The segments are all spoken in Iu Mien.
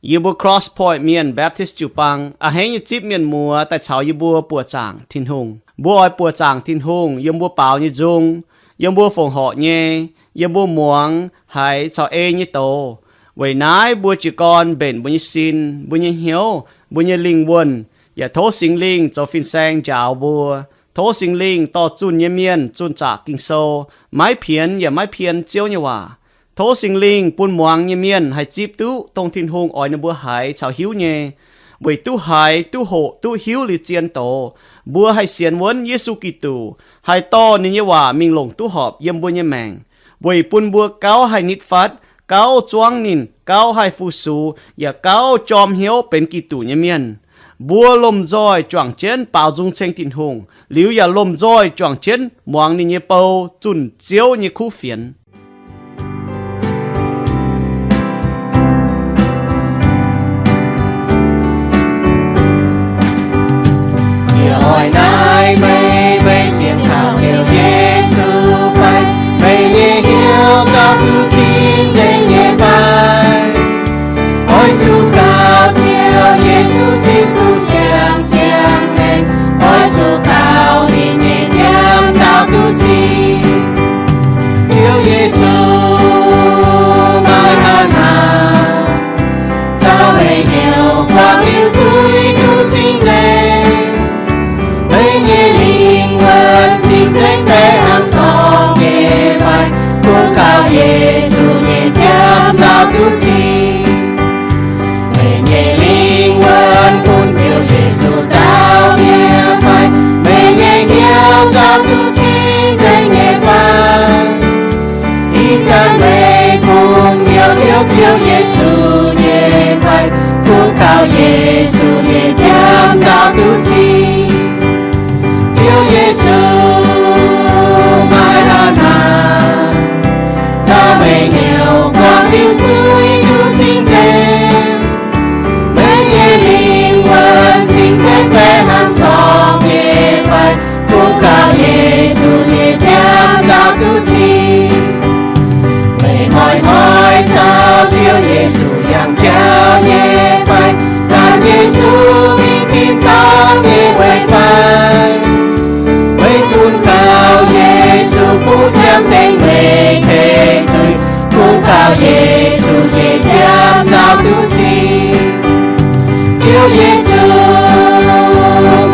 Yie mbuo Cross Point Mienh Baptist jiu-baang a'hneiv nyei zipv mienh muoz daaih caux yie mbuo buoqc zaangc Tin-Hungh. Mbuo oix buoqc zaangc Tin-Hungh yiem mbuo baaux nyei nzung, yiem mbuo fongc horc nyei, yiem mbuo muangx haiz caux ei nyei doz. Weic naaiv mbuo jiez gorn mbenc mbuo nyei sin, mbuo nyei hnyouv, mbuo nyei lingh wuonh, yaac tov Singx Lingh zoux fin-saeng njaaux mbuo. Tov Singx Lingh dorh zunh nyei mienh zunh zaqc Ging-Sou, maiv pienx yaac maiv pien Ziouv nyei waac. Tov Singx Lingh bun muangx nyei mienh haih zipv duqv dongh Tin-Hungh oix ninh mbuo haiz caux hiuv nyei, weic duqv haiz, duqv hoqc, duqv hiuv liuz zien doz, mbuo haih sienx wuonv Yesu Giduc, haih dorh ninh nyei waac mingh longc duqv horpc yiem mbuo nyei maengc, weic bun mbuo gauh haih nitv fatv, gauh zuangv ninh, gauh haih fu-sux, yaac gauh jorm hnyouv benx Giduc nyei mienh. Mbuo lomh nzoih juangc jienv baaux nzung ceng Tin-Hungh, liuz yaac lomh nzoih juangc jienv muangx ninh nyei bou zunh Ziouv nyei kuv fienx. Yie oix naaiv meih, meih sienx kaux Ziouv Yesu fai? Meih nyei hnyouv nzauh duqv cing-nzengc nyei fai? Oix zuqc kaux Ziouv Yesu cing duqv siang-ziangh mengh, oix zuqc kaux ninh nyei nziaamv nzauh duqv cing. Ziouv Yesu, maaih haaix maah, nzauh meih hnyouv buangh liuz zuiz duqv cing-nzengc? Meih nyei lingh wuonh cing-nzengc baeqc hnangv sorng nyei fai? Kungx kaux Yesu nyei nziaamv nzauh duqv cing. Meih nyei lingh wuonh bun Ziouv Yesu nzauh nyei fai? Meih nyei hnyouv nzauh duqv cing-nzengc nyei fai? Ih zanc meih kungx hnyouv hnyouv Ziouv Yesu nyei fai? Kungx kaux Yesu nyei nziaamv nzauh duqv cing. Ziouv Yesu, maaih haaix maah, nzauh meih hnyouv buangh liuz zuiz duqv cing-nzengc? Meih nyei lingh wuonh cing-nzengc baeqc hnangv sorng nyei fai? Kungx kaux Yesu nyei nziaamv nzauh duqv cing. Meih hnoi-hnoi caux Ziouv Yesu yangh jauv nyei fai? Gan Yesu mingh tin-dorngh nyei weic fai? Meih kungx kaux Yesu buov ziangx tengx meih tei zuiz. Kungx kaux Yesu nyei nziaamv nzauh duqv cing. Ziouv Yesu,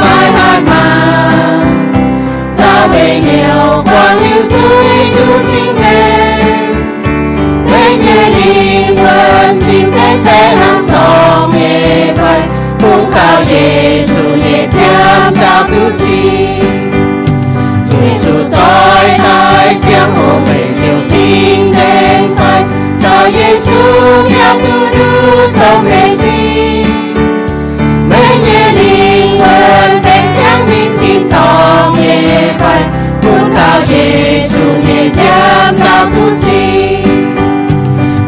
maaih haaix maah, nzauh meih hnyouv buangh liuz zuiz duqv cing-nzengc? Meih nyei lingh wuonh cing-nzengc baeqc hnangv sorng nyei fai? Kungx kaux Yesu nyei nziaamv nzauh duqv cing. Yesu zoih daaih ziangh hoc meih hnyouv cing-nzengc fai? Caux Yesu biauv duqv ndutv dongh meih sin, meih nyei lingh wuonh benx ziangh mingh tin-dorngh nyei fai? Kungx kaux Yesu nyei nziaamv nzauh duqv cing.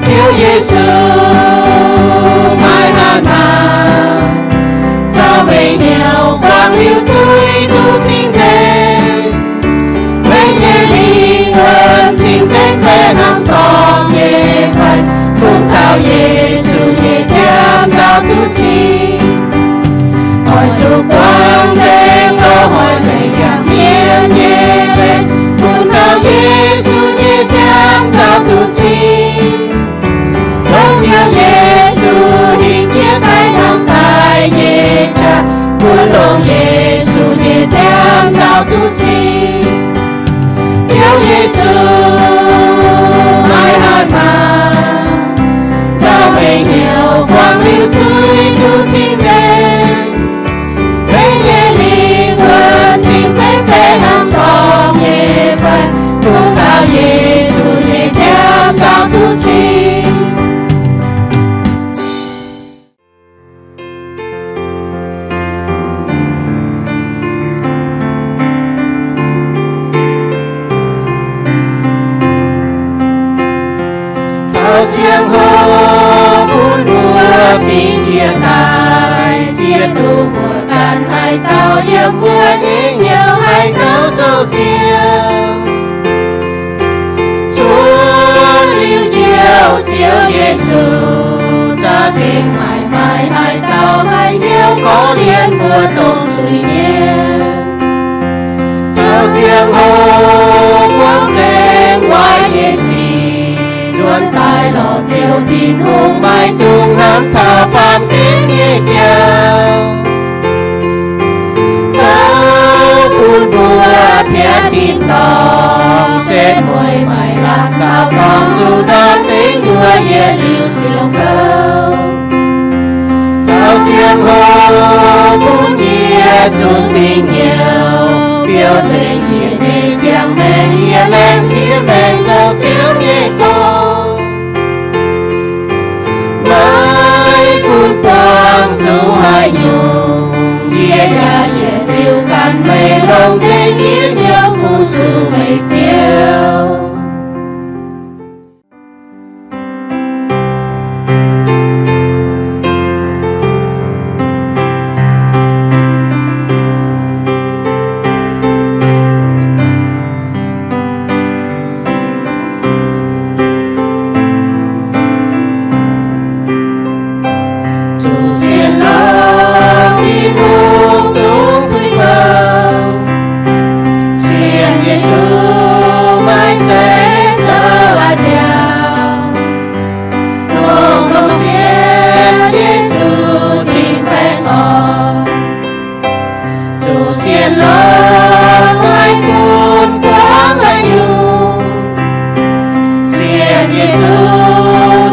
Ziouv Yesu, maaih haaix maah, nzauh meih hnyouv buangh liuz zuiz duqv cing-nzengc? Meih nyei lingh wuonh cing-nzengc baeqc hnangv sorng nyei fai? Kungx kaux Yesu nyei nziaamv nzauh duqv cing. Oix zuqc buangh nzengc lorz hoic meih yangh mienh nyei leih, kungx kaux Yesu nyei nziaamv nzauh duqv cing. Dongh Ziouv Yesu hingh jiex daaih hnangv daaih nyei qaqv, bun longc Yesu nyei nziaamv nzauh duqv cing. Ziouv Yesu, maaih haaix maah, nzauh meih hnyouv buangh liuz zuiz duqv cing-nzengc? Meih nyei lingh wuonh cing-nzengc baeqc hnangv sorng nyei fai? Kungx kaux Yesu nyei nziaamv nzauh duqv cing. Taux ziangh hoc bun mbuo fingx jiex daaih, ziex duqv mbuo ganh haaix dauh yiem mbuo nyei hnyouv haaix dauh zoux Ziouv. Cuotv liuz Njoux Ziouv Yesu, za'gengh maaih zuiz-mienh. Taux ziangh hoc buangv nzengc waaic nyei sic, nzuonx daaih lorz Ziouv Tin-Hungh, maiv dungx hnamv taux baamh gen nyei jauv. Zoux bun mbuo piav tin-dorngh, setv mueiz maaic lamh gaux dorngc zuqc ndortv dengv nyuoz yietc liuz siou kouv. Taux ziangh hoc bun yie zungv dingc hnyouv, fiou nzengc yie nyei ziangh maengc, yie laengz siev maengc zoux Ziouv nyei gong. Maiv gunv buangh zuqc haaix nyungc, yie yaac yietc liuz ganh meih longc nzengc yie hnyouv fu-sux meih Ziouv. Zuqc sienx longx Tin-Hungh dungx tuix mouc, sienx Yesu maiv zeiz zoux haaix nziaauc, longx-longx sienx Yesu cingx baengh orn. Zuqc sienx longx maiv gunv buangv haaix nyungc, sienx Yesu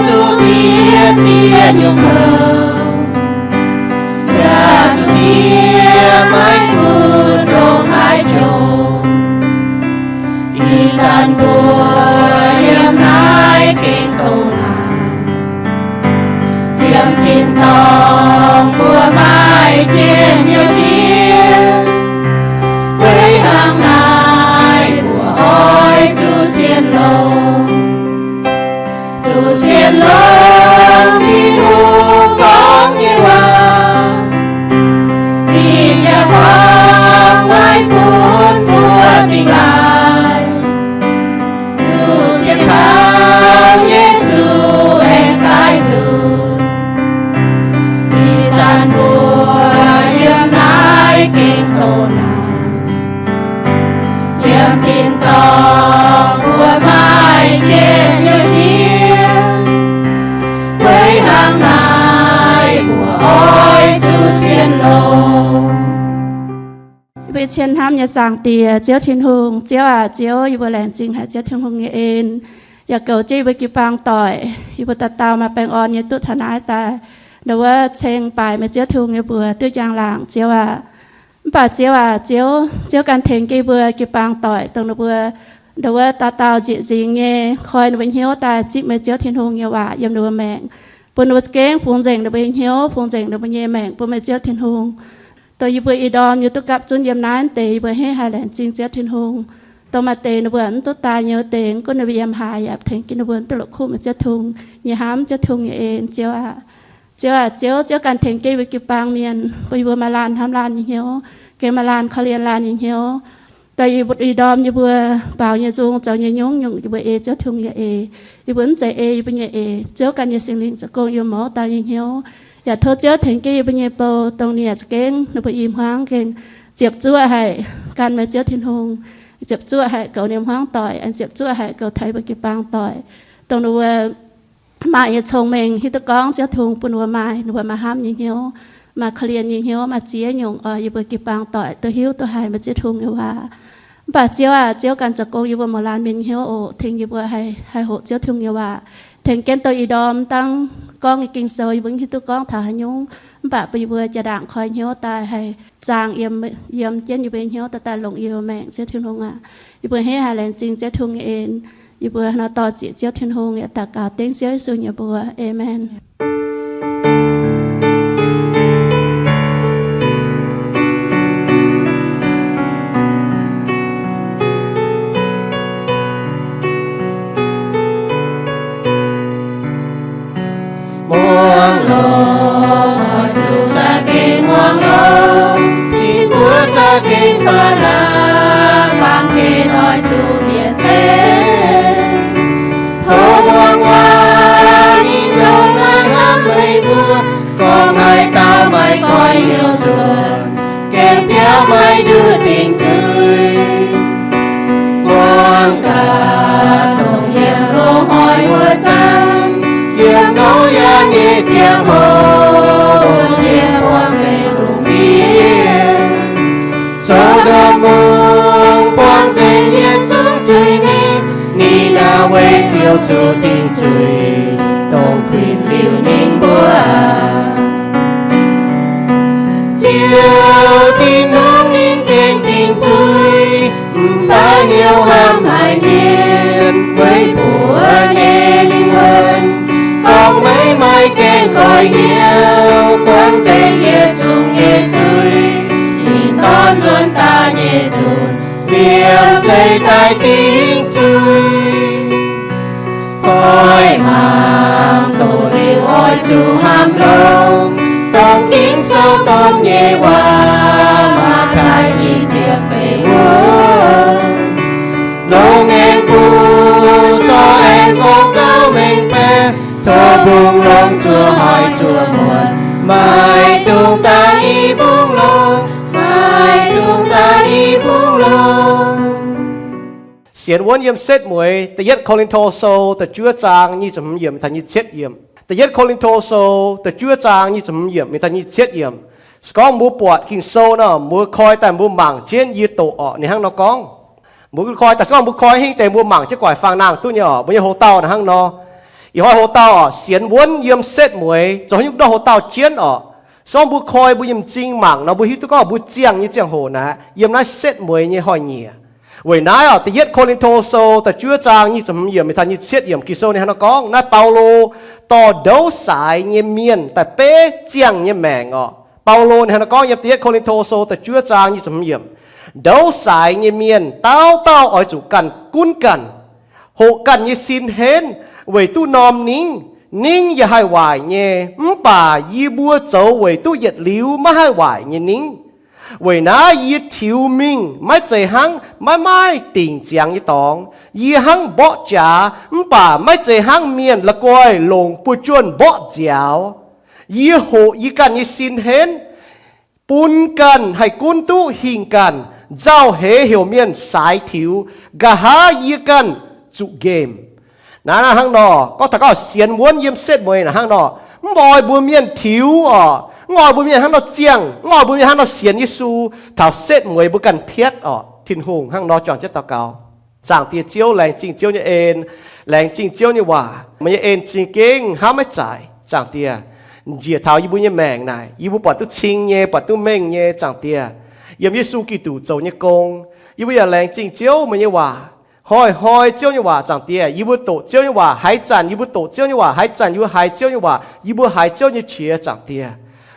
zuqc diex ziex nyungc kouv, yaac zuqc diex maiv gunv ndongc haaix jomc. Ih zanc mbuo yiem naaiv gengh douz naanc, yiem tin-dorngh mbuo maaih njien-youh jiex. Weic hnangv naaiv mbuo oix zuqc sienx longx, zuqc sienx longx Tin-Hungh gorngv nyei waac. Ninh yaac gorngv maiv bun mbuo dingh laaix. Zuqc sienx taux Yesu aengx daaih nzunc. Ih zanc mbuo yiem naaiv gengh douz naanc, yiem tin-dorngh mbuo maaih njien-youh jiex. Weic hnangv naaiv mbuo oix zuqc sienx longx. Yie mbuo cien hnamv nyei Zaangc Diex, Ziouv Tin-Hungh, Ziouv aac, Ziouv, yie mbuo laengz zingh haic Ziouv Tin-Hungh nyei en, yaac goux jienv yie mbuo jiu-baang doic, yie mbuo dauh dauh maaih baengh orn nyei duqv taux naaiv daaih. Ndau wuov ceng baaix meih Ziouv Tin-Hungh nyei mbuox duqv njang-laangc, Ziouv aac. Mv baac Ziouv aac, Ziouv, Ziouv ganh tengx jienv yie mbuo jiu-baang doic, dongh ninh mbuo ndau wuov dauh dauh nzieqc nzingx nyei koi ninh mbuo hnyouv daaih zipv meih Ziouv Tin-Hungh nyei waac yiem ninh mbuo maengc, bun ninh mbuo za'gengh fungx nzengc ninh mbuo nyei hnyouv, fungx nzengc ninh mbuo nyei maengc bun meih Ziouv Tin-Hungh. Dongh yie mbuo ih ndorm yie duqv gapv zunv yiem naaiv deix, yie mbuo henv haiz laengz zingh Ziouv Tin-Hungh. Dongh maaih deix ninh mbuo mv duqv daaih nyei wuov deix, gunv ninh mbuo yiem haaix yaac tengx jienv ninh mbuo mv duqv la'kuqv meih Ziouv Tin-Hungh nyei hnamv, Ziouv Tin-Hungh nyei en, Ziouv aac. Ziouv aac, Ziouv, Ziouv ganh tengx jienv yie mbuo jiu-baang mienh, bun yie mbuo maaih laanh hnamv laanh nyei hnyouv, gengh maaih laanh korv-lienh laanh nyei hnyouv. Dongh yie mbuo ih ndorm yie mbuo baaux nyei nzung, zoux nyei nyungc-nyungc, yie mbuo ei Ziouv Tin-Hungh nyei eix. Yie mbuo mv zeiz ei yie mbuo nyei eix. Ziouv ganh nyei Singx Lingh zoux gong yiem mouz dauh nyei hnyouv. Yaac tov Ziouv tengx jienv yie mbuo nyei bou, dongh ninh yaac za'gengh ninh mbuo i hmuangv gengh ziepc zuoqv haic gan meih Ziouv Tin-Hungh, ziepc zuoqv haic goux ninh hmuangv doic, aengx ziepc zuoqv haic goux taux yie mbuo jiu-baang doic. Dongh ninh mbuo maaih nyei cong-mengh hiuv duqv gorngv Ziouv Tin-Hungh bun ninh mbuo maaih, ninh mbuo maaih hnamv nyei hnyouv, maaih korv-lienh nyei hnyouv, maaih ziex nyungc oix yie mbuo jiu-baang doic duqv hiuv duqv haiz meih Ziouv Tin-Hungh nyei waac. Mv baac Ziouv aac, Ziouv ganh zoux gong yie mbuo mouz laanh mienh nyei hnyouv oc. Tengx yie mbuo haih, haih hoqc Ziouv Tin-Hungh nyei waac. Tengx jienv dongh ih ndorm dangh gorngv nyei Ging-Sou yie mbuo mv hiuv duqv gorngv taux haaix nyungc, mv baac bun yie mbuo jaa-ndaangc koi hnyouv daaih haih zaangh yiem, yiem jienv yie mbuo nyei hnyouv daaih, daaih longc yie mbuo maengc, Ziouv Tin-Hungh aac. Yie mbuo hneiv haiz laengz zingh Ziouv Tin-Hungh nyei en. Yie mbuo nor dorh zieqc Ziouv Tin-Hungh yaac daux gaux dengv Ziouv Yesu nyei mbuox. Aamen. Muangx longx, oix zuqc za'gengh muangx longx. Tin-Guoqv za'gengh faaux nangh, baamh gen oix zuqc mbienc ceng. Tov muangx waac, ninh ndongc naaiv hnamv meih mbuo. Gorngv haaix dauh maiv goiv hnyouv nzuonx, biauv maiv nduqc dingc zuiz. Buangh gaax dongh yiem loz-hnoi wuov zanc, yiem Noyaa nyei ziangh hoc, yie buangh nzengc lungh ndiev So^ndom Mungv, buangh nzengc yietc zungv zuiz-mienh. Ni^naa^we Ziouv zuqc dingc zuiz, dongh kuinx liuz ninh mbuo aqv. Ziouv Tin-Hungh ninh gengh dingc zuiz, mv baac hnyouv hnamv haic mienh weic buoz nyei lingh wuonh. Gorngv maiv maaih gaengh goix hnyouv, buangh nzengc yietc zungv nyei zuiz. Ninh dorn nzuonx daaih nyei nzunc, liouc zeiz daaih dingc zuiz. Koi mangc doqc liuz oix zuqc hnamv longx, dongh Ging-Sou donv nyei waac, Matv^tai nyic ziepc feix wuov. Longx aengx bun zorqv aengx gorngv gauh mengh baeqc, tov mbungv longx zuov hoic zuov muonc, maiv dungx daaih i mbungv longx, maiv dungx daaih i mbungv longx. Sienx wuonv yiem setv mueiz da'yietv Ko^lin^to Sou da'juov zaang nyic ziepc hmz yiemc taux nyic ziepc cietv yiemc. Da'yietv Ko^lin^to Sou da'juov zaang nyic ziepc hmz yiemc mingh taux nyic ziepc cietv yiemc. Se gorngv mbuo buatc Ging-Sou nor, mbuo koi daaih mbuo mangc jienv yie doqc orqc, ninh hnangv nor gorngv. Mbuo koi daaih se gorngv mbuo koi hingv deix mbuo mangc jienv guaic faang nangh duqv nyei orqc, mbuo nyei hoc-dauh naaic hnangv nor. Ih hnoi hoc-dauh orqc, sienx wuonv yiem setv mueiz, zoux haaix nyungc ndortv hoc-dauh jienv orqc. Se gorngv mbuo koi mbuo nyei m'zing mangc nor, mbuo hiuv duqv gorngv mbuo ziangh nyei ziangh hoc naaic yiem naaiv setv mueiz nyei hnoi-nyieqc. Weic naaiv orqc, da'yietv Ko^lin^to Sou da'juov zaang nyic ziepc hmz yiemc mingh taux nyic ziepc cietv yiemc Ging-Sou ninh hnangv nor gorngv, naaiv Baulo dorh ndouv saaix nyei mienh daaih beiv ziangh nyei maengc orqc. Baulo ninh hnangv nor gorngv yiem da'yietv Ko^lin^to Sou da'juov zaang nyic ziepc hmz yiemc, ndouv saaix nyei mienh dauh dauh oix zuqc ganh gunv ganh, hoqc ganh nyei sin henv weic duqv norm ningv. Ningv yaac haih waaic nyei, mv baac yie mbuo zoux weic duqv yietc liuz maiv haih waaic nyei ningv. Weic naaiv yie tiux mingh maiv zeiz hnangv maiv maaih dingc ziangx nyei dorngx. Yie hnangv mborqv jaax, mv baac maiv zeiz hnangv mienh la'guaih longc buoz-juonh mborqv nziaaux. Yie hoqc yie ganh nyei sin henv, bun ganh haih gunv duqv hingh ganh, nzauh heix heuc mienh saaix tiux, nqa'haav yie ganh zuqc nqemh. Naaiv hnangv nor, gorngv taux gorngv sienx wuonv yiem setv mueiz naaic hnangv nor, mv oix mbuo mienh tiux orqc, mv oix mbuo mienh hnangv nor ziangh, mv oix mbuo mienh hnangv nor sienx Yesu, taux setv mueiz mbuo ganh piatv orqc. Tin-Hungh hnangv nor juangc jienv daux gaux. Zaangc Diex Ziouv, laengz zingh Ziouv nyei en, laengz zingh Ziouv nyei waac. Meih nyei en zingh gengh hnamv maiv zaic, Zaangc Diex. Njiec taux yie mbuo nyei maengc naaic, yie mbuo buatc duqv cing nyei, buatc duqv mengh nyei, Zaangc Diex, yiem Yesu Giduc zoux nyei gong. Yie mbuo yaac laengz zingh Ziouv meih nyei waac. Hnoi-hnoi Ziouv nyei waac, Zaangc Diex, yie mbuo doqc Ziouv nyei waac haaix zanc, yie mbuo doqc Ziouv nyei waac haaix zanc, yie mbuo haiz Ziouv nyei waac, yie mbuo haiz Ziouv nyei qiex, Zaangc Diex,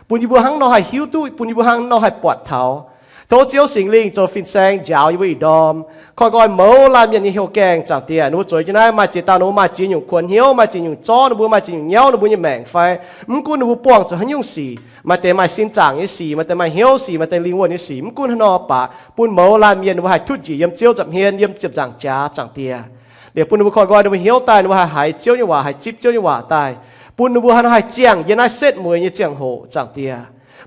bun yie mbuo hnangv nor haih hiuv duqv, bun yie mbuo hnangv nor haih buatc taux. Tov Ziouv Singx Lingh zoux fin-saeng njaaux yie mbuo ih ndorm, koi nqoi mouz laanh mienh nyei hnyouv gaengh, Zaangc Diex. Ninh mbuo zueiz jienv naaiv maaih ziex dauh ninh mbuo maaih ziex nyungc kuonx hnyouv, maaih ziex nyungc zorv ninh mbuo nyei maengc fai mv gunv ninh mbuo buangh zuqc haaix nyungc sic, maaih deix maaih sin zaangc nyei sic, maaih deix maaih hnyouv sic, maaih deix lingh wuonh nyei sic, mv gunv haaix nor baac bun mouz laanh mienh ninh mbuo haih tutv njiec yiem Ziouv nza'hmien, yiem ziepc nzaangc jaax, Zaangc Diex. Liuz bun ninh mbuo koi nqoi ninh mbuo hnyouv daaih, ninh mbuo haih haiz Ziouv nyei waac, haih zipv Ziouv nyei waac daaih, bun ninh mbuo hnangv nor haih ziangh yiem naaiv setv mueiz nyei ziangh hoc, Zaangc Diex.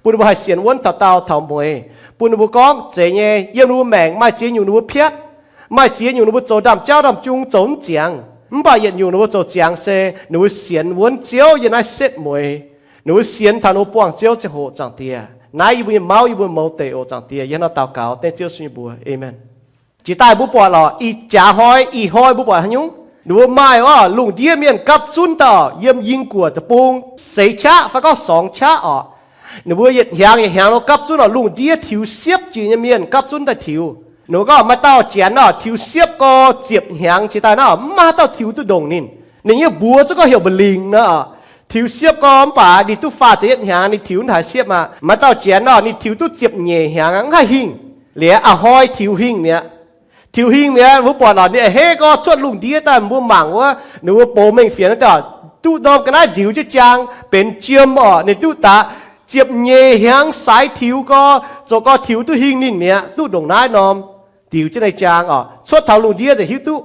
Bun ninh mbuo haih sienx wuonv taux daauh taux mueiz. Bun ninh mbuo gorngv zeiz nyei, yiem ninh mbuo maengc maaih ziex nyungc ninh mbuo piatv, maaih ziex nyungc ninh mbuo zoux ndaamv-jauv ndaamv-jung zoux mv ziangx, mv baac yietc nyungc ninh mbuo zoux ziangx se ninh mbuo sienx wuonv Ziouv yiem naaiv setv mueiz. Ninh mbuo sienx taux ninh mbuo buangh Ziouv ziangh hoc, Zaangc Diex. Naaiv yie mbuo nyei mauv, yie mbuo mouz deic oc, Zaangc Diex. Yie hnangv nor daux gaux dengv Ziouv Yesu nyei mbuox, aamen. Jiex daaih mbuo buatc lorqc, ih jaax hnoi, ih hnoi mbuo buatc haaix nyungc? Ninh mbuo maaih orqc, lungh ndiev mienh gapv zunv dauh yiem ying guoqv deic-bung seix qaqv fai gorngv sorngx qaqv orqc. Ninh mbuo yietc hnyangx yietc hnyangx nor gapv zunv orqc, lungh ndiev tiux siepv jiex nyei mienh gapv zunv daaih tiux. Ninh mbuo gorngv maaih dauh janx orqc, tiux siepv gorx ziepc hnyangx jiex daaih naaiv orqc, mv maaih haaix dauh tiux duqv ndongc ninh. Ninh nyei mbuox zungv gorngv heuc Mba'lingc nor orqc. Tiux siepv gorx mv baac ninh duqv faah ziepc yietv hnyangx, ninh tiux naaic siepv aqv. Maaih dauh janx orqc, ninh tiux duqv ziepc nyeic hnyangx aqv, mv haih hingh. Liuz a'hnoi tiux hingh mi'aqv. Tiux hingh mi'aqv, mbuo buatc orqc, ninh a'hneiv gorx cuotv lungh ndiev daaih, mbuo mangc wuov, ninh mbuo box mengh fienx wuov dauh duqv norm ga'naaiv ndiux jienv jaang benx jiem orqc, ninh duqv daaih ziepc nyeic hnyangx saaix tiux gorx, zoux gorx tiux duqv hingh ninh mi'aqv, duqv ndongc naaiv norm ndiux jienv nyei jaang orqc. Cuotv taux lungh ndiev nzengc hiuv duqv.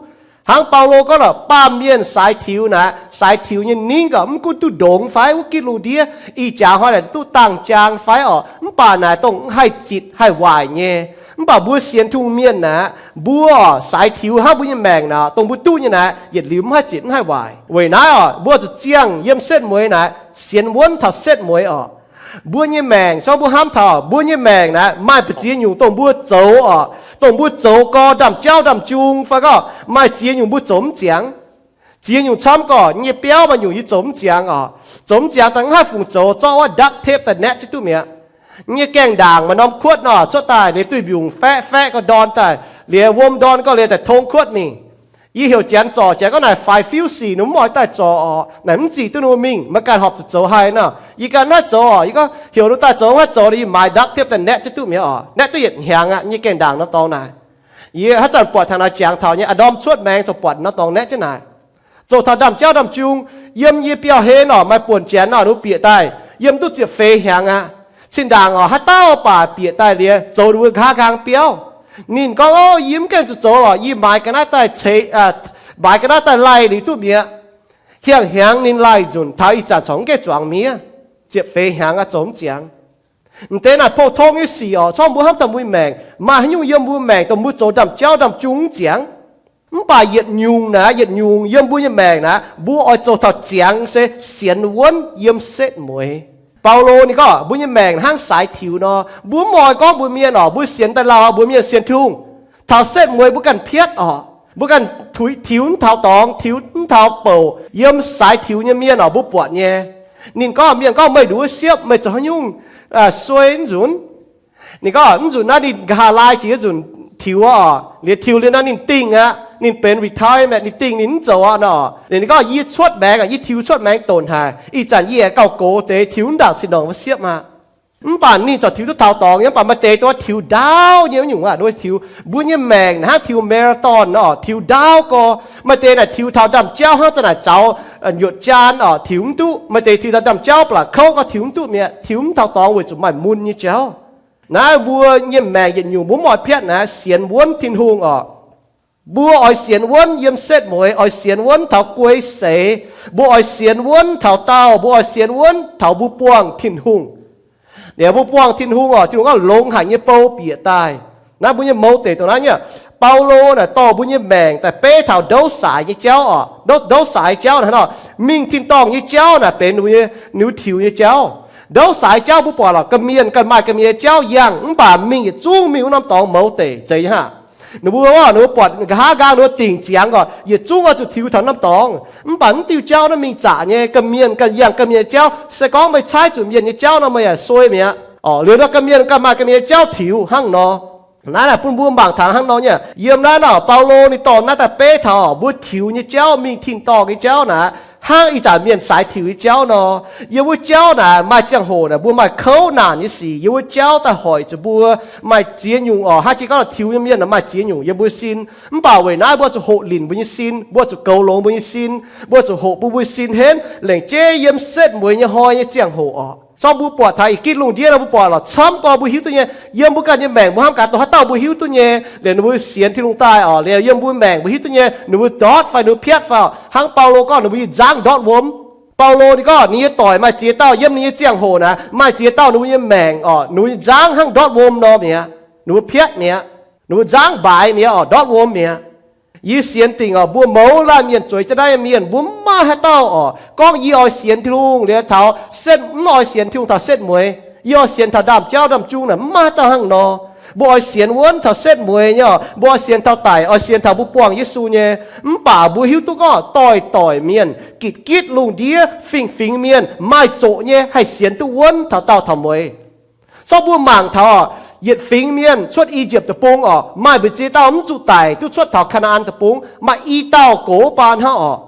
Hnangv Baulo gorngv lorqc, baamh mienh saaix tiux naaic, saaix tiux nyei ningv orqc, mv gunv duqv ndongx fai wuov gitv lungh ndiev, ih jaax hnoi naaic duqv dangh jaang fai orqc, mv Mv baac naaic dongh mv haih zitc haih waaic nyei. Mv baac mbuo sienx Tin-Hungh mienh naaic, mbuo saaix tiux hnangv mbuo nyei maengc naaic, dongh mbuo duqv nyei naaic, yietc liuz mv haih zitc mv haih waaic. Weic naaiv oc, mbuo zuqc ziangh yiem setv mueiz naaic, sienx wuonv taux setv mueiz oc. Mbuo nyei maengc, se gorngv mbuo hnamv taux mbuo nyei maengc naaic, maaih ba'ziex nyungc dongh mbuo zoux oc, dongh mbuo zoux gau ndaamv-jauv ndaamv-jung fai gorngv maaih ziex nyungc mbuo zoux mv ziangx. Ziex nyungc camv gorqv nyei biauv maaih nyungc yie zoux mv ziangx oc. Zoux mv ziangx daaih mv haih fungc zoux, zorqv wuov duct tape daaih naetv jienv duqv mi'aqv. Nyei gaengh ndaangc maaih norm kuotv nor, cuotv daaih liuz duih mbiungc faeqv faeqv gau ndorn daaih, liuz wuom ndorn gau liuz daaih tong kuotv mingh. Yie heuc Janx zorc, Janx gorngv naaic faix fiuv sic, ninh mv oix daaih zorc oc. Naaic mv zic duqv ninh mbuo mingh, maiv ganh horpc zuqc zoux haic nor. Yie ganh naaiv zoux oc. Yie gorngv heuc ninh daaih zoux, mv haih zoux, yie maaiz duct tape daaih naetv jienv duqv mi'aqv oc. Naetv duqv yietc hnyangx aqv, nyei gaengh ndaangc nor dorngx naaic. Yie haaix zanc buatc taux naaic jangx taux nyei a'ndorm cuotv maengx zoux buatc nor dorngx naetv jienv naaic. Zoux taux ndaamv-jauv ndaamv-jung, yiem yie biauv-hlen oc, maaih buonc Janx oc, ninh mbuo bieqc daaih, yiem duqv ziepc feix hnyangx aqv. Zinh ndaangc oc, haaix dauh baac bieqc daaih liuz zoux ninh mbuo nqa'haav nqaang biauv. Ninh gorngv, Ov, yie mv gaengh zuqc zoux lorqc, yie maaiz ga'naaiv daaih ceix, maaiz ga'naaiv daaih laih liuz duqv mi'aqv. Hiang hnyangx ninh laih nzunc taux ih zanc corc mv gaengh zuangx miev. Ziepc feix hnyangx aqv, zoux mv ziangx. M'deix naaic pou-tong nyei sic oc, corc mbuo hnamv taux mbuo nyei maengc, maaih haaix nyungc yiem mbuo maengc dongh mbuo zoux ndaamv-jauv ndaamv-jung mv ziangx. Mv baac yietc nyungc naaic, yietc nyungc yiem mbuo nyei maengc naaic, mbuo oix zoux taux ziangx se sienx wuonv yiem setv mueiz. Baulo ninh gorngv mbuo nyei maengc hnangv saaix tiux nor, mbuo mv oix gorngv mbuox mienh oc, mbuo sienx daaih lauh, mbuox mienh sienx Tin-Hungh. Taux setv mueiz mbuo ganh piatv oc. Mbuo ganh tiux mv taux dorngx, tiux mv taux bouc, yiem saaix tiux nyei mienh oc, mbuo buatc nyei. Ninh gorngv, mienh gorngv, Meih nduov siepv, meih zoux haaix nyungc suei nzunc? Ninh gorngv, Nzunc naaiv ninh nqa'haav laai jiex nzunc tiux oc, liuz tiux liuz naaiv ninh dingh aqv, ninh benx retirement, ninh dingh ninh mv zoux aqv nor. Liuz ninh gorngv, Yie cuotv maengx aqv, yie tiux cuotv maengx donc haic. Ih zanc yie aengx gauh gox deix tiux mv ndaangc zinh ndaangc wuov siepv aqv. Mv baac ninh corc tiux duqv taux dorngx nyei, mv baac maaih deix dongh tiux ndaauv nyei wuov nyungc aqv, tiux, mbuo nyei maengc hnangv tiux marathon nor, tiux ndaauv gorx. Maaih deix naaic tiux taux ndaamv-jauv hnangv zanc naaic zaux nyuoqc jaan oc, tiux mv duqv. Maaih deix tiux taux ndaamv-jauv ba'laqc kouv gorx tiux mv duqv mi'aqv, tiux mv taux dorngx weic zuqc maaih mun nyei jauv. Naaiv mbuo nyei maengc yietc nyungc mbuo mv oix piatv naaic sienx wuonv Tin-Hungh oc. Mbuo oix sienx wuonv yiem setv mueiz, oix sienx wuonv taux guei seix. Mbuo oix sienx wuonv taux daauh, mbuo oix sienx wuonv taux mbuo buangh Tin-Hungh. Liuz mbuo buangh Tin-Hungh oc, Tin-Hungh gorngv longx haic nyei bou bieqc daaih. Naaiv mbuo nyei mouz deic dongh naaiv nyei. Baulo naaic dorh mbuo nyei maengc daaih beiv taux ndouv saaix nyei jauv oc. Ndouv, ndouv saaix nyei jauv naaic hnangv nor, mingh tin-dorngh nyei jauv naaic benx ninh mbuo tiux nyei jauv. Ndouv saaix jauv mbuo buatc lorqc, ga'mienh ganh maaih ga'mienh nyei jauv yangh, mv baac mingh yietc zungv mingh wuov norm dorngx mouz deic zeiz nyei hnangv. Ninh mbuo, ninh mbuo buatc nqa'haav nqaang ninh mbuo dingc ziangx gorqc, yietc zungv oix zuqc tiux taux norm dorngx. Mv baac mv diuh jauv naaiv mingh zaqc nyei, ga'mienh ganh yangh ga'mienh nyei jauv. Se gorngv meih caaiv zuqc mienh nyei jauv nor, meih yaac suei mi'aqv. Oc, liuz nor ga'mienh ganh maaih ga'mienh nyei jauv tiux hnangv nor. Naaiv naaic bun mbuo mangc taux hnangv nor nyei. Yiem naaiv nor Baulo ninh dorh naaiv daaih beiv taux mbuo tiux nyei jauv, mingh tin-dorngh nyei jauv naaic, hnangv ih zanc mienh saaix tiux nyei jauv nor. Yiem wuov jauv naaic maaih ziangh hoc naaic mbuo maaih kouv naanc nyei sic yiem wuov jauv daaih hoic zuqc mbuo. Maaih ziex nyungc oc, hnangv jiex gorngv tiux nyei mienh maaih ziex nyungc yiem mbuo sin. Mv baac weic naaiv mbuo zuqc hoqc linc mbuo nyei sin, mbuo zuqc goux longx mbuo nyei sin, mbuo zuqc hoqc bun mbuo sin henv lengc jeiv yiem setv mueiz nyei hnoi nyei ziangh hoc oc. Corc mbuo buatc taux ih gitv lungh ndiev nor mbuo buatc lorqc, camv gorx mbuo hiuv duqv nyei. Yiem mbuo ganh nyei maengc mbuo hnamv gaax dongh haaix dauh mbuo hiuv duqv nyei, liuz ninh mbuo sienx Tin-Hungh daaih oc, liuz yiem mbuo maengc mbuo hiuv duqv nyei, ninh mbuo ndortv fai ninh mbuo piatv fai oc. Hnangv Baulo gorngv ninh mbuo yie nzangv ndortv wuom. Baulo ninh gorngv ninh nyei doic maaih ziex dauh yiem ninh nyei ziangh hoc naaic, maaih ziex dauh ninh mbuo nyei maengc oc, ninh mbuo nzangv hnangv ndortv wuom nor mi'aqv. Ninh mbuo piatv mi'aqv. Ninh mbuo nzangv mbaaix mi'aqv oc, ndortv wuom mi'aqv. Yie sienx dingc oc, mbuo mouz laanh mienh zueiz jienv naaiv nyei mienh, mbuo mv maaih haaix dauh oc gorngv yie oix sienx Tin-Hungh liuz taux setv, mv oix sienx Tin-Hungh taux setv mueiz. Yie oix sienx taux ndaamv-jauv ndaamv-jung naaic, mv maaih haaix dauh hnangv nor. Mbuo oix sienx wuonv taux setv mueiz nyei oc, mbuo oix sienx taux daic, oix sienx taux mbuo buangh Yesu nyei. Mv baac mbuo hiuv duqv gorngv doix-doic mienh, gitv-gitv lungh ndiev fingx-fingx mienh maaih zoqc nyei haih sienx duqv wuonv taux daauh taux mueiz. Corc mbuo mangc taux yietc fingx mienh cuotv I^yipv Deic-Bung oc, maaih mbu'ziex dauh mv zuqc daic duqv cuotv taux Kaa^naa^an Deic-Bung, maaih i dauh gox baan hnangv oc.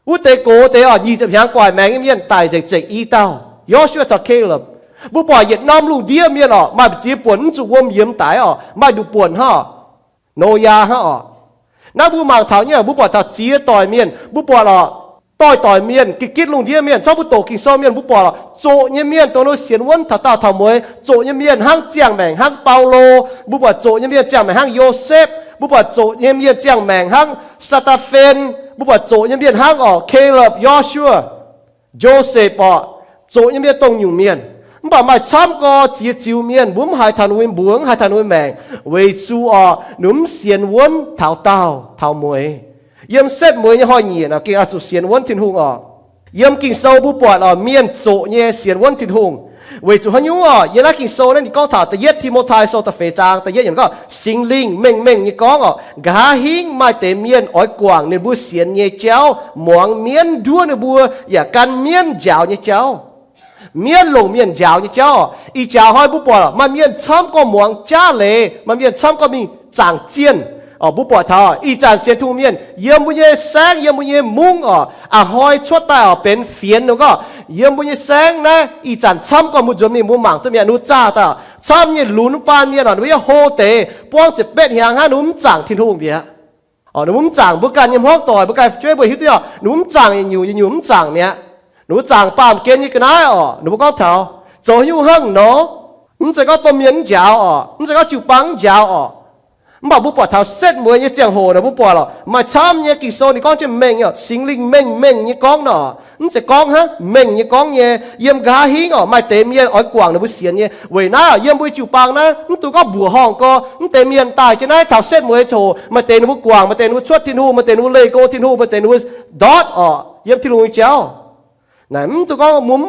Wuov deix gox deix oc, nyic ziepc hnyangx guaic maengx nyei mienh daic nzengc zengc i dauh, Yo^su^waa caux Kalepv. Mbuo buatc yietc norm lungh ndiev mienh oc, maaih mbu'ziex buonc mv zuqc wuom yiemx daic oc, maaih nduqc buonc hnangv oc. Noyaa hnangv oc. Naaiv mbuo mangc taux nyei, mbuo buatc taux ziex doic mienh, mbuo buatc oc, doix-doix mienh, gitv-gitv lungh ndiev mienh, corc mbuo doqc Ging-Sou mienh, mbuo buatc oc, zoqc nyei mienh dongh ninh sienx wuonv taux daauh taux mueiz, zoqc nyei mienh hnangv ziangh maengc hnangv Baulo, mbuo buatc zoqc nyei mienh ziangh maengc hnangv Yosepv, mbuo buatc zoqc nyei mienh ziangh maengc hnangv Saa^taa^fen, mbuo buatc zoqc nyei mienh hnangv oc, Kalepv, Yo^su^waa, Josepv oc, zoqc nyei mienh dongh nyungc mienh. Mv Mv baac maaih camv gorx ziex ziux mienh, mbuo mv haiz taux ninh mbuo mbuox, mv haiz taux ninh mbuo maengc, weic zuqc orqc, ninh mv sienx wuonv taux daauh taux mueiz. Yiem setv mueiz nyei hnoi-nyieqc gengh oix zuqc sienx wuonv Tin-Hungh orqc. Yiem Ging-Sou mbuo buatc orqc, mienh zoqc nyei sienx wuonv Tin-Hungh. Weic zuqc haaix nyungc orqc? Yiem naaiv Ging-Sou naaiv ninh gorngv taux da'yietv Ti^mo^tai Sou da'feix zaang da'yietv yiemc gorngv, Singx Lingh mengh mengh nyei gorngv orqc, nqa'haav hingv maaih deix mienh oix guangc ninh mbuo sienx nyei jauv, muangx mienv nduov ninh mbuo, yaac gan mienv njaaux nyei jauv. Mienv longc mienh njaaux nyei jauv orqc. Ih jaax hnoi mbuo buatc orqc, maaih mienh camv gorngv muangx jaav leiz, maaih mienh camv gorngv mingh zaangc zienh. Orqc, mbuo buatc taux ih zanc sienx Tin-Hungh mienh yiem mbuo nyei saengv, yiem mbuo nyei mungv orqc, a'hnoi cuotv daaih orqc, benx fienx nor gorngv, yiem mbuo nyei saengv naaiv ih zanc camv gorngv mbuo nzuonx mingh mbuo mangc duqv mi'aqv, ninh mbuo zaah daaih camv nyei lunx baan mienh orqc, ninh mbuo yaac hlo deix, buangv ziepc betv hnyangx hnangv, ninh mbuo mv zaangc Tin-Hungh mi'aqv. Orqc, ninh mbuo mv zaangc, mbuo ganh nyei hmuangv doic, mbuo ganh fu'jueiv mbuo hiuv duqv orqc, ninh mbuo mv zaangc yietc nyungc, yietc nyungc mv zaangc mi'aqv. Ninh mbuo zaangc baamh gen nyei ga'naaiv orqc, ninh mbuo gorngv taux, zoux haaix nyungc hnangv nor, mv zeiz gorngv domh mienh mv njaaux orqc, mv zeiz gorngv jiu-baang mv njaaux orqc. Mv baac mbuo buatc taux setv mueiz nyei ziangh hoc naaic, mbuo buatc orqc, maaih camv nyei Ging-Sou ninh gorngv jienv mengh orqc, Singx Lingh mengh mengh nyei gorngv nor, mv zeiz gorngv hnangv, mengh nyei gorngv nyei. Yiem nqa'haav hingv orqc, maaih deix mienh oix guangc ninh mbuo sienx nyei. Weic naaiv yiem mbuo jiu-baang naaiv mv dungx gorngv mbuoqc horngh gorx, mv deix mienh daaih jienv naaiv taux setv mueiz ziangh hoc, maaih deix ninh mbuo guangc, maaih deix ninh mbuo cuotv Tin-Hungh, maaih deix ninh mbuo leih go Tin-Hungh, maaih deix ninh mbuo ndortv orqc yiem Tin-Hungh nyei jauv. Naaic mv dungx gorngv mbuo mv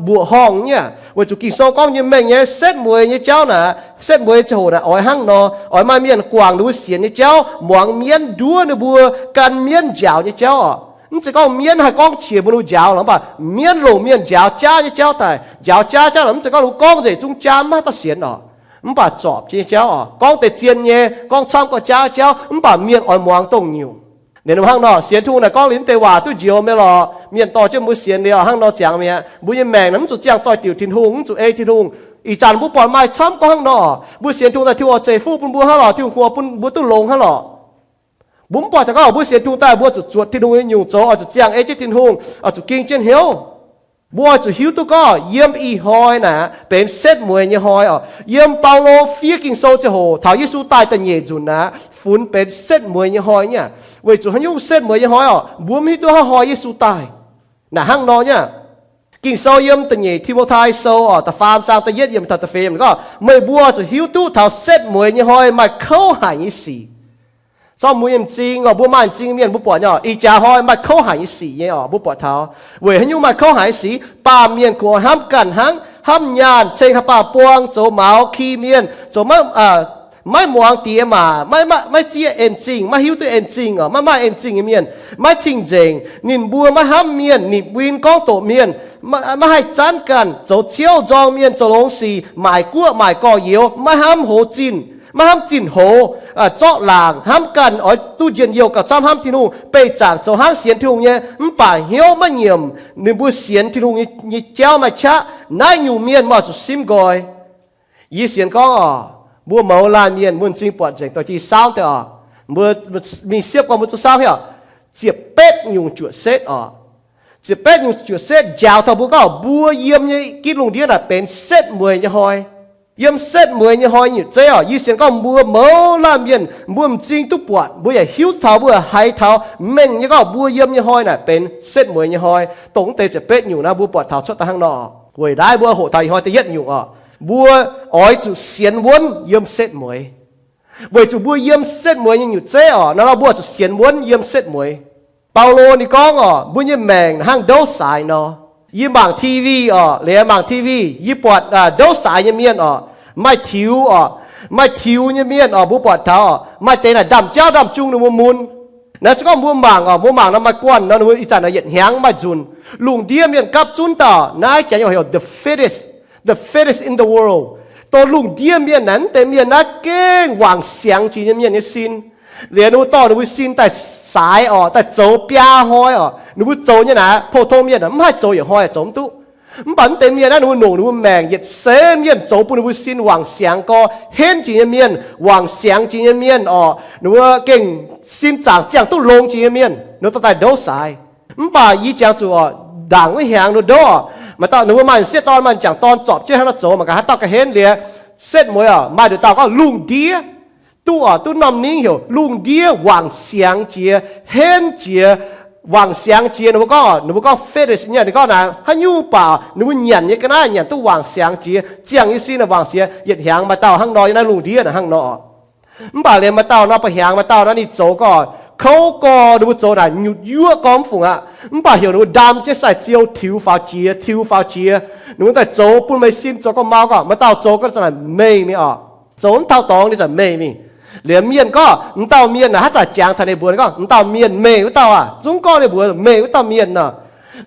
mbuoqc horngh nyei. Weic zuqc Ging-Sou gorngv nyei mengh nyei setv mueiz nyei jauv naaic, setv mueiz ziangh hoc naaic oix hnangv nor, oix maaih mienh guangc ninh mbuo sienx nyei jauv, muangx mienv nduov ninh mbuo, gan mienv njaaux nyei jauv orqc. Mv zeiz gorngv mienv haih gorngv qiex mbuo ninh mbuo njaaux lorqc, mv baac mienv longc mienh njaaux jaav nyei jauv daaih, njaaux jaav jauv naaic, mv zeiz gorngv ninh mbuo gorngv nzengc zungv jaav mv maaih dauh sienx orqc. Mv baac zorpc jienv nyei jauv orqc, gorngv deix zien nyei, gorngv camv gorngv jaav jauv, mv baac mienh oix muangx dongh nyungc. Ninh mbuo hnangv nor sienx Tin-Hungh naaic gorngv liuz mv deix waac duqv njoux mi'aqv lorqc. Mienh dorh jienv mbuo sienx liuz hnangv nor ziangx mi'aqv. Mbuo nyei maengc naaic mv zuqc ziangh doix-diuc Tin-Hungh, mv zuqc ei Tin-Hungh. Ih zanc mbuo buatc maaih camv gorngv hnangv nor, mbuo sienx Tin-Hungh daaih Tin-Hungh oix ceix fuqv bun mbuo hnangv lorqc, Tin-Hungh kuv bun mbuo duqv longx hnangv lorqc. Mbuo mv buatc taux gorngv mbuo sienx Tin-Hungh daaih mbuo zuqc zuotc Tin-Hungh nyei nyungc zoux, oix zuqc ziangh ei jienv Tin-Hungh, oix zuqc ging jienv hnyouv. Mbuo oix zuqc hiuv duqv gorngv yiem ih hnoi naaic benx setv mueiz nyei hnoi orqc. Yiem Baulo fiev Ging-Sou ziangh hoc taux Yesu daaih da'nyeic nzunc naaic, funx benx setv mueiz nyei hnoi nyei aqv. Weic zuqc haaix nyungc setv mueiz nyei hnoi orqc? Mbuo mv hiuv duqv haaix hnoi Yesu daaih. Naaic hnangv nor nyei aqv. Ging-Sou yiem da'nyeic Ti^mo^tai Sou orqc, da'faam zaang da'yietv yiemc taux da'feix yiemc gorngv, meih mbuo zuqc hiuv duqv taux setv mueiz nyei hnoi maaih kouv haic nyei sic. Zorqv mbuo nyei m'zing orqc, mbuo maaih m'zing mienh mbuo buatc nyei orqc, ih jaax hnoi maaih kouv haic nyei sic nyei orqc, mbuo buatc taux. Weic haaix nyungc maaih kouv haic nyei sic? Baamh mienh kungx hnamv ganh hnangv, hnamv nyaanh, ceng haaix baac buang, zoux maux, ki mienh, zoux maiv, maiv muangx diex maac, maiv, maiv zieqv en zingh, maiv hiuv duqv en zingh orqc, maiv maaih en zingh nyei mienh, maiv cing-nzengc. Ninh mbuo maiv hnamv mienh, nipc win gorngv doqc mienh, maiv haih zanv ganh, zoux ciouv nzorng mienh, zoux longx sic, maaic guoqv maaic gorx-youz, maiv hnamv hoz zinh, maiv hnamv zinh hoz, zorqv laangc, hnamv ganh oix duqv njien-youh gauh camv hnamv Tin-Hungh, beih zaangc zoux hnangv sienx Tin-Hungh nyei, mv baac hnyouv maiv nyiemc ninh mbuo sienx Tin-Hungh nyei jauv maaih qaqv. Naaiv nyungc mienh maiv zuqc simv nqoi. Yie sienx gorngv orqc, mbuo mouz laanh mienh mbuo m'zing buatc nzengc dorh jienv saauv deix orqc, mbuo mingh siepv gorngv mbuo zuqc saauv hiuv, ziepc betv nyungc juoqc setv orqc. Ziepc betv nyungc juoqc setv njaaux taux mbuo gorngv mbuo yiem nyei gitv lungh ndiev naaic benx setv mueiz nyei hnoi. Yiem setv mueiz nyei hnoi nyutc zeiv orqc, yie sienx gorngv mbuo mouz laanh mienh mbuo m'zing duqv buatc, mbuo yaac hiuv taux, mbuo haiz taux mengh nyei gorngv mbuo yiem nyei hnoi naaic benx setv mueiz nyei hnoi. Dongh mv deix ziepc betv nyungc naaiv mbuo buatc taux cuotv daaih hnangv nor. Weic naaiv mbuo hoqc taux ih hnoi da'yietv nyungc orqc, mbuo oix zuqc sienx wuonv yiem setv mueiz. Weic zuqc mbuo yiem setv mueiz nyei nyutc zeiv orqc, nor mbuo zuqc sienx wuonv yiem setv mueiz. Baulo ninh gorngv orqc, mbuo nyei maengc hnangv ndouv saaix nor. Yie mangc TV orqc, liuz mangc TV, yie buatc ndouv saaix nyei mienh orqc, maaih tiux orqc, maaih tiux nyei mienh orqc, mbuo buatc taux orqc, maaih deix naaic ndaamv-jauv ndaamv-jung ninh mbuo mun. Naaiv se gorngv mbuo mangc orqc, mbuo mangc nor maaih guanh nor, ninh mbuo ih zanc naaic yietc hnyangx maaih nzunc. Lungh ndiev mienh gapv zunv dauh naaiv jaax nyei heuc the fittest, the fittest in the world. Dongh lungh ndiev mienh naaic, mv deix mienh naaiv gengh wangc siangx jiex nyei mienh nyei sin. Liuz ninh mbuo dorh ninh mbuo sin daaih saaix orqc, daaih zoux biaa hnoi orqc, ninh mbuo zoux nyei naaic, pou-tong mienh mv haih zoux yietc hnoi zoux mv duqv. Mv baac mv deix mienh naaiv ninh mbuo nongc ninh mbuo maengc yietc seix mienh zoux bun ninh mbuo sin wangc siangx gorx, henv jiex nyei mienh, wangc siangx jiex nyei mienh orqc, ninh mbuo gengh sin zaangc ziangh duqv longx jiex nyei mienh, ninh mbuo dorh daaih ndouv saaix. Mv baac yie jangx zuqc orqc, ndaangc wuov hnyangx ninh mbuo ndouv orqc, maaih dauh ninh mbuo maaih sieqv dorn maaih m'jangc dorn zorpc jienv hnangv nor zoux, mangc gaax haaix dauh ga'henv. Liuz setv mueiz orqc, maaih nduqc dauh gorngv lungh ndiev duqv orqc, duqv norm ningv heuc lungh ndiev wangc siangx jiex, henv jiex, wangc siangx jiex. Ninh mbuo gorngv, ninh mbuo gorngv fetish nyei, ninh gorngv naaic haaix nyungc baac ninh mbuo nyanc nyei ga'naaiv nyanc duqv wangc siangx jiex, ziangh nyei sin naaic wangc jiex. Yietc hnyangx maaih dauh hnangv nor, yiem naaiv lungh ndiev naaic hnangv nor. Mv baac liemh maaih dauh nor, ba'hnyangx maaih dauh nor, ninh zoux gorx, kouv gorx, ninh mbuo zoux naaic nyutc yuoqv gorx mv fungc aqv. Mv baac heuc ninh mbuo ndaam jienv sai-ziou tiux faaux jiex, tiux faaux jiex. Ninh mbuo daaih zoux bun meih sin zoux gorx mau gorx. Maaih dauh zoux gorx zanc naaic meih mingh oc. Zoux mv taux dorngx ninh zanc meih mingh. Liemh mienh gorngv, m'dauh mienh naaic haaix zanc jangx taux ninh mbuo, ninh gorngv, m'dauh mienh meih wuov dauh aac, zungv gorngv ninh mbuo meih wuov dauh mienh nor.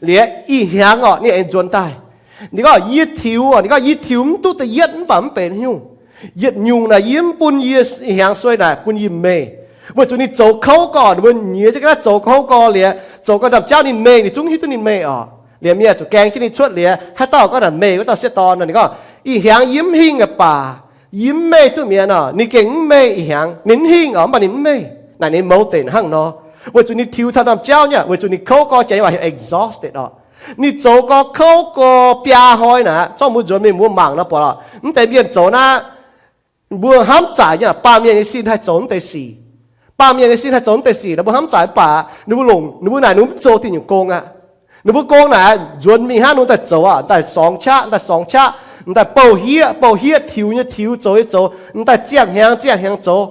Liemh ih hnyangx oc, ninh aengx nzuonx daaih. Ninh gorngv, yie tiux oc, ninh gorngv, yie tiux mv duqv da'yietv mv baac mv benx haaix nyungc. Yietc nyungc naaic yie mv bun yie ih hnyangx sueih naaic bun yie meih. Weic zuqc ninh zoux kouv gorx, ninh mbuo nyiex jienv ga'naaiv zoux kouv gorx liuz, zoux gorx ndaamv-jauv ninh meih, ninh zungv hiuv duqv ninh meih oc. Liemh mienh zuqc gaeng jienv ninh cuotv liuz, haaix dauh gorngv naaic meih wuov dauh sieqv dorn nor, ninh gorngv, ih hnyangx yie mv hingh aqv baac yie mv meih duqv mi'aqv nor. Ninh gengh mv meih ih hnyangx, ninh mv hingh oc, mv baac ninh mv meih. Naaic ninh mouz deix hnangv nor. Weic zuqc ninh tiux taux ndaamv-jauv nyei, weic zuqc ninh kouv gorx jiex nyei waac heuc exhausted oc. Ninh zoux gorx kouv gorx biaa hnoi naaic, zorqv mbuo nzuonx mingh mbuo mangc nor buatc oc, mv deix mienh zoux naaiv, mbuo hnamv zaic nyei, baamh mienh nyei sin haih zoux mv deix sic. Baamh mienh nyei sin haih zoux mv deix sic nor mbuo hnamv zaic mv baac ninh mbuo longc, ninh mbuo naaic ninh mbuo mv zoux diuh nyungc gong aqv. Ninh mbuo gong naaic nzuonx mingh hnangv, ninh mbuo daaih zoux aqv, daaih sorngx qaqv, daaih sorngx qaqv, daaih bouh hieqv, bouh hieqv, tiux nyei tiux, zoux nyei zoux, daaih ziangh hnyangx, ziangh hnyangx zoux.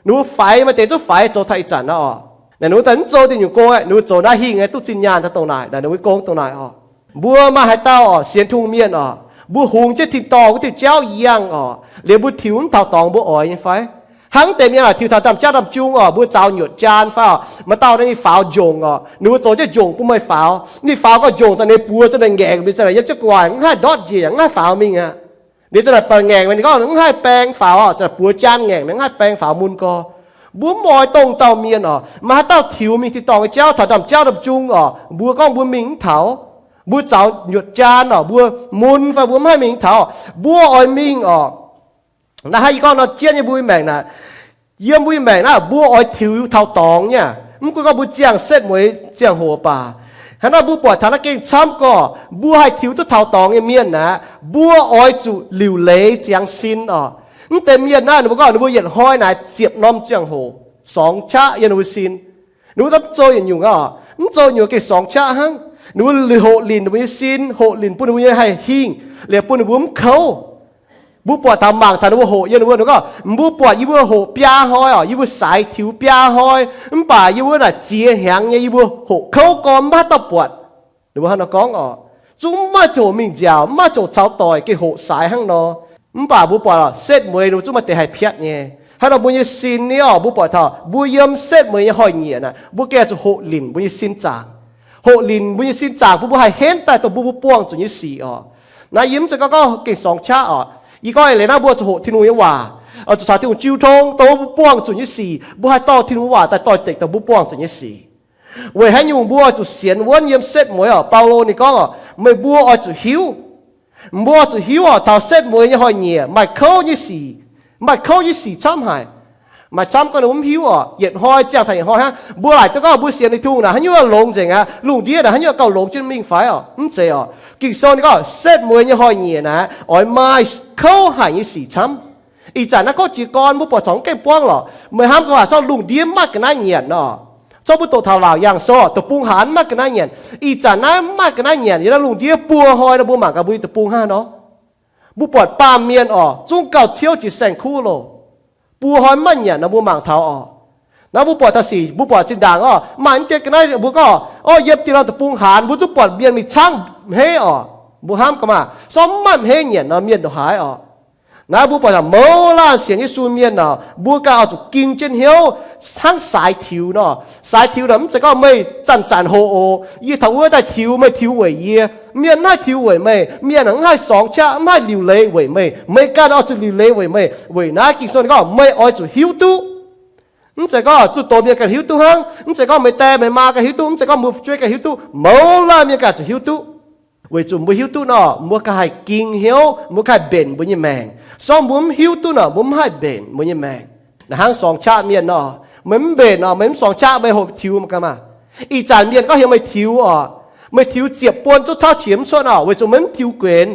Ninh mbuo faix maaih deix duqv faix zoux taux ih zanc nor oc. Naaic ninh mbuo daaih mv zoux diuh nyungc gong aqv, ninh mbuo zoux naaiv hingh nyei duqv zinh nyaanh daaih dongh naaic, naaic ninh mbuo gong dongh naaic oc. Mbuo maaih haaix dauh oc, sienx Tin-Hungh mienh oc, mbuo hungx jienv tin-dorngh wuov diuh jauv yangh oc, liuz mbuo tiux mv taux dorngx mbuo oix nyei fai? Hnangv deix mienh oc, tiux taux ndaamv-jauv ndaamv-jung oc, mbuo zaux nyuoqc jaan fai oc, maaih dauh naaiv ninh faaux njongc oc, ninh mbuo zoux jienv njongc bun meih faaux. Ninh faaux gorx njongc zanc ninh buoz zanc ninh ngaengc mingh zanc yaac yiem jienv gu'nguaaic, mv haih ndortv njiec yaac mv haih faaux mingh aqv. Ninh zanc naaic baac ngaengc mingh, ninh gorngv mv haih baeng faaux oc, zanc naaic buoz jaan ngaengc mingh mv haih baeng faaux mun gorx. Mbuo mv oix dongh dauh mienh oc. Maaih haaix dauh tiux mingh tin-dorngh nyei jauv taux ndaamv-jauv ndaamv-jung oc, mbuo gorngv mbuo mingh mv taux. Mbuo zaux nyuoqc jaan oc, mbuo mun fai mbuo mv haih mingh mv taux. Mbuo oix mingh oc. Naaiv hnangv yie gorngv nor, jienv nyei mbuo nyei maengc naaic, yiem mbuo nyei maengc naaiv mbuo oix tiux taux dorngx nyei aqv. Mv gunv gorngv mbuo ziangh setv mueiz ziangh hoc baac, hnangv naaiv mbuo buatc taux naaiv gengh camv gorx, mbuo haih tiux duqv taux dorngx nyei mienh naaic, mbuo oix zuqc liuc leiz ziangx sin oc. Mv deix mienh naaiv ninh mbuo gorngv ninh mbuo yietc hnoi naaic ziepc norm ziangh hoc sorngx qaqv yiem ninh mbuo sin. Ninh mbuo mv zoux yietc nyungc aqv oc, mv zoux nyungc gengh sorngx qaqv hnangv. Ninh mbuo hoqc linc ninh mbuo nyei sin, hoqc linc bun ninh mbuo nyei haih hingh, liuz bun ninh mbuo mv kouv. Mbuo buatc taux mangc taux ninh mbuo hoqc yiem ninh mbuo, ninh gorngv, mbuo buatc yie mbuo hoqc biaa hnoi oc, yie mbuo saaix tiux biaa hnoi, mv baac yie mbuo naaic ziex hnyangx nyei yie mbuo hoqc kouv gorx mv maaih haaix dauh buatc. Ninh mbuo hnangv nor gorngv oc. Zungv mv maaih ziangh hoc mingh nziaauc, mv maaih ziangh hoc caux doic, gengh hoqc saaix hnangv nor. Mv baac mbuo buatc oc, setv mueiz ninh mbuo zungv maaih deix haih piatv nyei. Hnangv nor mbuo nyei sin ni oc, mbuo buatc taux mbuo yiem setv mueiz nyei hnoi-nyieqc naaic, mbuo gengh zuqc hoqc linc mbuo nyei sin zaangc. Hoqc linc mbuo nyei sin zaangc bun mbuo haih henv daaih dongh mbuo, mbuo buangh zuqc nyei sic oc. Naaiv yie mv zeiz gorngv gorngv gengh sorngx qaqv oc. Yie gorngv eix leiz naaiv mbuo zuqc hoqc Tin-Hungh nyei waac, zuqc caux Tin-Hungh jiu tong dongh mbuo buangh zuqc nyei sic, mbuo haih dorh Tin-Hungh waac daaih doix-dekc dongh mbuo buangh zuqc nyei sic. Weic haaix nyungc mbuo oix zuqc sienx wuonv yiem setv mueiz oc? Baulo ninh gorngv oc, meih mbuo oix zuqc hiuv. Mbuo oix zuqc hiuv oc, taux setv mueiz nyei hnoi-nyieqc maaih kouv nyei sic, maaih kouv nyei sic camv haic. Maaih camv gorngv ninh mbuo mv hiuv oc, yietc hnoi ziangh taux yietc hnoi hnangv. Mbuo laaic duqv gorngv mbuo sienx Tin-Hungh naaic, haaix nyungc longx nzengc aqv. Lungh ndiev naaic haaix nyungc gauh longx jienv mingh fai oc? Mv zeiz oc. Ging-Sou ninh gorngv setv mueiz nyei hnoi-nyieqc naaic oix maaih kouv haic nyei sic camv. Ih zanc naaiv kouv jiez gorn mbuo buatc corc mv gaengh buangv lorqc. Meih hnamv gaax waac, zorqv lungh ndiev mv maaih ga'naaiv nyanc nor, zorqv mbuo doqc taux laauc yangh sou, deic-bung hanc mv maaih ga'naaiv nyanc. Ih zanc naaiv mv maaih ga'naaiv nyanc, yiem naaiv lungh ndiev buo hnoi nor, mbuo mangc gaax mbuo nyei deic-bung hnangv nor. Mbuo buatc baamh mienh oc, zungv gauh ciouv jiex saeng-kuv loh. Buo hnoi mv maaih nyanc nor mbuo mangc taux oc. Naaiv mbuo buatc taux sic, mbuo buatc zinh ndaangc oc, maaih mv deix ga'naaiv mbuo gorngv, o, yiem dieh norm deic-bung hanc mbuo zungv buatc mienh mingh caangv hmeiv oc. Mbuo hnamv gaax maah, sortv mv maaih hmeiv nyanc nor mienh ndongc haaix oc. Naaiv mbuo buatc taux mouz laanh sienx Yesu mienh oc, mbuo gauh oix zuqc ging jienv hnyouv hnangv saaix tiux nor. Saaix tiux nor mv zeiz gorngv meih zanc-zanc hoqc oc, yie taux wuov daaih tiux, meih tiux weic yie. Mienh mv haih tiux weic meih, mienh mv haih sorngx qaqv, mv haih liuc leiz weic meih. Meih ganh oix zuqc liuc leiz weic meih. Weic naaiv Ging-Sou ninh gorngv meih oix zuqc hiuv duqv. Mv zeiz gorngv zuqc doz mienh ganh hiuv duqv hnangv, mv zeiz gorngv meih die meih maa ganh hiuv duqv, mv zeiz gorngv mbuo fu'jueiv ganh hiuv duqv, mouz laanh mienh ganh zuqc hiuv duqv. Weic zuqc mbuo hiuv duqv nor, mbuo ganh haih ging hnyouv, mbuo ganh haih mbenc mbuo nyei maengc. Sortv mbuo mv hiuv duqv nor, mbuo mv haih mbenc mbuo nyei maengc. Naaiv hnangv sorngx qaqv mienh nor, meih mv mbenc nor, meih mv sorngx qaqv, meih hoqc tiux mangc gaax maah. Ih zanc mienh gorngv heuc meih tiux oc, meih tiux ziepc buonc zungv tauv qiex mv cuotv oc, weic zuqc meih mv tiux guenx.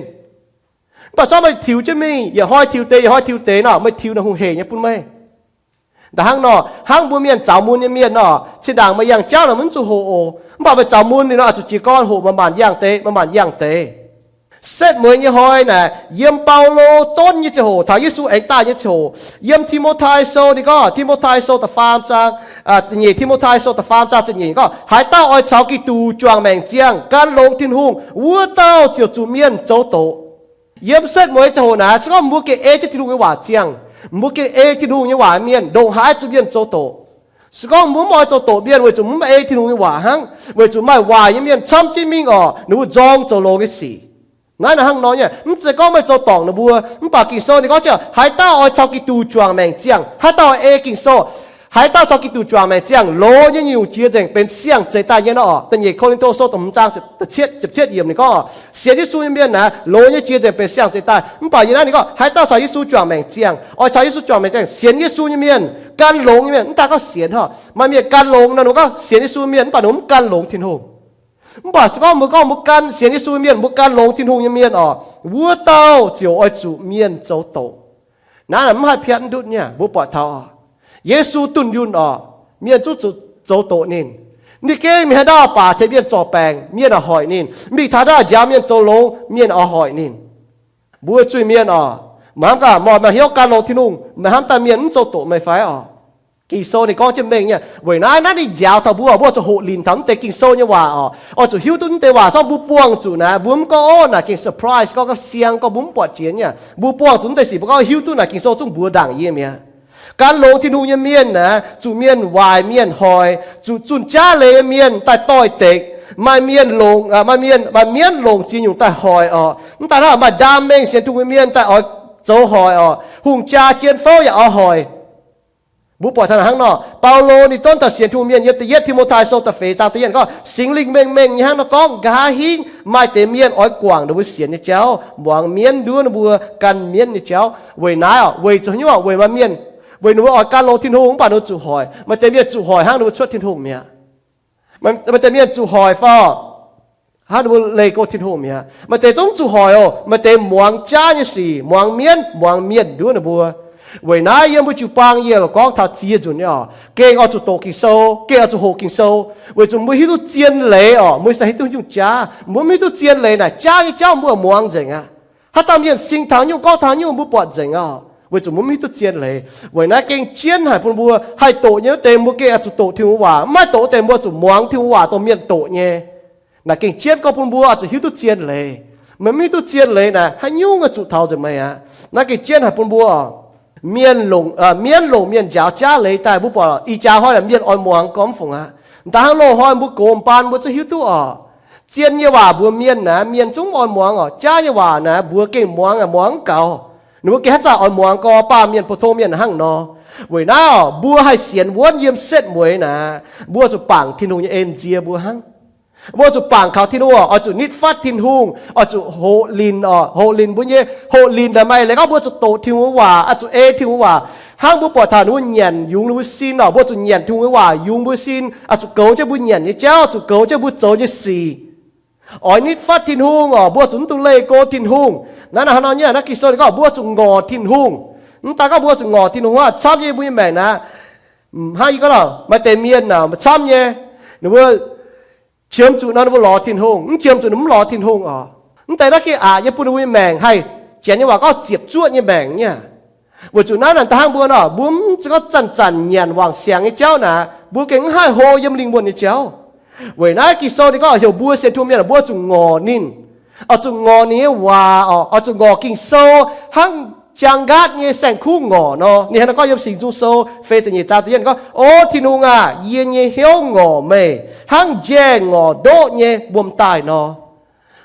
Mv baac zorqv meih tiux jienv mingh, yietc hnoi tiux deix, yietc hnoi tiux deix nor, meih tiux naaic hungh heic nyei bun meih. Da'hnangv nor, hnangv mbuo mienh zaux mun nyei mienh nor, zinh ndaangc meih yangh jauv naaic mv zuqc hoqc oc. Mv baac meih zaux mun liuz nor, oix zuqc jiez gorn hoqc manc-manc yangh deix, manc-manc yangh deix. Setv mueiz nyei hnoi naaic, yiem Baulo donv nyei ziangh hoc, taux Yesu aengx daaih nyei ziangh hoc, yiem Ti^mo^tai Sou ninh gorngv, Ti^mo^tai Sou da'faam zaang, nyeic Ti^mo^tai Sou da'faam zaang ziepc nyeic gorngv, haaix dauh oix caux Giduc juangc maengc ziangh, gan longx Tin-Hungh, wuov dauh ziouc zuqc mienh zoux doqc. Yiem setv mueiz ziangh hoc naaic, se gorngv mbuo gengh ei jienv Tin-Hungh nyei waac ziangh, mbuo gengh ei Tin-Hungh nyei waac mienh, ndongc haaix zuqc mienh zoux doqc. Se gorngv mbuo mv oix zoux doqc mienh weic zuqc mv ei Tin-Hungh nyei waac hnangv, weic zuqc maaih waaic nyei mienh camv jienv mingh orqc, ninh mbuo nzorng zoux longx nyei sic. Naaiv naaic hnangv nor nyei, mv zeiz gorngv meih zoux dorngc ninh mbuo. Mv baac Ging-Sou ninh gorngv jienv, haaix dauh oix caux Giduc juangc maengc ziangh, haaix dauh ei Ging-Sou, haaix dauh caux Giduc juangc maengc ziangh, loz nyei nyungc jiex nzengc benx siang zeix daaih nyei nor. Da'nyeic Ko^lin^to Sou da'hmz zaang da'cietv yiemc ninh gorngv, sienx Yesu nyei mienh naaic, loz nyei jiex nzengc benx siang zeix daaih. Mv baac yie naaiv ninh gorngv, haaix dauh caux Yesu juangc maengc ziangh, oix caux Yesu juangc maengc ziangh, sienx Yesu nyei mienh, gan longx nyei mienh, mv daaih gorngv sienx hnangv. Maaih mienh gan longx nor, ninh mbuo gorngv sienx Yesu mienh, mv baac ninh mbuo mv gan longx Tin-Hungh. Mv baac se gorngv mbuo gorngv mbuo gan sienx Yesu mienh, mbuo gan longx Tin-Hungh nyei mienh orqc, wuov dauh ziouc oix zuqc mienh zoux doqc. Naaiv mv haih piatv ndutv nyei, mbuo buatc taux Yesu dunh yunh orqc, mienh zungv zuqc zoux doqc ninh. Ninh gengh mingh haaix ndau baac tengx mienh zorc baengc, mienh oix hoic ninh. Mingh taux ndau njaaux mienh zoux longx, mienh oix hoic ninh. Mbuo zuiz-mienh orqc, meih hnamv gaax, meih maaih hnyouv gan longx Tin-Hungh, meih hnamv daaih mienh mv zoux doqc meih fai orqc? Ging-Sou ninh gorngv jienv mengh nyei. Weic naaiv, naaiv ninh njaaux taux mbuo, mbuo zuqc hoqc linc taux mv deix Ging-Sou nyei waac orqc, oix zuqc hiuv duqv mv deix waac. Zorqv mbuo buangh zuqc naaiv, mbuo mv gorngv, Ov, naaic gengh surprise, gorngv gapv siang, gorngv mbuo mv buatc jiex nyei. Mbuo buangh zuqc mv deix sic, mbuo gorngv hiuv duqv naaic Ging-Sou zungv mbuox ndaangc yie mi'aqv. Gan longx Tin-Hungh nyei mienh naaic, zuqc mienh waaic, mienh hoic, zuqc zunh jaav leiz nyei mienh daaih doix-dekc, maaih mienh longc, maaih mienh, maaih mienv longc ziex nyungc daaih hoic orqc. Mv daaih hnangv maaih ndaam mengh sienx Tin-Hungh nyei mienh daaih oix zoux hoic orqc. Hungh jaa jien fouv yaac oix hoic. Mbuo buatc taux hnangv nor, Baulo ninh donv taux sienx Tin-Hungh mienh yiem da'yietv Ti^mo^tai Sou da'feix zaang da'yietv gorngv, Singx Lingh mengh mengh nyei hnangv nor gorngv, nqa'haav hingv maaih deix mienh oix guangc ninh mbuo sienx nyei jauv, muangx mienv nduov ninh mbuo gan mienv nyei jauv. Weic naaiv orqc, weic zuqc haaix nyungc orqc? Weic maaih mienh, weic ninh mbuo oix gan longx Tin-Hungh mv baac ninh mbuo zuqc hoic. Maaih deix mienh zuqc hoic hnangv ninh mbuo cuotv Tin-Hungh mi'aqv. Maaih deix mienh zuqc hoic fai hnangv ninh mbuo leih go Tin-Hungh mi'aqv. Maaih deix zungv zuqc hoic oc. Maaih deix muangx jaav nyei sic, muangx mienv, muangx mienh nduov ninh mbuo. Weic naaiv yiem mbuo jiu-baang yie gorngv taux ziex nzunc nyei orqc, gengh oix zuqc doqc Ging-Sou, gengh oix zuqc hoqc Ging-Sou, weic zuqc mbuo hiuv duqv zien leiz orqc, mbuo se hiuv duqv nyungc jaav. Mbuo mv hiuv duqv zien leiz naaic, jaav nyei jauv mbuo muangx nzengc aqv. Haaix dauh mienh sing taux nyungc, gorngv taux nyungc mbuo buatc nzengc orqc, weic zuqc mbuo mv hiuv duqv zien leiz. Weic naaiv gengh jienv haic bun mbuo haih doqc nyei wuov deix mbuo gengh oix zuqc doqc Tin-Hungh waac. Mv maaih doqc wuov deix mbuo zuqc muangx Tin-Hungh waac dongh mienh doqc nyei. Naaiv gengh jienv gorngv bun mbuo oix zuqc hiuv duqv zien leiz. Meih mv hiuv duqv zien leiz naaic, haaix nyungc zuqc taux nzengc meih aqv. Naaiv gengh jienv haic bun mbuo mienv longc, mienv longc mienh njaaux jaav leiz daaih, mbuo buatc ih jaax hnoi naaic mienh oix muangx gormx fungc aqv. Da'hnangv loz-hnoi mbuo gox mbaan mbuo zungv hiuv duqv orqc, zien nyei waac mbuox mienh naaic mienh zungv mv oix muangx orqc. Jaav nyei waac naaic mbuox gengh muangx, muangx mv gaux. Ninh mbuo gengh haaix zanc oix muangx gorx, baamh mienh, pou-tong mienh hnangv nor. Weic naaiv orqc, mbuo haih sienx wuonv yiem setv mueiz naaic, mbuo zuqc bangc Tin-Hungh nyei en nziex mbuo hnangv. Mbuo zuqc bangc kaux Tin-Hungh orqc, oix zuqc nitv fatv Tin-Hungh, oix zuqc hoqc linc orqc. Hoqc linc mbuo nyei, hoqc linc naaic maaih leiz gorngv mbuo zuqc doqc Tin-Hungh waac, oix zuqc ei Tin-Hungh waac. Hnangv mbuo buatc taux ninh mbuo nyanc yungz ninh mbuo sin orqc, mbuo zuqc nyanc Tin-Hungh nyei waac yungz mbuo sin, oix zuqc goux jienv mbuo nyanc nyei jauv, zuqc goux jienv mbuo zoux nyei sic. Oix nitv fatv Tin-Hungh orqc, mbuo zuqc mv dungx leih go Tin-Hungh. Naaiv naaic hnangv nor nyei, naaiv Ging-Sou ninh gorngv mbuo zuqc ngorc Tin-Hungh. Mv daaih gorngv mbuo zuqc ngorc Tin-Hungh aqv, camv nyei mbuo nyei maengc naaic. Hnangv yie gorngv, maaih deix mienh naaic camv nyei, ninh mbuo qiemx zuqc nor ninh mbuo lorz Tin-Hungh, mv qiemx zuqc ninh mv lorz Tin-Hungh orqc. Mv deix naaiv gengh aqc nyei bun ninh mbuo nyei maengc haih, Janx nyei waac gorngv ziepc zuoqv nyei maengc nyei. Weic zuqc naaiv naaic da'hnangv mbuo nor, mbuo mv zeiz gorngv zanc-zanc nyanc wangc siangx nyei jauv naaic, mbuo gengh mv haih hlo yiem lingh wuonh nyei jauv. Weic naaiv Ging-Sou ninh gorngv heuc mbuo sienx Tin-Hungh mienh, mbuo zuqc ngorc ninh. Oix zuqc ngorc ninh nyei waac orqc, oix zuqc ngorc Ging-Sou hnangv jaang nqaatv nyei saeng-kuv ngorc nor. Ninh hnangv naaiv gorngv yiem Singx Nzung Sou feix ziepc nyeic zaang da'yietv gorngv, O Tin-Hungh aac, yie nyei hnyouv ngorc meih hnangv njaeh ngorc ndoqv nyei wuom daaih nor.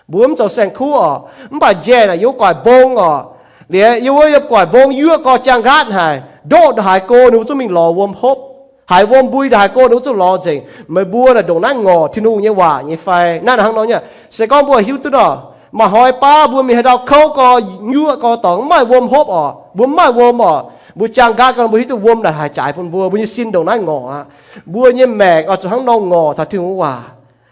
Mbuo mv zoux saeng-kuv orqc, mv baac njaeh naaic yiem wuov guaix mbong orqc. Liuz yiem wuov yiem guaix mbong yuoqv gorx jaang nqaatv haic, ndoqv ndongc haaix go ninh mbuo zungv mingh lorz wuom hopv. Haiz wuom mbui ndongc haaix go ninh mbuo zungv lorz nzengc. Meih mbuo naaic ndongc naaiv ngorc Tin-Hungh nyei waac nyei fai? Naaiv hnangv nor nyei. Se gorngv mbuo hiuv duqv orqc, maaih hnoi baav mbuo mingh haaix ndau kouv gorx, yuoqv gorx dorngx, mv maaih wuom hopv orqc, mbuo mv maaih wuom orqc, mbuo jaang nqaatv gorx, mbuo hiuv duqv wuom naaic haaix jaaix bun mbuo, mbuo nyei sin ndongc naaiv ngorc aqv. Mbuo nyei maengc oix zuqc hnangv nor ngorc taux Tin-Hungh waac.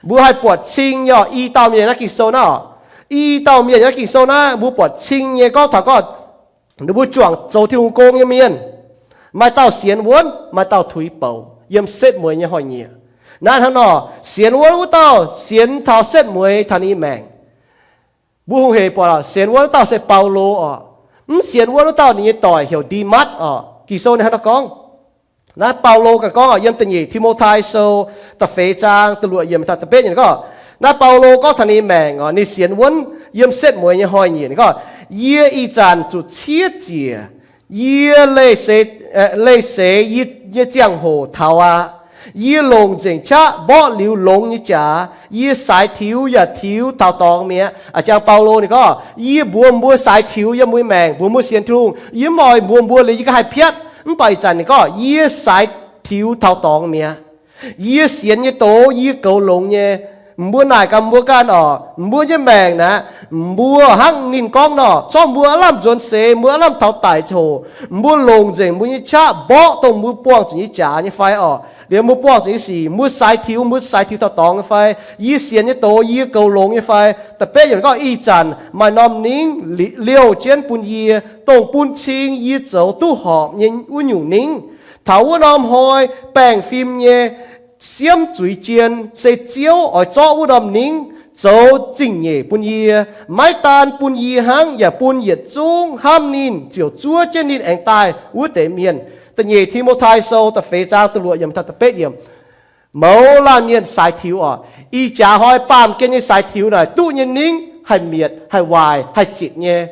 Mbuo haih buatc cing nyei orqc. I dauh mienh naaiv Ging-Sou naaiv orqc, i dauh mienh naaiv Ging-Sou naaiv mbuo buatc cing nyei gorngv taux gorngv ninh mbuo juangc zoux Tin-Hungh gong nyei mienh. Maaih dauh sienx wuonv, maaih dauh tuix bouc yiem setv mueiz nyei hnoi-nyieqc. Naaiv hnangv nor, sienx wuonv wuov dauh sienx taux setv mueiz taux ninh nyei maengc. Mbuo hungh hec buatc sienx wuonv wuov dauh se Baulo oc. Mv sienx wuonv wuov dauh ninh nyei doic heuc Ndimatv oc. Ging-Sou ninh hnangv nor gorngv. Naaiv Baulo ganh gorngv oc, yiem da'nyeic Ti^mo^tai Sou da'feix zaang da'luoqc yiemc taux da'betv yiemc gorngv, naaiv Baulo gorngv taux ninh nyei maengc oc, ninh sienx wuonv yiem setv mueiz nyei hnoi-nyieqc ninh gorngv, yie ih zanc zuqc ciev ziec, yie leih seix, leih seix yie nyei ziangh hoc taux aqv. Yie longc nzengc qaqv mborqv liuz longx nyei jaax. Yie saaix tiux yaac tiux taux dorngx mi'aqv. A'jang Baulo ninh gorngv, yie mbuox mbuo saaix tiux yiem mbuo nyei maengc, mbuox mbuo sienx Tin-Hungh, yie mv oix mbuox mbuo liuz yie ganh haih piatv. Mv baac ih zanc ninh gorngv, yie saaix tiux taux dorngx mi'aqv. Yie sienx nyei doz yie goux longx nyei. Mbuo naaic gaax mbuo ganh oc, mbuo nyei maengc naaic, mbuo hnangv ninh gorngv nor, zorqv mbuo aav lamh nzuonx seix, mbuo aav lamh taux daic ziangh hoc, mbuo longc nzengc mbuo nyei qaqv mborqv dongh mbuo buangh zuqc nyei jaax nyei fai oc, liemh mbuo buangh zuqc nyei sic, mbuo saaix tiux, mbuo saaix tiux taux dorngx nyei fai, yie sienx nyei doz yie goux longx nyei fai. Da'betv yiemc gorngv, ih zanc maaih norm ningv liouh jienv bun yie, dongh bun cing yie zoux duqv horpc nyei wuov nyungc ningv. Taux wuov norm hnoi baengh fim nyei siemv zuiz jien se Ziouv oix zorqv wuov norm ningv zoux zingh nyeic bun yie, maiv daan bun yie hnangv, yaac bun yietc zungv hnamv ninh ziouc zuov jienv ninh aengx daaih wuov deix mienh. Da'nyeic Ti^mo^tai Sou da'feix zaang da'luoqc yiemc taux da'betv yiemc. Mouz laanh mienh saaix tiux oc. Ih jaax hnoi baamh gen nyei saaix tiux naaic duqv nyei ningv haih mietc, haih waaic, haih zitc nyei.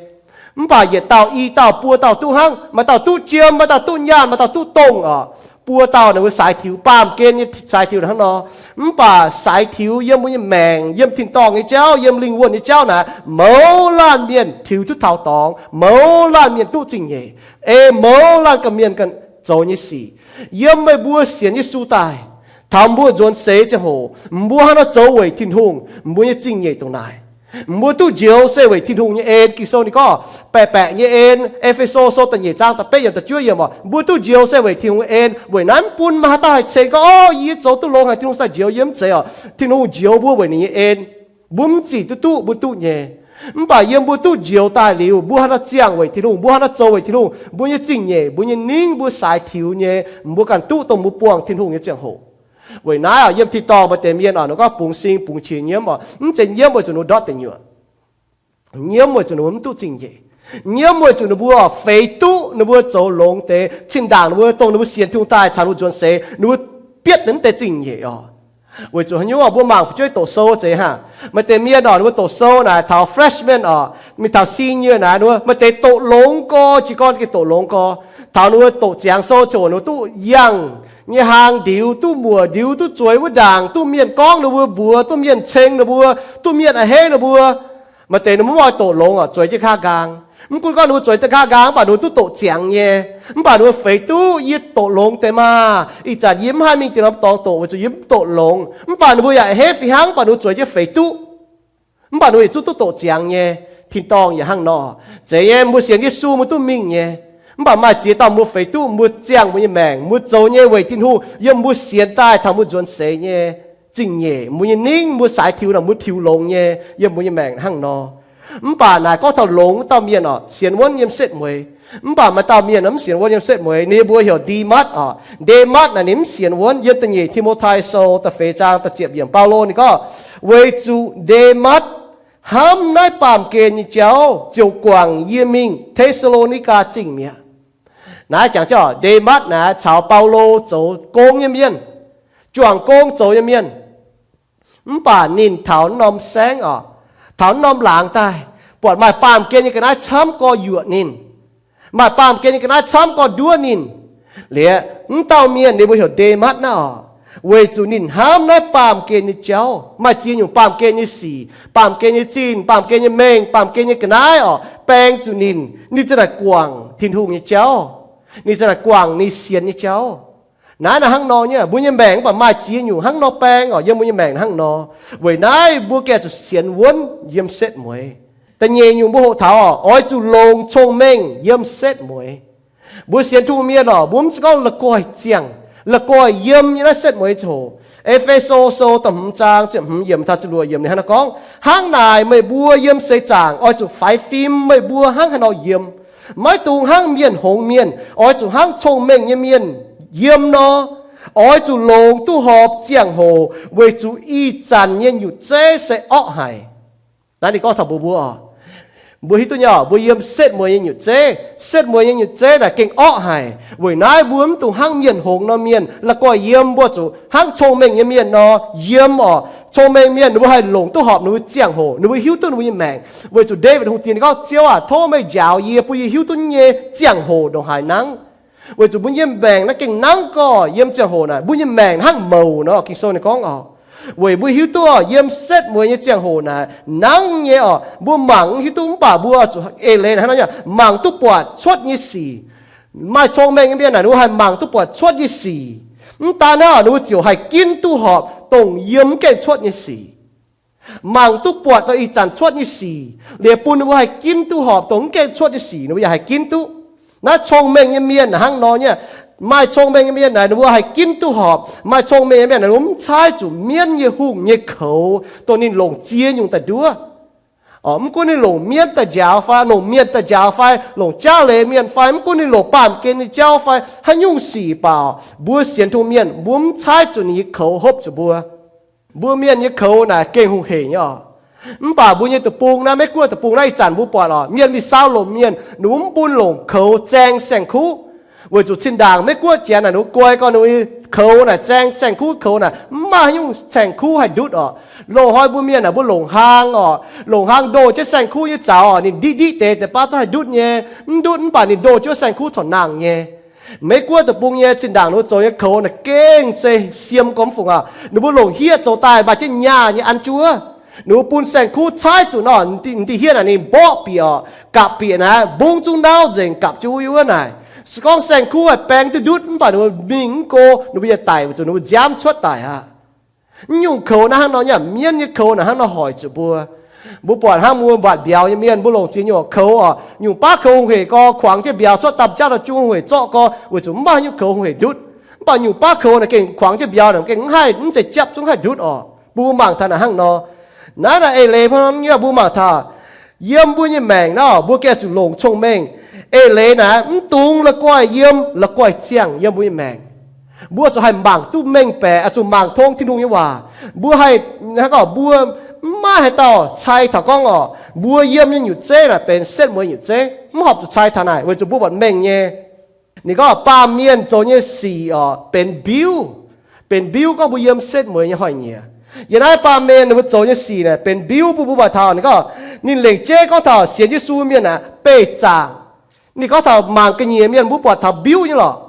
Mv baac yietc dauh, i dauh, buo dauh duqv hnangv. Maaih dauh duqv jiem, maaih dauh duqv nyaanh, maaih dauh duqv dongh oc. Buo dauh ninh mbuo saaix tiux, baamh gen nyei saaix tiux hnangv nor. Mv baac saaix tiux yiem mbuo nyei maengc, yiem tin-dorngh nyei jauv, yiem lingh wuonh nyei jauv naaic, mouz laanh mienh tiux duqv taux dorngx, mouz laanh mienh duqv zingh nyeic, ei mouz laanh ganh mienh ganh zoux nyei sic. Yiem meih mbuo sienx Yesu daaih, taux mbuo nzuonx seix ziangh hoc, mbuo hnangv nor zoux weic Tin-Hungh, mbuo nyei zingh nyeic dongh naaic. Mbuo duqv njoux se weic Tin-Hungh nyei en. Ging-Sou ninh gorngv, baeqc baeqc nyei en. E^fe^so Sou da'nyeic zaang da'betv yiemc da'juov yiemc oc, mbuo duqv njoux se weic Tin-Hungh nyei en. Weic naaiv mv bun maaih haaix dauh haih ceng gorngv, orv, yie zoux duqv longx haic, Tin-Hungh sai njoux yie, mv zeiz oc. Tin-Hungh njoux mbuo weic ninh nyei en. Mbuo mv zingh duqv duqv, mbuo duqv nyei. Mv baac yiem mbuo duqv njoux daaih liuz, mbuo hnangv nor ziangh weic Tin-Hungh, mbuo hnangv nor zoux weic Tin-Hungh, mbuo nyei zingh nyeic, mbuo nyei ningv, mbuo saaix tiux nyei, mbuo ganh duqv dongh mbuo buangh Tin-Hungh nyei ziangh hoc. Weic naaiv oc, yiem tin-dorngh maaih deix mienh oc, ninh gorngv bungx sing bungx qiex nyiemv oc, mv zeiz nyiemv weic zuqc ninh ndortv deic nyuoqc. Nyiemv weic zuqc ninh mbuo mv duqv zingh nyeic. Nyiemv weic zuqc ninh mbuo feix duqv ninh mbuo zoux longx deix, zinh ndaangc ninh mbuo dongh ninh mbuo sienx Tin-Hungh daaih caux ninh mbuo nzuonx seix, ninh mbuo bietv naaiv deix zingh nyeic oc. Weic zuqc haaix nyungc oc, mbuo mangc fu'jueiv doqc sou zeiz hnangv. Maaih deix mienh oc, ninh mbuo doqc sou naaic taux freshman oc, mingh taux senior naaic, ninh mbuo maaih deix doqc longx gorx, jiez gorn gengh doqc longx gorx. Taux ninh mbuo doqc ziangx sou ziouc ninh mbuo duqv yangh nyei hlang ndiux, duqv muoc ndiux, duqv zueiz wuov ndaangc, duqv mienh gorngv ninh mbuo mbuox, duqv mienh ceng ninh mbuo, duqv mienh a'hneiv ninh mbuo. Maaih deix ninh mbuo mv oix doqc longx oc, zueiz jienv kaav nqaang. Mv gunv gorngv ninh mbuo zueiz jienv kaav nqaang, mv baac ninh mbuo duqv doqc ziangx nyei. Mv baac ninh mbuo feix duqv, yie doqc longx deix maah! Ih zanc yie mv haih mingh diex norm dorngx doqc weic zuqc yie mv doqc longx. Mv baac ninh mbuo yaac a'hneiv fih hnangv, mv baac ninh mbuo zueiz jienv feix duqv. Mv baac ninh mbuo yietc zungv duqv doqc ziangx nyei. Tin-dorngh yaac hnangv nor. Zeiz nyei, mbuo sienx Yesu mbuo duqv mingh nyei. Mv baac maaih ziex dauh mbuo feix duqv, mbuo ziangh mbuo nyei maengc, mbuo zoux nyei weic Tin-Hungh, yiem mbuo sienx daaih taux mbuo nzuonx seix nyei zingh nyeic, mbuo nyei ningv, mbuo saaix tiux nor, mbuo tiux longx nyei yiem mbuo nyei maengc hnangv nor. Mv baac naaic gorngv taux longx dauh mienh oc, sienx wuonv yiem setv mueiz. Mv baac maaih dauh mienh mv sienx wuonv yiem setv mueiz, ninh mbuo heuc Ndimatv oc. Ndimatv naaic ninh mv sienx wuonv. Yiem da'nyeic Ti^mo^tai Sou da'feix zaang da'ziepc yiemc, Baulo ninh gorngv, weic zuqc Ndimatv hnamv naaiv baamh gen nyei jauv ziouc guangc yie mingh Te^saa^lo^ni^gaa Zingh mi'aqv. Naaiv jangx jauv Ndimatv naaic caux Baulo zoux gong nyei mienh, juangc gong zoux nyei mienh. Mv baac ninh taux norm saengv oc, taux norm laangz daaih, buatc maaih baamh gen nyei ga'naaiv camv gorx yuoqc ninh, maaih baamh gen nyei ga'naaiv camv gorx nduov ninh. Liuz, mv dauh mienh ninh mbuo heuc Ndimatv naaiv oc, weic zuqc ninh hnamv naaiv baamh gen nyei jauv, maaih ziex nyungc baamh gen nyei sic, baamh gen nyei zinh, baamh gen nyei mengh, baamh gen nyei ga'naaiv oc, baeng zuqc ninh, ninh za'naaic guangc Tin-Hungh nyei jauv, ninh za'naaic guangc ninh sienx nyei jauv. Naaiv naaic hnangv nor nyei, mbuo nyei maengc mv baac maaih ziex nyungc hnangv nor baeng oc, yiem mbuo nyei maengc hnangv nor. Weic naaiv mbuo gengh zuqc sienx wuonv yiem setv mueiz. Da'nyeic nyungc mbuo hoqc taux oc, oix zuqc longc cong-mengh yiem setv mueiz. Mbuo sienx Tin-Hungh mienh oc, mbuo mv zeiz gorngv la'guaih ziangh, la'guaih yiem nyei naaiv setv mueiz ziangh hoc. E^fe^so Sou da'hmz zaang ziepc hmz yiemc taux ziepc luoqc yiemc ninh hnangv naaiv gorngv, hnangv naaic meih mbuo yiem seix zaangc oix zuqc faix fim meih mbuo hnangv haaix nor yiem. Maiv dungx hnangv mienh hngongx mienh, oix zuqc hnangv cong-mengh nyei mienh yiem nor, oix zuqc longc duqv horpc ziangh hoc, weic zuqc ih zanc nyei nyutc zeiv se orqv haic. Naaiv ninh gorngv taux mbuo, mbuo oc, mbuo hiuv duqv nyei oc, mbuo yiem setv mueiz nyei nyutc zeiv. Setv mueiz nyei nyutc zeiv naaic gengh orqv haic. Weic naaiv mbuo mv dungx hnangv mienh hngongx nor mienh la'guaih yiem. Mbuo zuqc hnangv cong-mengh nyei mienh nor yiem oc. Cong-mengh mienh ninh mbuo haih longc duqv horpc ninh mbuo ziangh hoc, ninh mbuo hiuv duqv ninh mbuo nyei maengc. Weic zuqc Ndaawitv Hungh Diex ninh gorngv, Ziouv aac, tov meih njaaux yie, bun yie hiuv duqv nyei ziangh hoc ndongc haaix nangv. Weic zuqc mbuo nyei maengc naaiv gengh nangv gorqv yiem ziangh hoc naaic. Mbuo nyei maengc hnangv mouc nor, Ging-Sou ninh gorngv oc. Weic mbuo hiuv duqv yiem setv mueiz nyei ziangh hoc naaic nangv nyei oc. Mbuo mangc hiuv duqv mv baac mbuo zuqc eix leiz hnangv nor, mangc duqv buatc cuotv nyei sic. Maaih cong-mengh nyei mienh naaic ninh mbuo haih mangc duqv buatc cuotv nyei sic. Mv daan naaiv, ninh mbuo ziouc haih ginv duqv horpc dongh yiem mv gaengh cuotv nyei sic. Mangc duqv buatc dongh ih zanc cuotv nyei sic, liuz bun ninh mbuo haih ginv duqv horpc dongh mv gaengh cuotv nyei sic, ninh mbuo yaac haih ginv duqv. Naaiv cong-mengh nyei mienh hnangv nor nyei. Maaih cong-mengh nyei mienh naaic ninh mbuo haih ginv duqv horpc. Maaih cong-mengh nyei mienh naaic ninh mbuo mv caaiv zuqc mienv nyei hungh nyei koux dongh ninh longc ziex nyungc daaih nduov. Mv gunv ninh longc mienv daaih njaaux fai, longc mienh daaih njaaux fai, longc jaav leiz mienh fai, mv gunv ninh longc baamh gen nyei jauv fai haaix nyungc sic baac, mbuo sienx Tin-Hungh mienh mbuo mv caaiv zuqc ninh nyei koux hopv zuqc mbuo. Mbuo mienh nyei koux naaic gengh hungh heic nyei oc. Mv baac mbuo nyei deic-bung naaiv, Meiv-Guoqv deic-bung naaiv ih zanc mbuo buatc oc, mienh mingh saau lomc mienh, ninh mbuo mv bun longc koux zaeng saeng-kuv. Weic zuqc zinh ndaangc Meiv-Guoqv janx naaic ninh mbuo guai gorngv ninh mbuo koux naaic, zaeng saeng-kuv koux naaic mv maaih haaix nyungc saeng-kuv haih ndutv oc. Loz-hnoi mbuo mienh naaic mbuo longc hlaang oc, longc hlaang ndoh jienv saeng-kuv nyei zaux oc, ninh ndiqv ndiqv deix deix baav zungv haih ndutv nyei. Mv ndutv mv baac ninh ndoh jienv saeng-kuv corc nangh nyei. Meiv-Guoqv deic-bung nyei zinh ndaangc ninh mbuo zoux nyei koux naaic gengh se siem gormx fungc aqv. Ninh mbuo longc hieqv zoux daaih maaih jienv nyaah nyei an juov. Ninh mbuo bun saeng-kuv caaiv zuqc nor, m'diuh hieqv naaic ninh mborqv bieqc oc, gapv bieqc naaic mbungv zungv nauv nzengc gapv jienv wuov naaic. Se gorngv saeng-kuv haih baeng duqv ndutv mv baac ninh mbuo mingh mv go, ninh mbuo yietc daic weic zuqc ninh mbuo nziaamv cuotv daic aqv. Mv nyungc koux naaiv hnangv nor nyei, mienv nyei koux naaic hnangv nor hoic zuqc mbuo. Mbuo buatc hnangv mbuo mbatc mbiauz nyei mienh, mbuo longc ziex nyungc koux oc. Nyungc baav koux hungh heic gorx, kuangx jienv mbiauz cuotv daaih jauv daaih zungv hungh heic zorqv gorx, weic zuqc mv maaih haaix nyungc koux hungh heic ndutv. Mv baac nyungc baav koux naaic gengh kuangx jienv mbiauz naaic gengh mv haih, mv zeiz japv zungv haih ndutv oc. Mbuo mangc taux naaic hnangv nor. Naaiv naaic eix leiz hnangv nor nyei, mbuo mangc taux yiem mbuo nyei maengc naaic, mbuo gengh zuqc longc cong-mengh. Eix leiz naaic mv dungx la'guaih yiem, la'guaih ziangh yiem mbuo nyei maengc. Mbuo zuqc haih mangc duqv mengh baeqc, zuqc mangc tong Tin-Hungh nyei waac. Mbuo haih, gorngv mbuo mv maaih haaix dauh cai taux gorngv oc, mbuo yiem nyei nyutc zeiv naaic benx setv mueiz nyutc zeiv, mv horpc zuqc cai taux naaic, weic zuqc mbuo buatc mengh nyei. Ninh gorngv baamh mienh zoux nyei sic oc, benx mbiuv. Benx mbiuv gorngv mbuo yiem setv mueiz nyei hnoi-nyieqc. Yiem naaiv baamh mienh ninh mbuo zoux nyei sic naaic benx mbiuv bun mbuo maaih taux. Ninh gorngv, ninh lengc jeiv gorngv taux sienx Yesu mienh aeqv, beih zaangc. Ninh gorngv taux mangc ga'nyiec mienh mbuo buatc taux mbiuv nyei lorqc.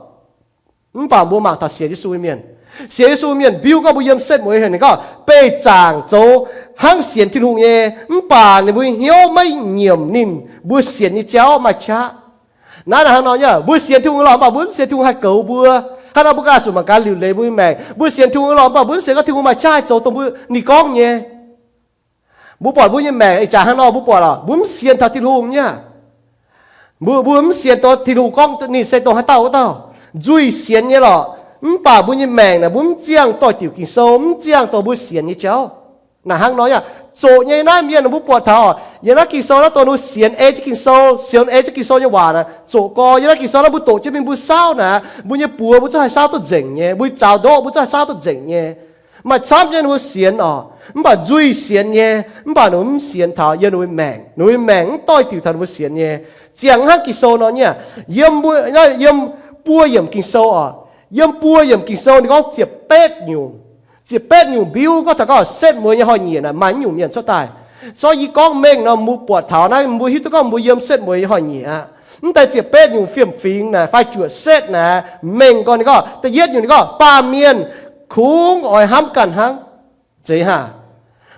Mv baac mbuo mangc taux sienx Yesu mienh. Sienx Yesu mienh mbiuv gorngv mbuo yiem setv mueiz haic. Ninh gorngv beih zaangc zoux hnangv sienx Tin-Hungh nyei, mv baac ninh mbuo hnyouv maiv nyiemc ninh mbuo sienx nyei jauv maaih qaqv. Naaiv hnangv nor nyei, mbuo sienx Tin-Hungh lorqc, mv baac mbuo mv sienx Tin-Hungh haih goux mbuo. Hnangv nor mbuo ganh zuqc mangc gaax liuc leiz mbuo nyei maengc. Mbuo sienx Tin-Hungh lorqc, mv baac mbuo mv sienx gorngv Tin-Hungh maaih qaqv haih zoux dongh mbuo ninh gorngv nyei. Mbuo buatc mbuo nyei maengc ih jaax hnangv nor, mbuo buatc lorqc, mbuo mv sienx taux Tin-Hungh nyei. Mbuo, mbuo mv sienx dongh Tin-Hungh gorngv ninh se dongh haaix dauh wuov dauh. Nzuih sienx nyei lorqc, mv baac mbuo nyei maengc naaic mbuo mv ziangh doix-diuc Ging-Sou, mv ziangh dongh mbuo sienx nyei jauv. Naaic hnangv nor nyei, zoqc nyei naaiv mienh mbuo buatc taux yiem naaiv Ging-Sou naaiv dongh ninh mbuo sienx ei jienv Ging-Sou, sienx ei jienv Ging-Sou nyei waac naaic zoqc gorx. Yiem naaiv Ging-Sou naaiv mbuo doqc jienv mingh mbuo saauv naaic, mbuo nyei buoz mbuo zungv haih saauv duqv nzengc nyei, mbuo nyei zaux ndoqv mbuo zungv haih saauv duqv nzengc nyei. Maaih camv nyei ninh mbuo sienx oc, mv baac nzuih sienx nyei, mv baac ninh mbuo mv sienx taux yiem ninh mbuo maengc. Ninh mbuo maengc mv doix-diuc taux ninh mbuo sienx nyei. Ziangh hnangv Ging-Sou nor nyei, yiem, yiem buo yiemc Ging-Sou oc, yiem buo yiemc Ging-Sou ninh gorngv ziepc betv nyungc. Ziepc betv nyungc mbiuv gorngv taux gorngv setv mueiz nyei hnoi-nyieqc naaic maaih nyungc mienh cuotv daaih. Sortv yie gorngv mengh nor mbuo buatc taux naaiv, mbuo hiuv duqv gorngv mbuo yiem setv mueiz nyei hnoi-nyieqc aqv. Mv deix ziepc betv nyungc fiem-fingx naaic fai juoqc setv naaic mengh gorngv ninh gorngv, da'yietv nyungc ninh gorngv baamh mienh kungx oix hnamv ganh hnangv. Zeiz hnangv.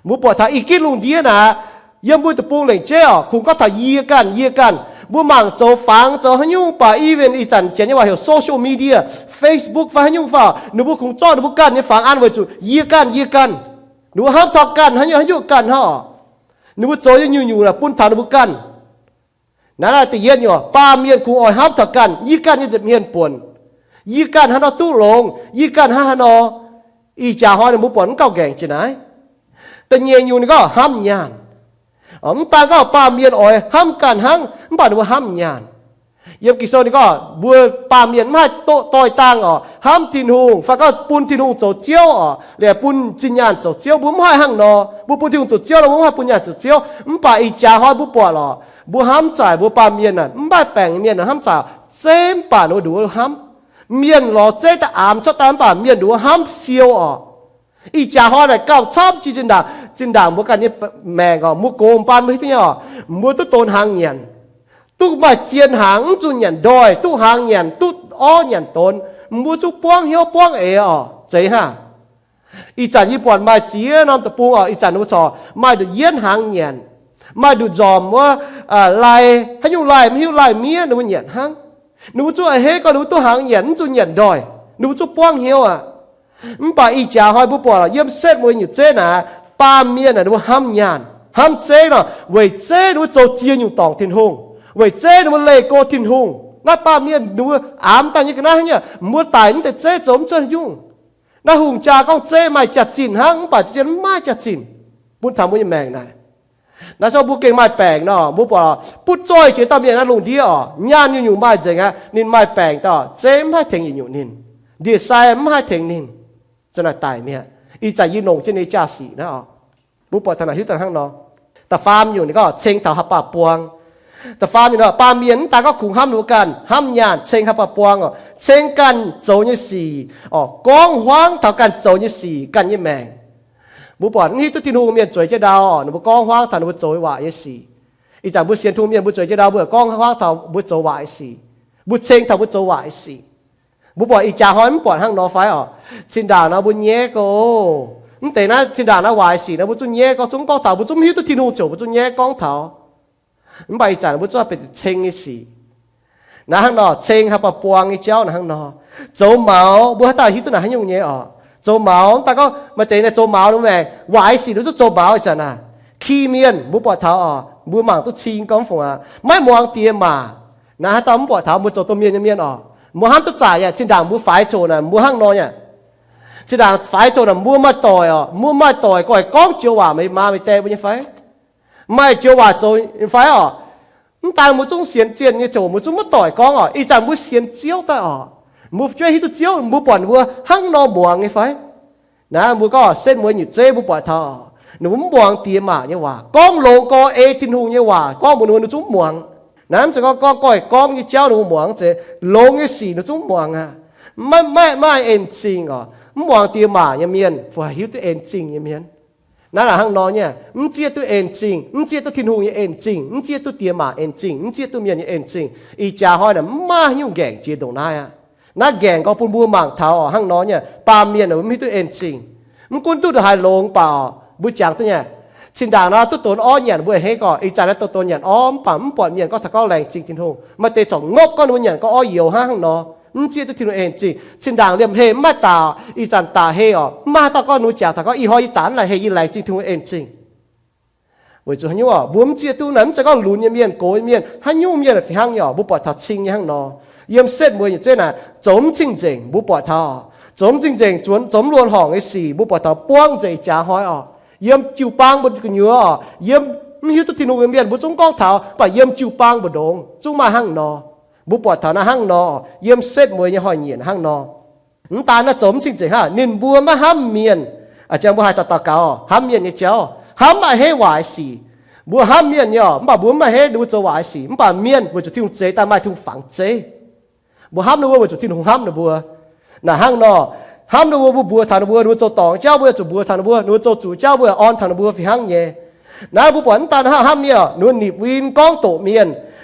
Mbuo buatc taux i gitv lungh ndiev naaic, yiem mbuo deic-bung lengc jeiv oc, kungx gorngv taux yie ganh, yie ganh. Mbuo mangc zoux fangx zoux haaix nyungc baac even ih zanc janx nyei waac heuc social media, Facebook fai haaix nyungc fai, ninh mbuo kungx zorqv ninh mbuo ganh nyei fangx an weic zuqc yie ganh, yie ganh. Ninh mbuo hnamv taux ganh haaix nyungc, haaix nyungc ganh hnangv oc. Ninh mbuo zoux nyei nyungc-nyungc naaic bun taux ninh mbuo ganh. Naaiv da'yietv nyungc, baamh mienh kungx oix hnamv taux ganh, yie ganh nyei nza'hmien buonc. Yie ganh hnangv nor duqv longx, yie ganh hnangv haaix nor. Ih jaax hnoi ninh mbuo buatc mv gauh nqaengc jiex naaiv. Da'nyeic nyungc ninh gorngv hnamv nyaanh. Mv daan gorngv baamh mienh oix hnamv ganh hnangv, mv baac ninh mbuo hnamv nyaanh. Yiem Ging-Sou ninh gorngv mbuo baamh mienh mv haih doqc doix-dangh oc, hnamv Tin-Hungh fai gorngv bun Tin-Hungh zoux Ziouv oc, liuz bun zinh nyaanh zoux Ziouv. Mbuo mv haih hnangv nor. Mbuo bun Tin-Hungh zoux Ziouv nor, mbuo mv haih bun nyaanh zoux Ziouv. Mv baac ih jaax hnoi mbuo buatc lorqc, mbuo hnamv zaaic mbuo baamh mienh naaic, mv maaih baengc mienh hnamv zaaic zeiv, mv baac ninh mbuo nduqc wuov hnamv. Mienh lorz zeiv daaih aamx cuotv daaih, mv baac mienh nduqc wuov hnamv siou oc. Ih jaax hnoi naaic gauh camv jiex zinh ndaangc, zinh ndaangc mbuo ganh nyei maengc oc, mbuo gox mbaan mbuo hiuv duqv nyei oc, mbuo duqv donx hnaangx nyanc, duqv maaih zien hnaangx, mv zuqc nyanc ndoih, duqv hnaangx nyanc, duqv orv nyanc donx, mbuo zungv buangv hnyouv buangv eix oc. Zeiz hnangv. Ih zanc yie buatc maaih ziex norm deic-bung oc, ih zanc ninh mbuo corc maaih nduqc yienv hnaangx nyanc, maaih nduqc nzormc wuov, lai, haaix nyungc lai mv hiuv, lai miev ninh mbuo nyanc hnangv. Ninh mbuo zungv a'hneiv gorngv ninh mbuo duqv hnaangx nyanc, mv zuqc nyanc ndoih, ninh mbuo zungv buangv hnyouv aqv. Mv baac ih jaax hnoi mbuo buatc yiem setv mueiz nyutc zeiv naaic, baamh mienh naaic ninh mbuo hnamv nyaanh, hnamv zeiv nor, weic zeiv ninh mbuo zoux ziex nyungc dorngc Tin-Hungh, weic zeiv ninh mbuo leih go Tin-Hungh. Naaiv baamh mienh ninh mbuo aamx daaih nyei ga'naaiv hnangv nyei, mbuo daic mv deix zeiv zoux mv cuotv nyungc. Naaiv hungh jaa gorngv zeiv maaih jaax-zinh hnangv, mv baac zien maiv jaax-zinh bun taux mbuo nyei maengc naaic. Naaiv se mbuo gengh maaih baengc nor, mbuo buatc butv zoih jiex dauh mienh naaiv lungh ndiev oc, nyaanh nyungc-nyungc maaih nzengc aqv, ninh maaih baengc daaih zeiv mv haih tengx yietc nyungc ninh, ndie-sai mv haih tengx ninh, za'naaic daic mi'aqv. Ih zanc yie longc jienv ninh jaa-sic naaiv oc. Mbuo buatc taux naaic hiuv duqv hnangv nor. Da'faam nyungc ninh gorngv ceng taux haaix baac buang. Da'faam nyungc nor, baamh mienh mv daan gorngv kungx hnamv ninh mbuo ganh, hnamv nyaanh, ceng haaix baac buang oc, ceng ganh zoux nyei sic oc, gorngv hmuangv taux ganh zoux nyei sic, ganh nyei maengc. Mbuo buatc mv hiuv duqv Tin-Hungh mienh zueiz jienv ndau oc, ninh mbuo gorngv hmuangv taux ninh mbuo zoux waac nyei sic. Ih zanc mbuo sienx Tin-Hungh mienh mbuo zueiz jienv ndau mbuo gorngv hmuangv taux mbuo zoux waac nyei sic, mbuo ceng taux mbuo zoux waac nyei sic. Mbuo buatc ih jaax hnoi mv buatc hnangv nor fai oc? Zinh ndaangc nor mbuo nyaiv gorngv, mv deix naaiv zinh ndaangc naaiv waac nyei sic nor mbuo zungv nyaiv gorngv, zungv gorngv taux, mbuo zungv mv hiuv duqv Tin-Hungh ziouc mbuo zungv nyaiv gorngv taux. Mv baac ih zanc mbuo zungv benx ceng nyei sic. Naaiv hnangv nor, ceng haaix baac buang nyei jauv naaiv hnangv nor. Zoux maux mbuo haaix dauh hiuv duqv naaic haaix nyungc nyei oc? Zoux maux mv daan gorngv maaih deix naaic zoux maux ninh mbuo maengc waac nyei sic ninh zungv zoux maux ih zanc naaic. Ki mienh mbuo buatc taux oc, mbuo mangc duqv cing gorngv fungc aqv, maiv muangx diex maac. Naaiv haaix dauh mv buatc taux mbuo zoux domh mienh nyei mienh oc? Mbuo hnamv duqv zaaic yaac zinh ndaangc mbuo faix zoqc naaic mbuo hnangv nor nyei. Zinh ndaangc faix zoqc naaic mbuo maaih doic oc, mbuo maaih doic goiv gorngv joux waac meih maa meih daeh mbuo nyei fai? Maaih joux waac zoux nyei fai oc? Mv daan mbuo zungv sienx zienh nyei ziouc mbuo zungv maiv doic gorngv oc. Ih zanc mbuo sienx Ziouv daaih oc, mbuo jueiv hiuv duqv Ziouv, mbuo buatc ninh mbuo hnangv nor muangx nyei fai? Naaiv mbuo gorngv setv mueiz nyutc zeiv mbuo buatc taux oc, ninh mbuo mv muangx diex maac nyei waac, gorngv longx gorx ei Tin-Hungh nyei waac gorngv mbuox ninh mbuo ninh zungv mv muangx. Naaiv mv zeiz gorngv gorngv goiv gorngv nyei jauv ninh mbuo muangx, mv zeiz, longx nyei sic ninh zungv mv muangx aqv. Maiv, maiv, maiv en-zingh oc, mv muangx diex maac nyei mienh fai hiuv duqv en-zingh nyei mienh. Naaiv naaic hnangv nor nyei, mv zieqv duqv en-zingh, mv zieqv duqv Tin-Hungh nyei en-zingh, mv zieqv duqv diex maac en-zingh, mv zieqv duqv mienh nyei en-zingh. Ih jaax hnoi naaic mv maaih haaix nyungc nqaengc jiex ndongc naaiv aqv. Naaiv nqaengc gorngv bun mbuo mangc taux oc, hnangv nor nyei baamh mienh mv hiuv duqv en-zingh. Mv gunv duqv ndongc haaix longx baac oc, mbuo jangx duqv nyei. Zinh ndaangc nor duqv donx orv nyanc mbuo a'hneiv gorngv ih zanc naaiv dongh donx nyanc orv mv baac mv buatc mienh gorngv taux gorngv laengz zingh Tin-Hungh. Maaih deix corc ngopv gorngv ninh mbuo nyanc gorngv orv youz hnangv, hnangv nor, mv zieqv duqv Tin-Hungh en-zingh. Zinh ndaangc liemh heh mv maaih daaih, ih zanc daaih heh oc, mv maaih haaix dauh gorngv ninh mbuo jangx taux gorngv ih hnoi yie daaih mv laengz heh, yie laengz zingh Tin-Hungh en-zingh. Weic zuqc haaix nyungc oc, mbuo mv zieqv duqv naaic, mv zeiz gorngv lunx nyei mienh, gox nyei mienh, haaix nyungc mienh fih hnangv nyei oc, mbuo buatc taux cing nyei hnangv nor. Yiem setv mueiz nyutc zeiv naaic zoux mv cing-nzengc mbuo buatc taux, zoux mv cing-nzengc, zoux mv luonx horngc nyei sic mbuo buatc taux buangv nzengc ih jaax hnoi oc. Yiem jiu-baang mbu'nyuoz oc, yiem mv hiuv duqv Tin-Hungh nyei mienh mbuo zungv gorngv taux, mv baac yiem jiu-baang mbu'ndongx zungv maaih hnangv nor. Mbuo buatc taux naaiv hnangv nor, yiem setv mueiz nyei hnoi-nyieqc hnangv nor. Mv daan naaiv zoux mv cing-nzengc hnangv, ninh mbuo maiv hnamv mienh. A'jang mbuo haih daux daux gaux hnamv mienh nyei jauv, hnamv a'hneiv waaic sic. Mbuo hnamv mienh nyei oc, mv baac mbuo mv a'hneiv ninh mbuo zoux waaic sic. Mv baac mienh weic zuqc Tin-Hungh zeix daaih maaih Tin-Hungh fangx zeiv. Mbuo hnamv ninh mbuo weic zuqc Tin-Hungh hnamv ninh mbuo. Naaic hnangv nor, hnamv ninh mbuo, mbuo mbuox taux ninh mbuo, ninh mbuo zoux dorngc jauv mbuo zuqc mbuox taux ninh mbuo, ninh mbuo zoux zuqc jauv mbuo orn taux ninh mbuo fih hnangv nyei. Naaiv mbuo buatc mv daan hnangv hnamv mienh oc, ninh mbuo nipc win gorngv doqc mienh,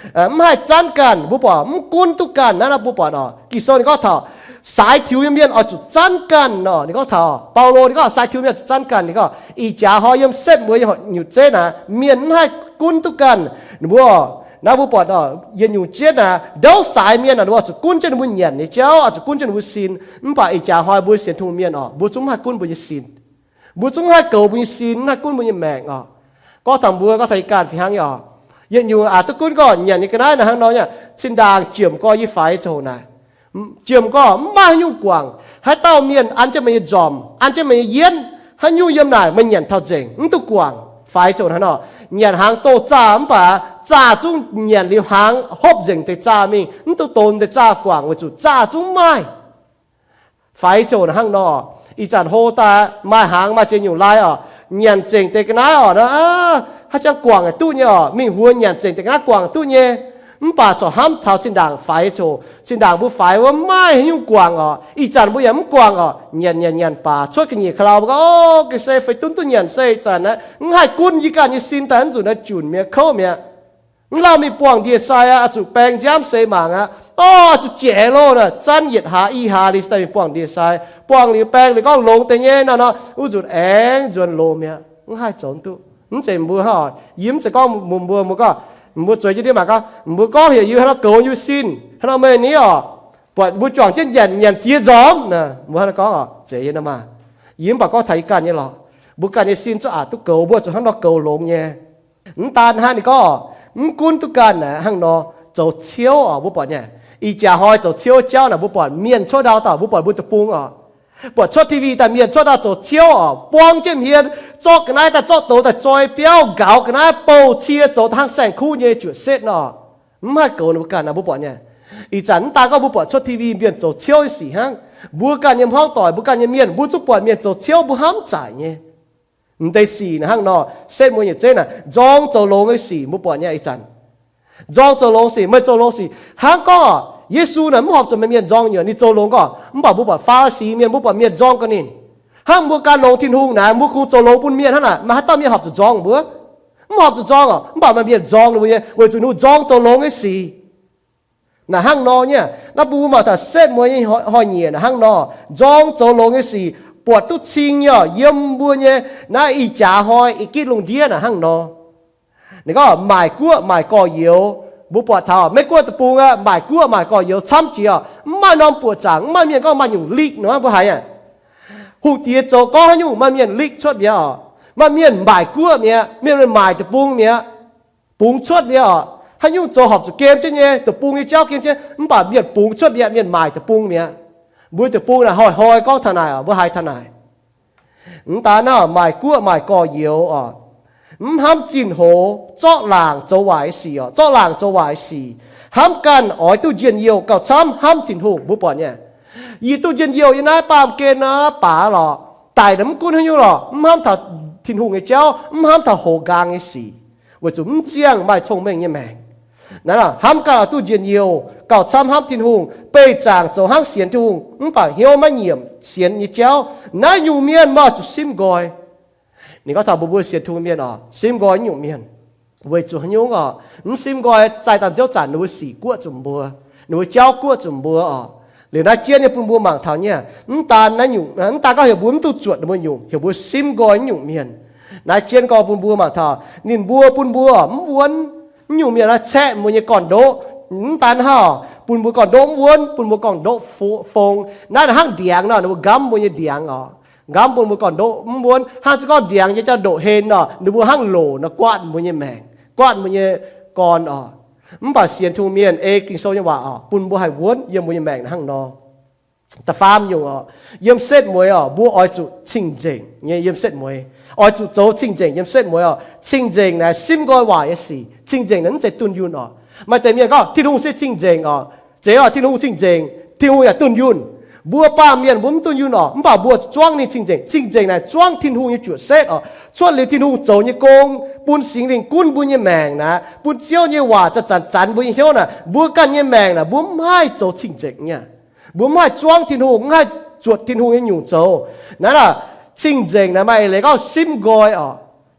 mv haih zanv ganh. Mbuo buatc mv gunv duqv ganh naaiv, naaiv mbuo buatc oc, Ging-Sou ninh gorngv taux saaix tiux nyei mienh oix zuqc zanv ganh nor. Ninh gorngv taux Baulo ninh gorngv saaix tiux mienh zuqc zanv ganh. Ninh gorngv ih jaax hnoi yiem setv mueiz nyei nyutc zeiv naaic mienh mv haih gunv duqv ganh. Ninh mbuo, naaiv mbuo buatc oc, yietc nyungc jienv naaic ndouv saaix mienh naaic ninh mbuo oix zuqc gunv jienv ninh mbuo nyanc nyei jauv, oix zuqc gunv jienv ninh mbuo sin. Mv baac ih jaax hnoi mbuo sienx Tin-Hungh mienh oc, mbuo zungv mv haih gunv mbuo nyei sin. Mbuo zungv mv haih goux mbuo nyei sin, mv haih gunv mbuo nyei maengc oc. Gorngv taux mbuo, gorngv taux yie ganh fih hnangv nyei oc. Yietc nyungc aac duqv gunv gorngv nyanc nyei ga'naaiv naaic hnangv nor nyei, zinh ndaangc jiemc gorx yie faix zoux naaic, jiemc gorx mv maaih haaix nyungc guangc. Haaix dauh mienh an jienv meih nyei nzormc, an jienv meih nyei yienv, haaix nyungc yiem naaic meih nyanc taux nzengc, mv duqv guangc. Faix zoux hnangv nor, nyanc hnaangx doh zaah mv baac zaah zungv nyanc liuz hnaangx hopv nzengc deix zaah mingh, mv duqv donx deix zaah guangc weic zuqc zaah zungv mv maaih. Faix ziouc hnangv nor, ih zanc hlo daaih maaih hnaangx maaih ziex nyungc lai oc, nyanc zengc deix ga'naaiv oc, haaix jangx guangc duqv nyei oc, mingh huon nyanc zengc deix ga'naaiv guangc duqv nyei. Mv baac corc hnamv taux zinh ndaangc faix ziouc, zinh ndaangc mbuo faix wuov mv maaih haaix nyungc guangc oc. Ih zanc mbuo yaac mv guangc oc, nyanc nyanc nyanc baac cuotv ga'nyiec ka'lauh mbuo gorngv, Ov, ga'sie feix dunv duqv nyanc se ih zanc naaiv mv haih gunv yie ganh nyei sin daaih mv zuqc naaiv junc mi'aqv, kouv mi'aqv. Mv lauh mingh buangh ndie-sai aqv, oix zuqc baeng nziaamv seix mangc aqv. Ov, oix zuqc jiex loh naaic, zanv yietc hlaax i hlaax liuz daaih mingh buangh ndie-sai. Buangh liuz baeng liuz gorngv longx deix nyei nor nor, wuov nzunc aengx nzuonx loz mi'aqv, mv haih zoux duqv. Mv zeiz mbuo, yie mv zeiz gorngv mbuo, mbuo, mbuo gorngv, mbuo zueiz jienv ndiev mangc gorngv, mbuo gorngv heuc yie hnangv nor goux yie sin, hnangv nor meih ni oc, buatc mbuo juangc jienv nyanc, nyanc ziex nzormc naaic, mbuo hnangv nor gorngv oc, zeiz yie nor maah. Yie mv baac gorngv taux yie ganh nyei lorqc. Mbuo ganh nyei sin zuqc aqc duqv goux, mbuo zuqc hnangv nor goux longx nyei. Mv daan hnangv, ninh gorngv mv gunv duqv ganh naaic hnangv nor, zoux ciouv oc, mbuo buatc nyei. Ih jaax hnoi zoux ciouv jauv naaic mbuo buatc mienh cuotv ndau daaih, mbuo buatc mbuo deic-bung oc, buatc cuotv T V daaih mienh cuotv ndau zoux ciouv oc, buang jienv hmien, zorqv ga'naaiv daaih zorqv douz daaih zoi biauv, nqaaux ga'naaiv bouh cie zoux daaih hnangv saeng-kuv nyei juoqc setv nor. Mv haih goux ninh mbuo ganh naaic, mbuo buatc nyei. Ih zanc mv daan gorngv mbuo buatc cuotv T V mienh zoux ciouv nyei sic hnangv, mbuo ganh nyei hmuangv doic, mbuo ganh nyei mienh, mbuo zungv buatc mienh zoux ciouv, mbuo hnamv mv zaic nyei. Mv deix sic naaic hnangv nor, setv mueiz nyei zeiv naaic nzorng zoux longx nyei sic mbuo buatc nyei ih zanc. Nzorng zoux longx sic, meih zoux longx sic. Hnangv gorngv Yesu naaic mv horpc zuqc meih mienh nzorng nyei, ninh zoux longx gorngv. Mv baac mbuo buatc Faa^li^si mienh, mbuo buatc mienh nzorng ga'ninh. Hnangv mbuo gan longx Tin-Hungh naaic, mbuo kungx zoux longx bun mienh hnangv naaic, maaih haaix dauh mienh horpc zuqc nzorng mbuo? Mv horpc zuqc nzorng oc. Mv baac meih mienh nzorng ninh mbuo nyei, weic zuqc ninh mbuo nzorng zoux longx nyei sic. Naaic hnangv nor nyei. Naaiv bun mbuo mangc taux setv mueiz nyei hnoi-nyieqc naaic hnangv nor, nzorng zoux longx nyei sic buatc duqv cing nyei oc, yiem mbuo nyei naaiv ih jaax hnoi ih gitv lungh ndiev naaic hnangv nor. Ninh gorngv maaic guoqv maaic gorx-youz, mbuo buatc taux Meiv Guoqv deic-bung aqv, maaic guoqv maaic gorx-youz camv jiex oc. Mv maaih norm buoqc zaangc, mv maaih mienh gorngv maaih nyungc likv nor, mbuo haiz aqv. Hungh diex zoux gorngv haaix nyungc maaih mienh likv cuotv mi'aqv oc. Maaih mienh maaic guoqv mi'aqv, mienh maaic deic-bung mi'aqv, bungx cuotv mi'aqv oc. Haaix nyungc zoux horpc zuqc gem jienv nyei, deic-bung nyei jauv gem jienv, mv baac mienh bungx cuotv mi'aqv, mienh maaic deic-bung mi'aqv. Mbuo deic-bung naaic hnoi-hnoi gorngv taux naaic oc, mbuo haiz taux naaic. Mv daan naaiv maaic guoqv maaic gorx-youz oc, mv hnamv zinh hoz, zorqv laangc zoux waaic sic oc, zorqv laangc zoux waaic sic, hnamv ganh oix duqv njien-youh gauh camv hnamv Tin-Hungh. Mbuo buatc nyei, yie duqv njien-youh yiem naaiv baamh gen naaiv baac lorqc, daic naaic mv gunv haaix nyungc lorqc, mv hnamv taux Tin-Hungh nyei jauv, mv hnamv taux hoz nqaang nyei sic, weic zuqc mv ziangh maaih cong-mengh nyei maengc. Naaiv hnamv ganh oix duqv njien-youh gauh camv hnamv Tin-Hungh, beih zaangc zoux hnangv sienx Tin-Hungh mv baac hnyouv maiv nyiemc sienx nyei jauv, naaiv nyungc mienh maiv oix zuqc simv nqoi. Ninh gorngv taux mbuo, mbuo sienx Tin-Hungh mienh oc, simv nqoi nyungc mienh. Weic zuqc haaix nyungc oc? Mv simv nqoi, zaih daaih nziouv zanc ninh mbuo sic guoqv zuqc mbuo, ninh mbuo jauv guoqv zuqc mbuo oc. Liuz naaiv jienv nyei bun mbuo mangc taux nyei, mv daan naaiv nyungc, mv daan gorngv heuc mbuo mv duqv zuotc ninh mbuo nyungc, heuc mbuo simv nqoi nyungc mienh. Naaiv jienv gorngv bun mbuo mangc taux ninh mbuo bun mbuo mv wuonv. Nyungc mienh naaiv caeqv mbuo nyei gorn-ndoqv. Mv daan hnangv, bun mbuo gorn-ndoqv mv wuonv, bun mbuo gorn-ndoqv fong. Naaiv hnangv ndiangx nor, ninh mbuo nqamv mbuo nyei ndiangx oc. Nqamv bun mbuo gorn-ndoqv mv wuonv. Hnangv se gorngv ndiangx nyei jauv-ndoqv hen nor, ninh mbuo hnangv loc nor guanh mbuo nyei maengc, guanh mbuo nyei gorn oc. Mv baac sienx Tin-Hungh mienh ei Ging-Sou nyei waac oc, bun mbuo haih wuonv yiem mbuo nyei maengc hnangv nor. Da'faam nyungc oc, yiem setv mueiz oc, mbuo oix zuqc cing-nzengc nyei yiem setv mueiz. Oix zuqc zoux cing-nzengc yiem setv mueiz oc. Cing-nzengc naaic simv nqoi waaic nyei sic. Cing-nzengc naaic mv zeiz dunh yunh oc. Maaih deix mienh gorngv Tin-Hungh se cing-nzengc oc. Zeiz oc, Tin-Hungh cing-nzengc, Tin-Hungh yaac dunh yunh. Mbuo baamh mienh mbuo mv dunh yunh oc, mv baac mbuo zuangv ninh cing-nzengc. Cing-nzengc naaic zuangv Tin-Hungh nyei juoqc setv oc. Cuotv liuz Tin-Hungh zoux nyei gong, bun Singx Lingh gunv mbuo nyei maengc naaic, bun Ziouv nyei waac zanc-zanc zanx mbuo nyei hnyouv naaic, mbuo ganh nyei maengc naaic mbuo mv haih zoux cing-nzengc nyei. Mbuo mv haih zuangv Tin-Hungh, mv haih zuotc Tin-Hungh nyei nyungc zoux. Naaiv naaic cing-nzengc naaic maaih eix leiz gorngv simv nqoi oc.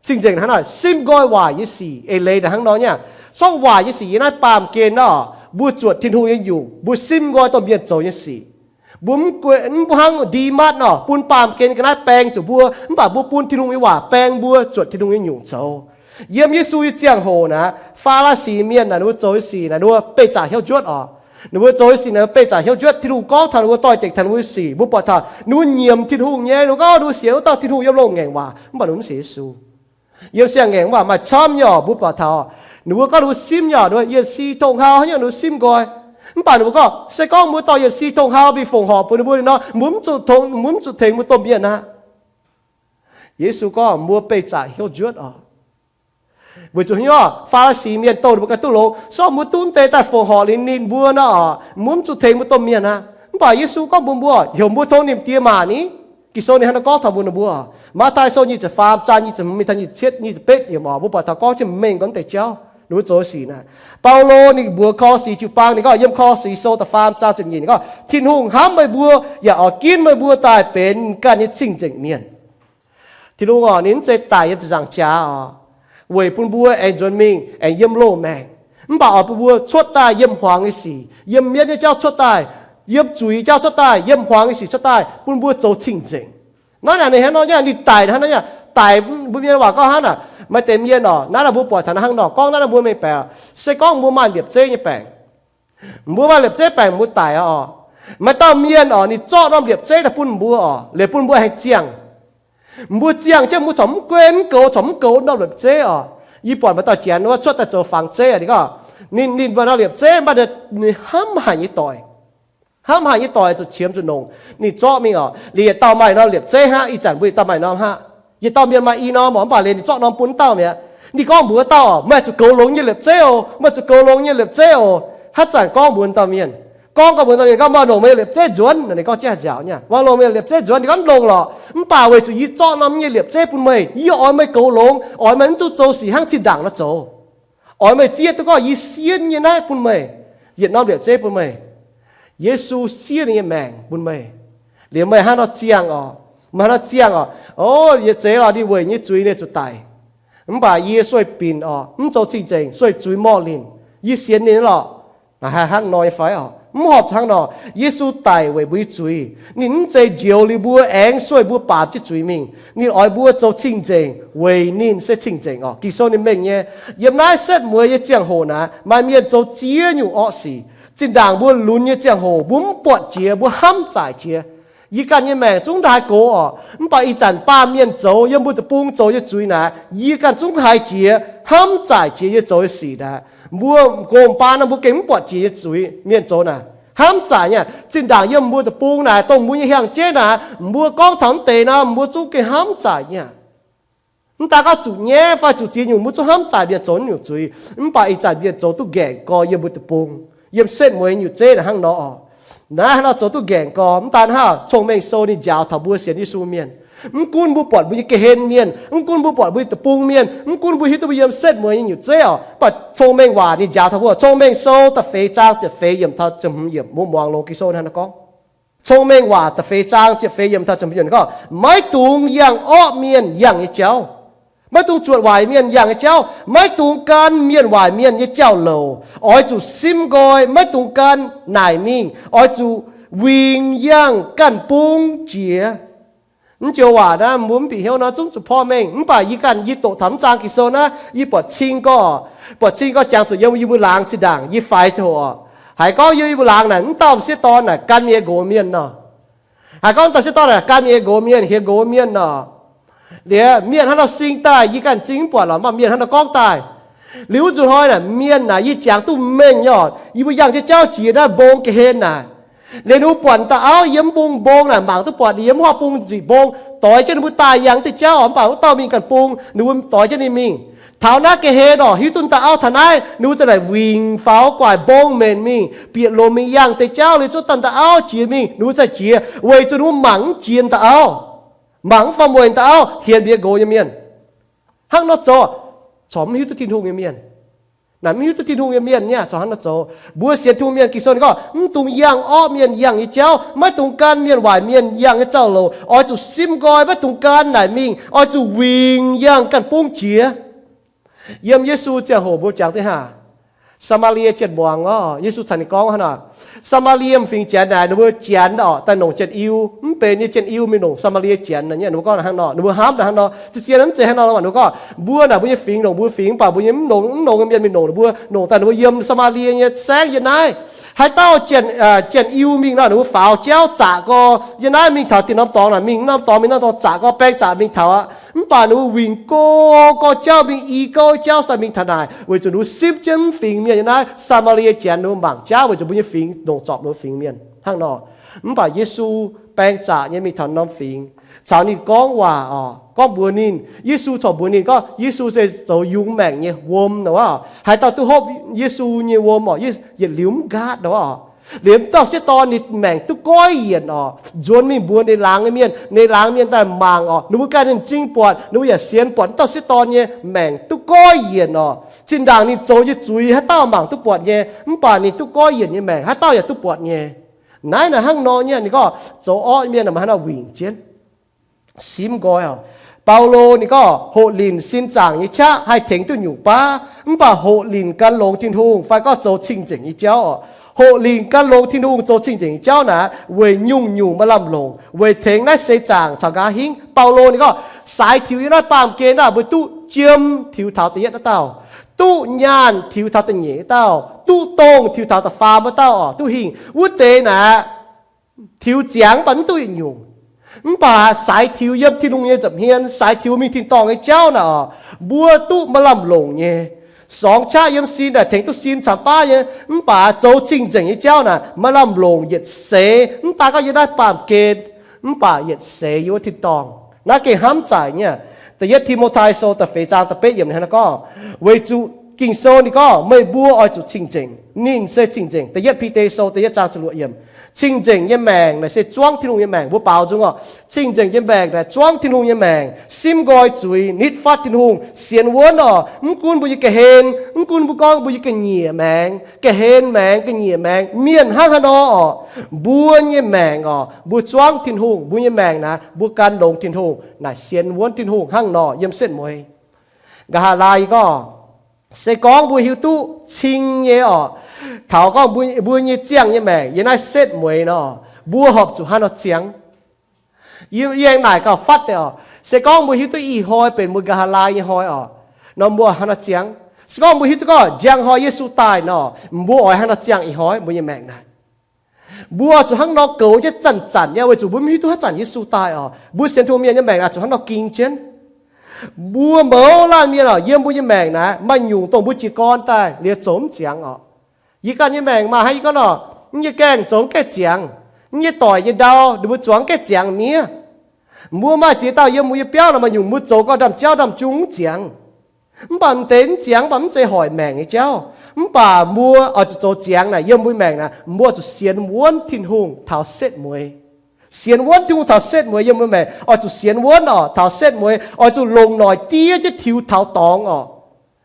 Cing-nzengc hnangv naaic simv nqoi waaic nyei sic. Eix leiz naaic hnangv nor nyei. Sorng waaic nyei sic yiem naaiv baamh gen nor, mbuo zuotc Tin-Hungh nyei nyungc, mbuo simv nqoi domh mienh zoux nyei sic. Mbuo mv hnangv Ndimatv nor bun baamh gen ga'naaiv baeng zuqc mbuo, mv baac mbuo bun Tin-Hungh nyei waac baeng mbuo zuotc Tin-Hungh nyei nyungc zoux. Yiem Yesu nyei ziangh hoc naaic, Faa^laa^si mienh naaic ninh mbuo zoux nyei sic naaic ninh mbuo beih zaqc hnyouv njuotv oc. Ninh mbuo zoux nyei sic naaic beih zaqc hnyouv njuotv, Tin-Hungh gorngv taux ninh mbuo, doix-dekc taux ninh mbuo nyei sic. Mbuo buatc taux ninh mbuo nyiemc Tin-Hungh nyei, ninh mbuo gorngv ninh mbuo sienx wuov dauh Tin-Hungh yiem loz-ngaengc waac, mv baac ninh mbuo mv sienx Yesu. Yiem siang-ngaengc waac maaih camv nyei oc. Mbuo buatc taux ninh mbuo gorngv ninh mbuo simv nyei oc, ninh mbuo yietc si tong-hau haaix nyungc ninh mbuo simv nqoi. Mv baac ninh mbuo gorngv se gorngv mbuo dorh yietc si tong-hau mingh fongc horc bun ninh mbuo nor, mbuo mv zuqc tongx, mbuo mv zuqc tengx mbuo domh mienh aqv. Yesu gorngv mbuo beih zaqc hnyouv njuotv oc. Weic zuqc haaix nyungc? Faa^li^si mienh dongh ninh mbuo ganh duqv longx, se gorngv mbuo duqv deix daaih fongc horc liuz ninh mbuo nor, mbuo mv zuqc tengx mbuo domh mienh aqv. Mv baac Yesu gorngv mbuox mbuo, heuc mbuo tov ninh mbuo die maac ni. Ging-Sou ninh hnangv naaiv gorngv taux mbuox ninh mbuo. Matv^tai Sou nyic ziepc faam zaang nyic ziepc hmz mingh taux nyic ziepc cietv, nyic ziepc betv yiemc oc, mbuo buatc taux gorngv jienv mengh gorngv deix jauv. Ninh mbuo zoux sic naaic, Baulo ninh mbuox korv-six jiu-baang, ninh gorngv yiem korv-six sou da'faam zaang ziepc nyeic, ninh gorngv, Tin-Hungh hnamv meih mbuo, yaac oix ginv meih mbuo daaih benx ganh nyei cing-nzengc mienh. Tin-Hungh oc, ninh mv zeiz daic yiem ziepc nzaangc jaax oc, weic bun mbuo aengx nzuonx mingh aengx yiem loz-maengc. Mv baac oix bun mbuo cuotv daaih yiem hmuangx nyei sic, yiem mienv nyei jauv cuotv daaih, yiem zuiz nyei jauv cuotv daaih, yiem hmuangx nyei sic cuotv daaih, bun mbuo zoux cing-nzengc. Naaiv naaic ninh hnangv nor nyei, ninh daic hnangv nor nyei, daic, mbuo mienh waac gorngv hnangv naaic, maaih deix mienh oc, naaiv naaiv mbuo buatc taux hnangv nor, gorngv naaiv naaiv mbuo mengh baeqc, se gorngv mbuo maaih liepc zeiv nyei baengc, mbuo maaih liepc zeiv baengc mbuo daic oc, maaih dauh mienh oc, ninh zorqv norm liepc zeiv daaih bun mbuo oc, liuz bun mbuo aengx ziangh. Mbuo ziangh jienv mbuo corc mv guen mv goux, corc mv goux norm liepc zeiv oc. Yie buatc maaih dauh janx wuov cuotv daaih zoux fangx zeiv, ninh gorngv, ninh, ninh mbuo norm liepc zeiv mv baac ninh hnamv haic nyei doic, hnamv haic nyei doic zuqc qiemx zuqc nongc, ninh zorqv mingh oc. Liuz yietc dauh maaih norm liepc zeiv hnangv, ih zanc mbuo yietc dauh maaih norm hnangv. Yietc dauh mienh maaih i norm oc, mv baac liuz ninh zorqv norm bun dauh mi'aqv. Ninh gorngv mbuox dauh oc, Meih zuqc goux longx nyei liepc zeiv oc, meih zuqc goux longx nyei liepc zeiv oc. Haaix zanc gorngv mbuox dauh mienh, gorngv gau mbuox dauh mienh gorngv, Mangc longc meih nyei liepc zeiv nzuonx. Ninh gorngv, Jaax nziaauc nyei, mangc longc meih nyei liepc zeiv nzuonx. Ninh gorngv, Longc lorqc, mv baac weic zuqc yie zorqv norm nyei liepc zeiv bun meih, yie oix meih goux longx, oix meih mv duqv zoux sic hnangv zinh ndaangc nor zoux. Oix meih zieqv duqv gorngv yie siev nyei naaiv bun meih, yietc norm liepc zeiv bun meih. Yesu siev ninh nyei maengc bun meih, liuz meih hnangv nor ziangh oc, meih hnangv nor ziangh oc. O, yietc zeiz lorqc, ninh weic nyei zuiz ninh zuqc daic. Mv baac yie sueih binc oc, mv zoux cing-nzengc, sueih zuiz morh linh, yie sienx ninh lorqc. Naaiv haih hnangv nor nyei fai oc? Mv horpc hnangv nor. Yesu daic weic mbuo nyei zuiz. Ninh mv zeiz njoux liuz mbuo aengx sueih mbuo baamz jienv zuiz mingh. Ninh oix mbuo zoux cing-nzengc weic ninh se cing-nzengc oc. Ging-Sou ninh mengh nyei, yiem naaiv setv mueiz nyei ziangh hoc naaic, maaih mienh zoux ziex nyungc orqv sic. Zinh ndaangc mbuo lunx nyei ziangh hoc mbuo mv buatc jiex, mbuo hnamv zaaic jiex. Yie ganh nyei maengc zungv haiz gox oc, mv baac ih zanc baamh mienh zoux, yiem mbuo deic-bung zoux nyei zuiz naaic, yie ganh zungv haiz jiex, hnamv zaaic jiex yie zoux nyei sic naaic. Mbuo gox baan nor mbuo gengh mv buatc jiex nyei zuiz mienh zoux naaic. Hnamv zaaic nyei aqv. Zinh ndaangc yiem mbuo deic-bung naaic, dongh mbuo nyei hiaangx jeiv naaic, mbuo gorngv taux mv deix nor, mbuo zungv gengh hnamv zaaic nyei aqv. Mv daaih gorngv zuqc nyaiv fai zuqc ziex nyungc, mbuo zungv hnamv zaaic mienh zoux naaiv nyungc zuiz. Mv baac ih zanc mienh zoux duqv ngaengc gorx yiem mbuo deic-bung, yiem setv mueiz nyungc zeiv naaic hnangv nor oc. Naaiv hnangv nor zoux duqv ngaengc gorx. Mv daan hnangv, Cong-Mengh Sou ninh njaaux taux mbuo sienx Yesu mienh. Mv gunv mbuo buatc mbuo nyei ga'hlen mienh, mv gunv mbuo buatc mbuo nyei deic-bung mienh, mv gunv mbuo hiuv duqv mbuo yiem setv mueiz nyei nyungc zeiv oc, mv baac Cong-Mengh Waac ninh njaaux taux mbuo, Cong-Mengh Sou da'feix zaang ziepc feix yiemc taux ziepc hmz yiemc, mbuo muangx longx Ging-Sou hnangv naaiv gorngv. Cong-Mengh Waac da'feix zaang ziepc feix yiemc taux ziepc hmz yiemc gorngv, Maiv dungx yangh orqv mienh yangh nyei jauv. Maiv dungx zuotc waaic mienh yangh nyei jauv. Maiv dungx gan mienh waaic mienh nyei jauv-louc. Oix zuqc simv nqoi, maiv dungx gan naaic mingh. Oix zuqc wingx yangh ganh bung jiex. Mv joux waac naaiv mbuo mv bieqc hnyouv nor zungv zuqc porv mengh. Mv baac yie ganh yie doqc taux mv zaang Ging-Sou naaiv, yie buatc cing gorx, buatc cing gorx jangx zuqc yiem yie mbuo laangz zinh ndaangc yie faix ziangh hoc. Haiz gorngv yiem yie mbuo laangz naaic mv dauh m'sieqv dorn naaic gan mienh nqox mienh nor. Haiz gorngv dauh m'sieqv dorn naaic gan mienh nqox mienh, hieh nqox mienh nor. Liuz mienh hnangv nor sing daaih, yie ganh m'zing mv buatc lorqc, mv baac mienh hnangv nor gorngv daaih. Liuz wuov nzunc hnoi naaic, mienh naaic yie jangx duqv mengh nyei oc, yie mbuo yangh jienv jauv jiex naaiv mbong ga'hlen naaic. Liuz ninh mbuo buatc dauh auv yiem mbong, mbong naaic mangc duqv buatc ninh yiem wuov horpc bung nziqc mbong, doix jienv ninh mbuo daaih yangh deix jauv oc. Mv baac wuov dauh mingh ganh bung, ninh mbuo doix jienv ninh mingh. Taux naaiv ga'hlen oc, hiuv duqv dauh auv taux naaiv, ninh mbuo za'gengh wingx faaux guaic mbong menc mingh, bieqc lomc mingh yangh deix jauv liuz zuov daaih dauh auv jiex mingh, ninh mbuo za'gengh jiex, weic zuqc ninh mbuo mangc mv jiex dauh auv, mangc mv faaux mueic dauh auv, hienx mbuo nyei nqox nyei mienh. Hnangv nor zoux, corc mv hiuv duqv Tin-Hungh nyei mienh. Naaic mv hiuv duqv Tin-Hungh nyei mienh nyei corc hnangv nor zoux. Mbuo sienx Tin-Hungh mienh Ging-Sou ninh gorngv, mv dungx yangh orqv mienh yangh nyei jauv, maiv dungx gan mienh waaic mienh yangh nyei jauv-louc. Oix zuqc simv nqoi, maiv dungx gan naaic mingh. Oix zuqc wingx yangh ganh bung jiex. Yiem Yesu ziangh hoc mbuo jangx deix haac, Saa^maa^lie Janx-muangz oc, Yesu caux ninh gorngv hnangv nor. Saa^maa^lie Fingx Janx naaic ninh mbuo Janx oc daaih longc Janx-Iu, mv benx nyei Janx-Iu mingh longc Saa^maa^lie Janx naaic, ninh mbuo gorngv hnangv nor, ninh mbuo hnamv hnangv nor. Zien-zien mv zeiz hnangv nor, ninh mbuo gorngv, mbuo naaic mbuo nyei fingx longc mbuo fingx, mv baac mbuo nyei mv longx, mv longx nyei mienh mingh longc ninh mbuo, longc daaih ninh mbuo yiem Saa^maa^lie nyei saengv yiem naaiv. Haaix dauh Janx, Janx-Iu mingh nor, ninh mbuo faaux jauv zaqc gorx yiem naaiv, mingh taux dieh norm dorngx naaic, mingh norm dorngx, mingh norm dorngx zaqc gorx, baeng zaqc mingh taux aqv. Mv baac ninh mbuo wingx go gorx jauv mingh, i gouv jauv daaih mingh taux naaic, weic zuqc ninh mbuo simv jienv mv fingx mienh nyei naaiv Saa^maa^lie Janx, ninh mbuo mangc jauv weic zuqc mbuo nyei fingx longc zorpc ninh mbuo fingx mienh hnangv nor. Mv baac Yesu baeng zaqc nyei mingh taux norm fingx, caux ninh gorngv waac oc, gorngv mbuox ninh, Yesu corc mbuox ninh gorngv Yesu se zoux yungz maengc nyei wuom nor. Haaix dauh duqv hopv Yesu nyei wuom oc, yietc liuz mv nqaatv nor. Liemh dauh sieqv dorn ninh maengc duqv goiv yienc oc, nzuonx mingh mbuox ninh laangz nyei mienh, ninh laangz mienh daaih mangc oc, ninh mbuo ganh ninh m'zing buatc, ninh mbuo yaac sienx buatc dauh sieqv dorn nyei maengc duqv goiv yienc oc. Zinh ndaangc ninh zoux nyei zuiz haaix dauh mangc duqv buatc nyei, mv baac ninh duqv goiv yienc nyei maengc haaix dauh yaac duqv buatc nyei. Naaiv naaic hnangv nor nyei, ninh gorngv zoux orqv mienh maaih hnangv nor wingc jienv. Simv nqoi oc. Baulo ninh gorngv hoqc linc sin zaangc nyei qaqv haih tengx duqv nyungc baav, mv baac hoqc linc gan longx Tin-Hungh fai gorngv zoux cing-nzengc nyei jauv oc. Hoqc linc gan longx Tin-Hungh zoux cing-nzengc nyei jauv naaic weic nyungc-nyungc maaih lamh longc, weic tengx naaiv seix zaangc caux nqa'haav hingv. Baulo ninh gorngv saaix tiux yiem naaiv baamh gen naaic mbuo duqv jiem tiux taux da'yietv wuov dauh, duqv nyaanh tiux taux da'nyeic wuov dauh, duqv dongh tiux taux da'faam wuov dauh oc, duqv hingh wuov deix naaic tiux ziangx mv baac mv duqv yietc nyungc. Mv baac saaix tiux yiem Tin-Hungh nyei nza'hmien, saaix tiux mingh tin-dorngh nyei jauv naaic oc, mbuo duqv maaih lamh longc nyei. Sorngx qaqv yiem sin naaic tengx duqv sin camx baav nyei, mv baac zoux cing-nzengc nyei jauv naaic maaih lamh longc yietc seix, mv daaih gorngv yiem naaiv baamh gen, mv baac yietc seix yiem wuov tin-dorngh. Naaiv gengh hnamv zaaic nyei. Da'yietv Ti^mo^tai Sou da'feix zaang da'betv yiemc hnangv naaiv gorngv, weic zuqc Ging-Sou ninh gorngv meih mbuo oix zuqc cing-nzengc, ninh se cing-nzengc. Da'yietv Bide Sou da'yietv zaang ziepc luoqc yiemc. Cing-nzengc nyei maengc naaic se zuangv Tin-Hungh nyei maengc, mbuo baaux nzung oc. Cing-nzengc nyei maengc naaic zuangv Tin-Hungh nyei maengc, simv nqoi zuiz, nitv fatv Tin-Hungh, sienx wuonv oc. Mv gunv mbuo nyei ga'hlen, mv gunv mbuo gorngv mbuo nyei ga'nyiec maengx, ga'hlen maengx, ga'nyiec maengx, mienh hnangv haaix nor oc, mbuo nyei maengc oc, mbuo zuangv Tin-Hungh, mbuo nyei maengc naaic mbuo gan longx Tin-Hungh, naaic sienx wuonv Tin-Hungh hnangv nor yiem setv mueiz. Nqa'haav laai yie gorngv, se gorngv mbuo hiuv duqv cing nyei oc, taux gorngv mbuo, mbuo nyei ziangh nyei maengc yiem naaiv setv mueiz nor, mbuo horpc zuqc hnangv nor ziangx. Yie, yie aengx naaic gauh fatv deix oc, se gorngv mbuo hiuv duqv ih hnoi benx mbuo nqa'haav laai nyei hnoi oc, nor mbuo hnangv nor ziangx. Se gorngv mbuo hiuv duqv gorngv njang hnoi Yesu daaih nor, mbuo oix hnangv nor ziangx ih hnoi mbuo nyei maengc naaic. Mbuo zuqc hnangv nor goux jienv zanc-zanc nyei, weic zuqc mbuo mv hiuv duqv haaix zanc Yesu daaih oc. Mbuo sienx Tin-Hungh mienh nyei maengc naaic zuqc hnangv nor ging jienv. Mbuo mouz laanh mienh oc, yiem mbuo nyei maengc naaic maaih nyungc dongh mbuo jiez gorn daaih liuz zoux mv ziangx oc. Yie ganh nyei maengc maaih haaix nyungc gorngv nor, yie nyei gaengh zoux mv gaengh ziangx, yie nyei doic nyei ndau ninh mbuo zuangx mv gaengh ziangx miev. Mbuo maaih ziex dauh yiem mbuo nyei biauv naaic maaih nyungc mbuo zoux gau ndaamv-jauv ndaamv-jung mv ziangx. Mv baac m'deix mv ziangx, mv baac mv zeiz hoic maengc nyei jauv. Mv baac mbuo oix zuqc zoux ziangx naaic, yiem mbuo nyei maengc naaic, mbuo oix zuqc sienx wuonv Tin-Hungh taux setv mueiz. Sienx wuonv Tin-Hungh taux setv mueiz yiem mbuo maengc, oix zuqc sienx wuonv oc taux setv mueiz, oix zuqc longc noic diev jienv tiux taux dorngx oc.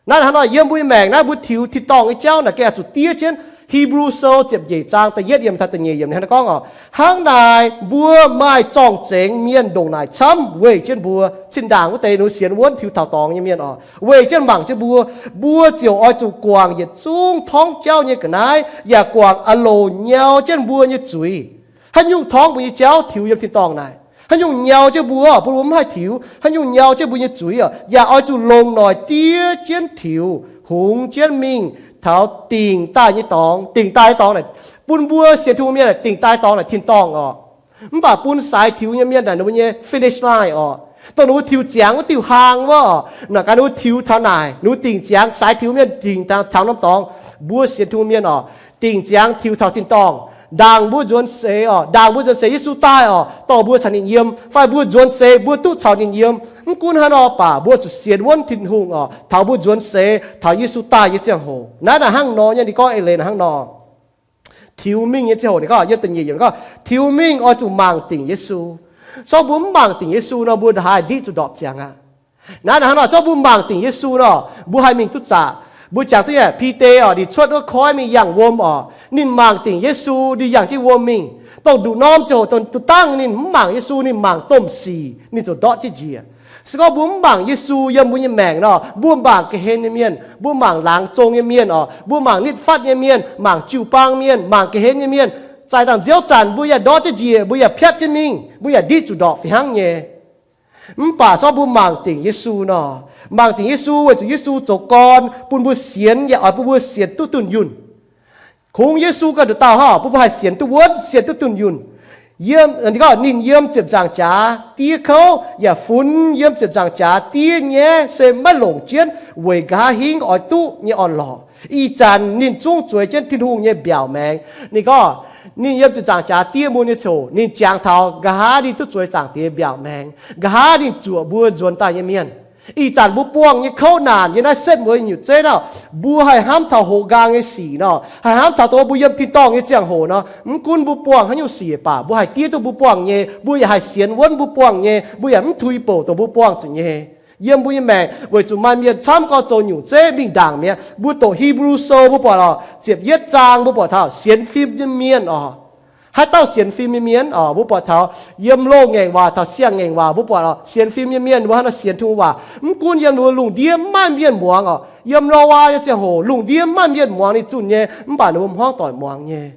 Naaiv hnangv nor yiem mbuo nyei maengc naaiv mbuo tiux tin-dorngh nyei jauv naaic gengh oix zuqc diev jienv. Hipv^lu Sou ziepc nyeic zaang da'yietv yiemc taux da'nyeic yiemc hnangv nor gorngv oc, hnangv naaic mbuo maaih zorng-zengx mienh ndongc naaic camv weih jienv mbuo. Zinh ndaangc wuov deix ninh sienx wuonv tiux taux dorngx nyei mienh oc, weih jienv mangc jienv mbuo. Mbuo ziouc oix zuqc guangc yietc zungv torngv jauv nyei ga'naaiv, yaac guangc aah loc nyau jienv mbuo nyei zuiz. Haaix nyungc torngv mbuo nyei jauv tiux yiem tin-dorngh naaic? Haaix nyungc nyau jienv mbuo bun mbuo mv haih tiux? Haaix nyungc nyau jienv mbuo nyei zuiz oc? Yaac oix zuqc longc noic diev jienv tiux, hungx jienv mingh taux dingc daaih nyei dorngx. Dingc daaih nyei dorngx naaic, bun mbuo sienx Tin-Hungh mienh naaic, dingc daaih dorngx naaic tin-dorngh oc. Mv baac bun saaix tiux nyei mienh naaic, ninh mbuo nyei finish line oc, dongh ninh mbuo tiux ziangx wuov diuh hlaang wuov oc, naaic gaax ninh mbuo tiux taux naaic, ninh mbuo dingc ziangx. Saaix tiux mienh dingc taux norm dorngx. Mbuo sienx Tin-Hungh mienh oc, dingc ziangx tiux taux tin-dorngh. Ndaangc mbuo nzuonx seix oc, ndaangc mbuo nzuonx seix Yesu daaih oc, dorh mbuo caux ninh yiem, fai mbuo nzuonx seix mbuo duqv caux ninh yiem. Mv gunv hnangv nor baac mbuo zuqc sienx wuonv Tin-Hungh oc, taux mbuo nzuonx seix taux Yesu daaih nyei ziangh hoc. Naaiv naaic hnangv nor nyei, ninh gorngv eix leiz naaic hnangv nor. Tiux mingh nyei ziangh hoc ninh gorngv, yiem da'nyeic yiemc ninh gorngv, tiux mingh oix zuqc mangc dingc Yesu. Se gorngv mbuo mv mangc dingc Yesu nor, mbuo haih ndiqv zuqc ndorpc ziangx aqv. Naaiv naaic hnangv nor, se gorngv mbuo mangc dingc Yesu nor, mbuo haih mingh duqv zaqc. Mbuo jangx duqv nyei, Bide oc, ninh cuotv wuov koiv mingh yangh wuom oc, ninh mangc dingc Yesu, ninh yangh jienv wuom mingh. Dongh nduqc norm ziangh hoc dongh duqv dangh ninh mv mangc Yesu, ninh mangc domh sic, ninh ziouc ndortv jienv njiec. Se gorngv mbuo mv mangc Yesu yiem mbuo nyei maengc nor, mbuo mangc ga'hlen nyei mienh, mbuo mangc laangz zong nyei mienh oc, mbuo mangc nitv fatv nyei mienh, mangc jiu-baang mienh, mangc ga'hlen nyei mienh, zaih dangh nziouv zanc mbuo yaac ndortv jienv njiec, mbuo yaac piatv jienv mingh, mbuo yaac ndiqv zuqc ndorpc fih hnangv nyei. Mv baac se gorngv mbuo mangc dingc Yesu nor, mangc dingc Yesu weic zuqc Yesu zoux gorn bun mbuo sienx, yaac oix bun mbuo sienx duqv dunh yunh. Kungx Yesu ganh nduqc dauh hnangv, bun mbuo haih sienx duqv wuonv, sienx duqv dunh yunh. Yiem, ninh gorngv ninh yiem ziepc nzaangc jaax diev kouv, yaac funx yiem ziepc nzaangc jaax diev nyaiv se maiv longc jienv weic nqa'haav hingv oix duqv nyei orn-lorqc. Ih zanc ninh zungv zueiz jienv Tin-Hungh nyei mbiaauc maengx. Ninh gorngv, Ninh yiem ziepc nzaangc jaax diev mun nyei ziangh hoc ninh jangx taux nqa'haav ninh duqv zueiz Zaangc Diex mbiaauc maengx, nqa'haav ninh zuoqc mbuo nzuonx daaih nyei mienh. Ih zanc mbuo buangh nyei kouv naanc yiem naaiv setv mueiz nyutc zeiv nor, mbuo haih hnamv taux hoqc nqaang nyei sic nor, haih hnamv taux dongh mbuo yiem tin-dorngh nyei ziangh hoc nor, mv gunv mbuo buangh haaix nyungc sic baac mbuo haih diev duqv mbuo buangh nyei, mbuo yaac haih sienx wuonv mbuo buangh nyei, mbuo yaac mv tuix bouc dongh mbuo buangh zuqc nyei. Yiem mbuo nyei maengc weic zuqc maaih mienh camv gorx zoux nyungc zeiv mingh ndaangc mi'aqv. Mbuo doqc Hipv^lu Sou mbuo buatc oc, ziepc yietv zaang mbuo buatc taux sienx fim nyei mienh oc. Haaix dauh sienx fim nyei mienh oc, mbuo buatc taux yiem loz-ngaengc waac taux siang-ngaengc waac mbuo buatc oc, sienx fim nyei mienh mbuo hnangv nor sienx Tin-Hungh waac. Mv gunv yiem ninh mbuo lungh ndiev mv maaih mienh muangx oc, yiem Noyaa nyei ziangh hoc lungh ndiev mv maaih mienh muangx ninh zunh nyei, mv baac ninh mbuo hmuangv doic muangx nyei.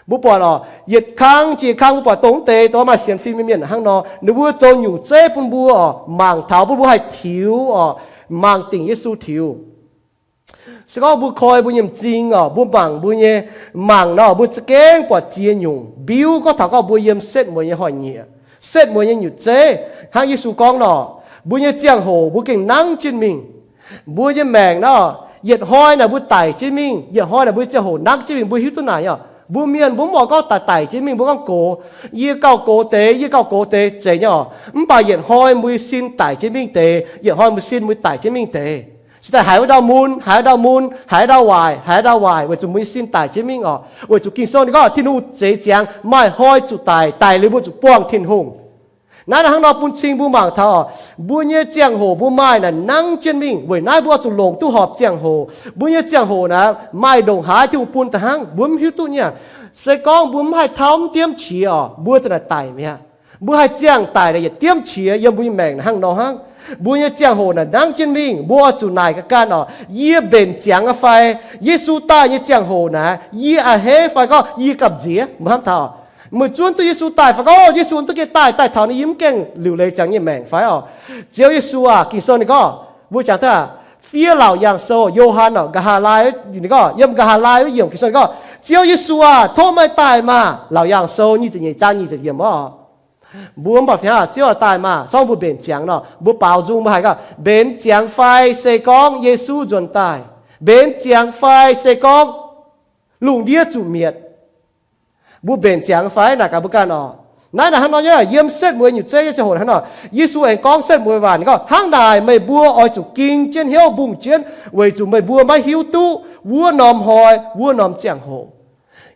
Mbuo buatc oc, yietc kang jiex kang mbuo buatc dongh wuov deix dongh maaih sienx fim nyei mienh hnangv nor, ninh mbuo zoux nyungc zeiv bun mbuo oc, mangc taux bun mbuo haih tiux oc, mangc dingc Yesu tiux. Se gorngv mbuo koi mbuo nyei m'zing oc, mbuo mangc mbuo nyei, mangc nor mbuo za'gengh buatc ziex nyungc mbiuv gorngv taux gorngv mbuo yiem setv mueiz nyei hnoi-nyieqc, setv mueiz nyei nyutc zeiv. Hnangv Yesu gorngv nor, mbuo nyei ziangh hoc mbuo gengh nangv jienv mingh. Mbuo nyei maengc nor, yietc hnoi naaic mbuo daic jienv mingh, yietc hnoi naaic mbuo nyei ziangh hoc nangv jienv mingh, mbuo hiuv duqv naaic nyei oc. Mbuo mienh mbuo mv oix gorngv daic daic jienv mingh, mbuo gorngv gox, yie gauh gox deix, yie gauh gox deix, zeiz nyei oc. Mv baac yietc hnoi mbuo nyei sin daic jienv mingh deix, yietc hnoi mbuo sin mbuo daic jienv mingh deix. Se daaih haiz wuov ndau mun, haiz wuov ndau mun, haiz wuov ndau waaic, haiz wuov ndau waaic, weic zuqc mbuo nyei sin daic jienv mingh oc. Weic zuqc Ging-Sou ninh gorngv Tin-Hungh zeix ziangx maaih hnoi zuqc daic, daic liuz mbuo zuqc buangh Tin-Hungh. Naaiv hnangv nor bun cing mbuo mangc taux oc, mbuo nyei ziangh hoc mbuo maaih naaic nangv jienv mingh. Weic naaiv mbuo oix zuqc longc duqv horpc ziangh hoc. Mbuo nyei ziangh hoc naaic maaih ndongc haaix Tin-Hungh bun da'hnangv mbuo mv hiuv duqv nyei. Se gorngv mbuo mv haih tauv mv diemv qiex oc, mbuo za'naaic daic mi'aqv. Mbuo haih ziangh daic naaic yietc diemv qiex yiem mbuo nyei maengc naaic hnangv nor hnangv. Mbuo nyei ziangh hoc naaic nangv jienv mingh, mbuo oix zuqc naaic ga'ganh oc, yie mbenc ziangx fai? Yesu daaih nyei ziangh hoc naaic yie a'hneiv fai gorngv yie gamh nziex? Mbuo hnamv taux, meih zuonv duqv Yesu daaih fai gorngv Yesu duqv geh daaih, daaih taux ninh yie mv gaengh liuc leiz ziangx nyei maengc fai oc? Ziouv Yesu aah, Ging-Sou ninh gorngv, mbuo jangx taux fiev Laauc Yaangh Sou, Yo^han oc, nqa'haav laai, ninh gorngv yiem nqa'haav laai wuov yiemc Ging-Sou ninh gorngv, Ziouv Yesu aah, tov meih daaih maah! Laauc Yaangh Sou nyic ziepc nyeic zaang nyic ziepc yiemc oc. Mbuo mv baac fih hnangv, Ziouv aah, daaih maah! Se gorngv mbuo mbenc ziangx nor, mbuo baaux nzung mbuo haiz gorngv mbenc ziangx fai se gorngv Yesu nzuonx daaih, mbenc ziangx fai se gorngv lungh ndiev zuqc mietc, mbuo mbenc ziangx fai? Naaic gaax mbuo ganh oc. Naaiv naaic hnangv nor nyei, yiem setv mueiz nyutc zeiv nyei ziangh hoc hnangv nor, Yesu aengx gorngv setv mueiz waac, ninh gorngv, Hnangv naaic meih mbuo oix zuqc ging jienv hnyouv mbungh jienv, weic zuqc meih mbuo maiv hiuv duqv wuov norm hnoi wuov norm ziangh hoc.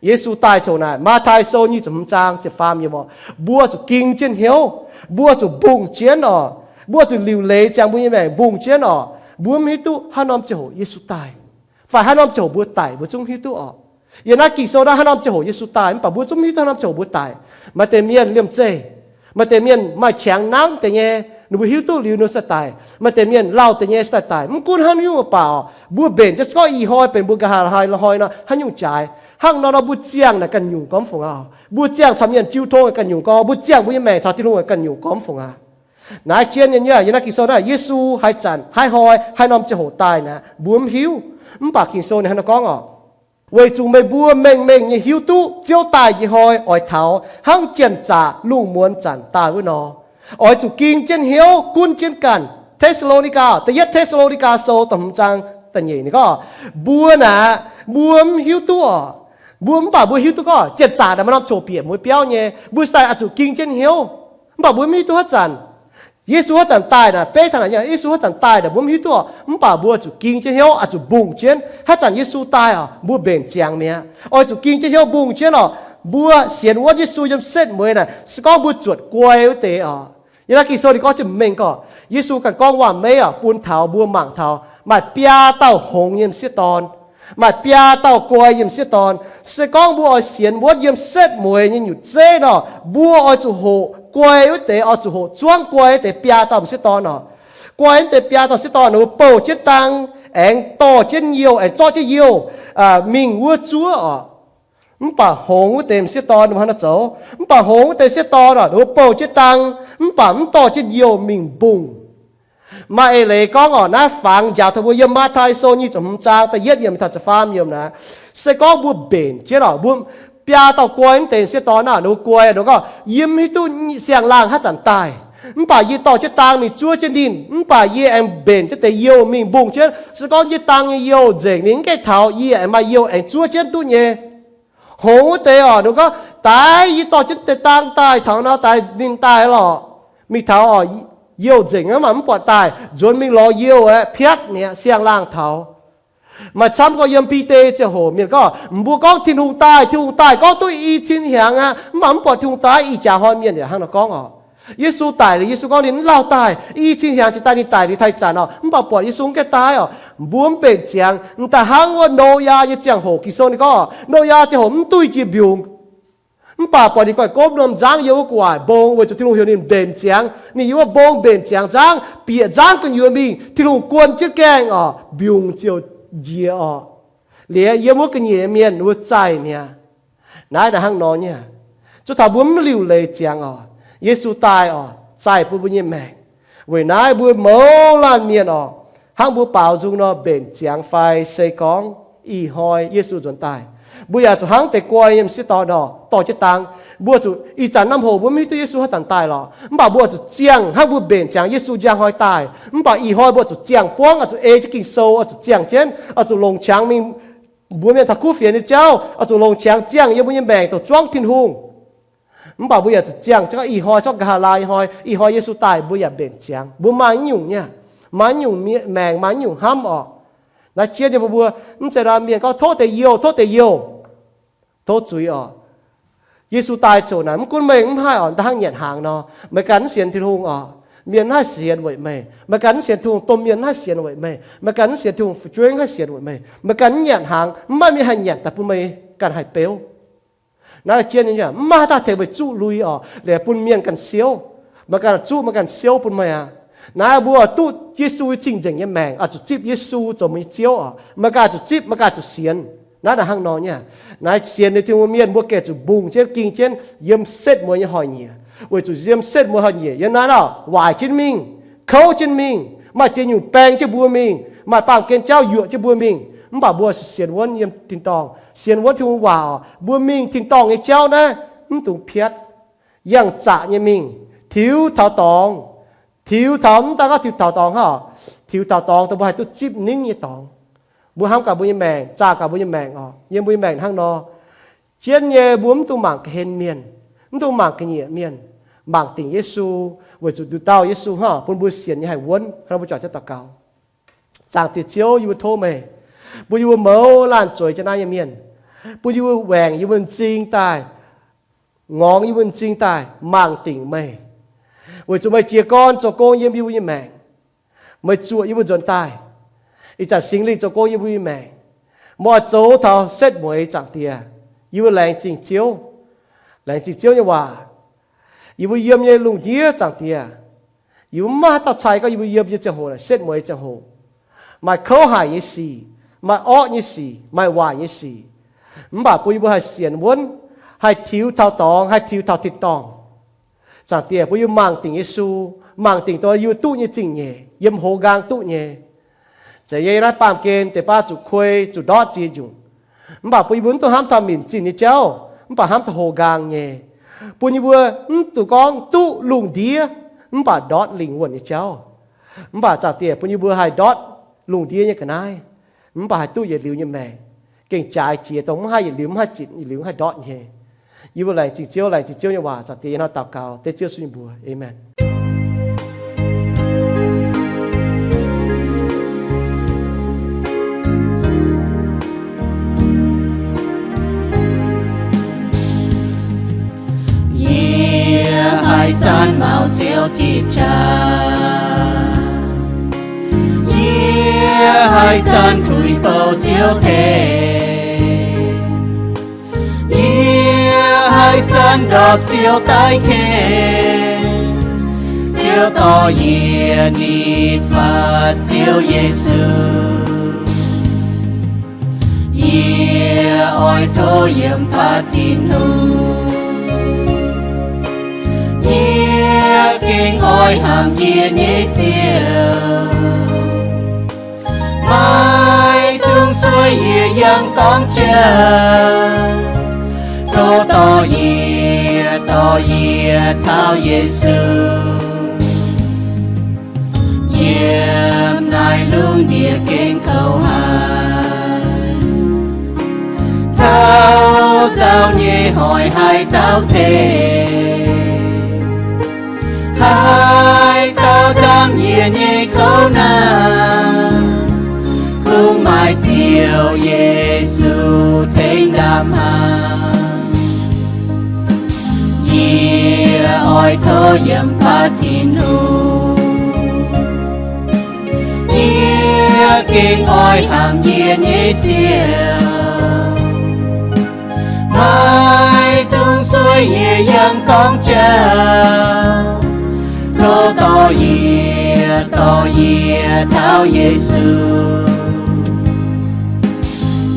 Yesu daaih ziangh hoc naaic, Matv^tai Sou nyic ziepc hmz zaang ziepc faam yiemc oc, mbuo zuqc ging jienv hnyouv, mbuo zuqc mbungh jienv oc, mbuo zuqc liuc leiz ziangx mbuo nyei maengc mbungh jienv oc. Mbuo mv hiuv duqv haaix norm ziangh hoc Yesu daaih, fai haaix norm ziangh hoc mbuo daic, mbuo zungv mv hiuv duqv oc. Yiem naaiv Ging-Sou naaiv haaix norm ziangh hoc Yesu daaih, mv baac mbuo zungv mv hiuv duqv haaix norm ziangh hoc mbuo daic. Maaih deix mienh liemh zeih, maaih deix mienh maaih qangx nangv deix nyei, ninh mbuo hiuv duqv liuz ninh se daaih. Maaih deix mienh lauh deix nyei se daaih daic. Mv gunv haaix nyungc baac oc, mbuo mbenc jienv se gorngv ih hnoi benx mbuo nqa'haav hlaax hnoi nor, haaix nyungc jaaix? Hnangv nor nor mbuo ziangh naaic ganh nyungc gormx fungc aqv. Mbuo ziangh caux mienh jiu tong ganh nyungc gormx, mbuo ziangh mbuo nyei maengc caux Tin-Hungh ganh nyungc gormx fungc aqv. Naaiv jienv nyei, yiem naaiv Ging-Sou naaiv, Yesu haaix zanc, haaix hnoi, haaix norm ziangh hoc daaih naaic, mbuo mv hiuv. Mv baac Ging-Sou ninh hnangv nor gorngv oc, Weic zuqc meih mbuo mengh mengh nyei hiuv duqv Ziouv daaih nyei hnoi oix taux hnangv janx-zaqc lungh muonz zanc daaih wuov nor, oix zuqc ging jienv hnyouv gunv jienv ganh. Te^saa^lo^ni^gaa, da'yietv Te^saa^lo^ni^gaa Sou da'hmz zaang da'nyeic ninh gorngv, mbuo naaic, mbuo mv hiuv duqv oc. Mbuo mv baac mbuo hiuv duqv gorngv janx-zaqc naaic maaih norm ziangh hoc bieqc mbuo biauv nyei, mbuo se daaih oix zuqc ging jienv hnyouv. Mv baac mbuo mv hiuv duqv haaix zanc Yesu haaix zanc daaih naaic, beiv taux naaic nyei, Yesu haaix zanc daaih naaic mbuo mv hiuv duqv oc. Mv baac mbuo zuqc ging jienv hnyouv, oix zuqc mbungh jienv. Haaix zanc Yesu daaih oc, mbuo mbenc ziangx mi'aqv. Oix zuqc ging jienv hnyouv mbungh jienv oc. Mbuo sienx wuonv Yesu yiem setv mueiz naaic, se gorngv mbuo zuotc guai wuov deix oc. Yiem naaiv Ging-Sou ninh gorngv jienv mengh gorngv, Yesu ganh gorngv waac-meiv oc, bun taux mbuo mangc taux maaih biaa dauh hngongx nyei m'sieqv dorn, maaih biaa dauh guai nyei m'sieqv dorn. Se gorngv mbuo oix sienx wuonv yiem setv mueiz nyei nyutc zeiv nor, mbuo oix zuqc hoqc guai wuov deix, oix zuqc hoqc zuangv guai wuov deix biaa dauh m'sieqv dorn oc. Guai wuov deix biaa dauh m'sieqv dorn ninh mbuo bouh jienv dang, aengx dorh jienv youh, aengx zorqv jienv youh mingh wuov zuov oc. Mv baac hngongx wuov deix m'sieqv dorn ninh mbuo hnangv nor zoux. Mv baac hngongx wuov deix m'sieqv dorn oc, ninh mbuo bouh jienv dang, mv baac mv dorh jienv youh mingh mbungh. Maaih eix leiz gorngv oc, naaiv fangx njaaux taux mbuo yiem Matv^tai Sou nyic ziepc hmz zaang da'yietv yiemc taux ziepc faam yiemc naaic, se gorngv mbuo mbenc jienv oc, mbuo biaa dauh guai wuov deix m'sieqv dorn naaic, ninh mbuo guai, ninh mbuo gorngv, yie mv hiuv duqv siang-laangh haaix zanc daaih, mv baac yie dorh jienv dang mingh zuov jienv ninh, mv baac yie aengx mbenc jienv deix youh mingh mbungh jienv. Se gorngv yie dang nyei youh nzengc ninh mv gaengh taux, yie aengx maaih youh aengx zuov jienv duqv nyei. Hngongx wuov deix oc, ninh gorngv, Daaih, yie dorh jienv deix dang daaih, taux nor daaih ninh daaih lorqc. Mingh taux oc, youh nzengc aqv, mv baac mv buatc daaih. Nzuonx mingh lorz youh aeqv, piatv mi'aqv, siang-laangh taux. Maaih camv gorngv yiem Bide ziangh hoc mienh gorngv, mbuo gorngv Tin-Hungh daaih, Tin-Hungh daaih gorngv duqv i cin hnyangx aqv, mv baac mv buatc Tin-Hungh daaih. Ih jaax hnoi mienh yaac hnangv nor gorngv oc. Yesu daic liuz, Yesu gorngv ninh mv lauh daaih, i cin hnyangx jiex daaih ninh daic liuz taaih zanc oc, mv baac buatc Yesu mv gaengh daaih oc. Mbuo mv mbenc ziangx, m'daaih hnangv wuov Noyaa nyei ziangh hoc. Ging-Sou ninh gorngv Noyaa ziangh hoc mv duih jiex mbiungc, mv baac buatc ninh goiv gomv norm nzangv yiem wuov gu'nguaaic mbong, weic zuqc Tin-Hungh heuc ninh mbenc ziangx. Ninh yiem wuov mbong mbenc ziangx nzangv, bieqc nzangv gu'nyuoz mingh, Tin-Hungh guon jienv gaengh oc, mbiungc ziouc njiec oc. Liuz yiem wuov ga'nyiec mienh wuov zaih mi'aqv. Naaiv naaic hnangv nor nyei. Zuov taux mbuo mv liuc leiz ziangx oc, Yesu daaih oc, zaih bun mbuo nyei maengc. Weic naaiv mbuo mouz laanh mienh oc, hnangv mbuo baaux nzung nor mbenc ziangx fai se gorngv ih hnoi Yesu nzuonx daaih, mbuo yaac zuqc hnangv deix guai nyei m'sieqv dorn nor dorh jienv dang. Mbuo zuqc ih zanc norm hoc mbuo mv hiuv duqv Yesu haaix zanc daaih lorqc, mv baac mbuo zuqc ziangh hnangv mbuo mbenc ziangx Yesu njang hnoi daaih. Mv baac ih hnoi mbuo zuqc ziangh buangv, oix zuqc ei jienv Ging-Sou, oix zuqc ziangh jienv, oix zuqc longc qangx mingh. Mbuo mienh taux kuv fienx nyei jauv oix zuqc longc qangx ziangh yiem mbuo nyei maengc dongh zuangv Tin-Hungh. Mv baac mbuo yaac zuqc ziangh, ih hnoi zorqv nqa'haav laai ih hnoi, ih hnoi Yesu daaih mbuo yaac mbenc ziangx. Mbuo maaih nyungc nyei, maaih nyungc maengc, maaih nyungc hnamv oc. Naaiv jienv nyei mbuo, mbuo mv zeiz nor mienh gorngv tov deix youh, tov deix youh, tov zuiz oc. Yesu daaih ziouc naaic, mv gunv meih mv haih oc, da'hnangv nyanc hnaangx nor, meih ganh mv sienx Tin-Hungh oc, mienh mv haih sienx weic meih. Meih ganh mv sienx Tin-Hungh, domh mienh mv haih sienx weic meih. Meih ganh mv sienx Tin-Hungh, fu'jueiv mv haih sienx weic meih. Meih ganh mv nyanc hnaangx, mv maaih mienh haih nyanc daaih bun meih ganh haih beuv. Naaiv jienv nyei, mv maaih haaix dauh tengx meih zuqv lui oc, liuz bun mienh ganh siouv. Meih ganh zuqv, meih ganh siouv bun meih aqv. Naaiv mbuo duqv Yesu cing-nzengc nyei maengc, oix zuqc zipv Yesu zoux mbuo nyei Ziouv oc. Meih ganh zuqc zipv, meih ganh zuqc sienx. Naaiv naaic hnangv nor nyei. Naaiv sienx liuz Tin-Hungh mienh mbuo gengh zuqc mbungh jienv, ging jienv yiem setv mueiz nyei hnoi-nyieqc, weic zuqc yiem setv mueiz hnoi-nyieqc yiem naaiv oc, waaic jienv mingh, kouv jienv mingh, maaih ziex nyungc baeng jienv mbuo mingh, maaih baamh gen jauv yuoqc jienv mbuo mingh. Mv baac mbuo sienx wuonv yiem tin-dorngh, sienx wuonv Tin-Hungh waac oc, mbuo mingh tin-dorngh nyei jauv naaiv mv dungx piatv. Yangh zaqc nyei mingh, tiux taux dorngx, tiux taux, mv daan gorngv tiux taux dorngx hnangv, tiux taux dorngx dongh mbuo haih duqv zipv ningv nyei dorngx. Mbuo hnamv gaax mbuo nyei maengc, zaah gaax mbuo nyei maengc oc. Yiem mbuo nyei maengc hnangv nor, jienv nyei mbuo mv dungx mangc ga'hlen mienh, mv dungx mangc ga'nyiec mienh, mangc dingc Yesu, weic zuqc nduqc dauh Yesu hnangv bun mbuo sienx nyei haih wuonv. Hnangv nor mbuo juangc jienv daux gaux. Zaangc Diex Ziouv, yie mbuo tov meih bun yie mbuo mouz laanh zueiz jienv naaiv nyei mienh, bun yie mbuo waengc yie mbuo m'zing daaih, ngorngx yie mbuo m'zing daaih mangc dingc meih, weic zuqc meih jiez gorn zoux gong yiem yie mbuo nyei maengc. Meih zuoqc yie mbuo nzuonx daaih. Ih zanc Singx Lingh zoux gong yiem mbuo nyei maengc. Meih oix zoux taux setv mueiz, Zaangc Diex. Yie mbuo laengz zingh Ziouv, laengz zingh Ziouv nyei waac. Yie mbuo yiem nyei lungh ndiev, Zaangc Diex, yie mbuo mv maaih haaix dauh cai gorngv yie mbuo yiem nyei ziangh hoc, setv mueiz ziangh hoc, maaih kouv haic nyei sic, maaih orqv nyei sic, maaih waaic nyei sic. Mv baac bun yie mbuo haih sienx wuonv, haih tiux taux dorngx, haih tiux taux tin-dorngh. Zaangc Diex, bun yie mbuo mangc dingc Yesu, mangc dingc dongh yie mbuo duqv nyei zingh nyeic, yiem hoz nqaang duqv nyei. Zeiz yie naaiv baamh gen deix baav zuqc kuei, zuqc ndortv ziex nyungc. Mv baac bun yie mbuo mv dungx hnamv taux minc zinh nyei jauv, mv baac hnamv taux hoz nqaang nyei. Bun yie mbuo mv dungx gorngv duqv lungh ndiev mv baac ndortv lingh wuonh nyei jauv. Mv baac Zaangc Diex, bun yie mbuo haih ndortv lungh ndiev nyei ga'naaiv, mv baac haih duqv yietc liuz nyei maengc, gengh jaaix jiex dongh mv haih yietc liuz, mv haih zinc yietc liuz, mv haih ndortv nyei. Yie mbuo laengz zingh Ziouv, laengz zingh Ziouv nyei waac. Zaangc Diex, yie hnamv daux gaux dengv Ziouv Yesu nyei mbuox. Aamen. Yie haih zanc maux Ziouv jiex qaqv. Yie haih zanc tuix bouh Ziouv tengx. Yie haih zanc ndorpc Ziouv daiv ken. Ziouv dorh yie nitv fatv Ziouv Yesu. Yie oix tov yiem fatv Tin-Hungh. Yie gengh oix hnamv yie nyei Ziouv. Maiv dungx sueih yie yangh dorngx jauv. Tov dorh yie, dorh yie taux Yesu. Yiem naaiv lungh ndiev gengh kouv haic. Taux hoic haaix dauh tengx, haaix dauh ndaam yie nyei kouv naanc, kungx maaih Ziouv Yesu tengx ndaam haaix. Yie oix tov yiem fatv Tin-Hungh. Yie gengh oix hnamv yie nyei Ziouv. Maiv dungx sueih yie yangh dorngx jauv. Tov dorh yie, dorh yie taux Yesu.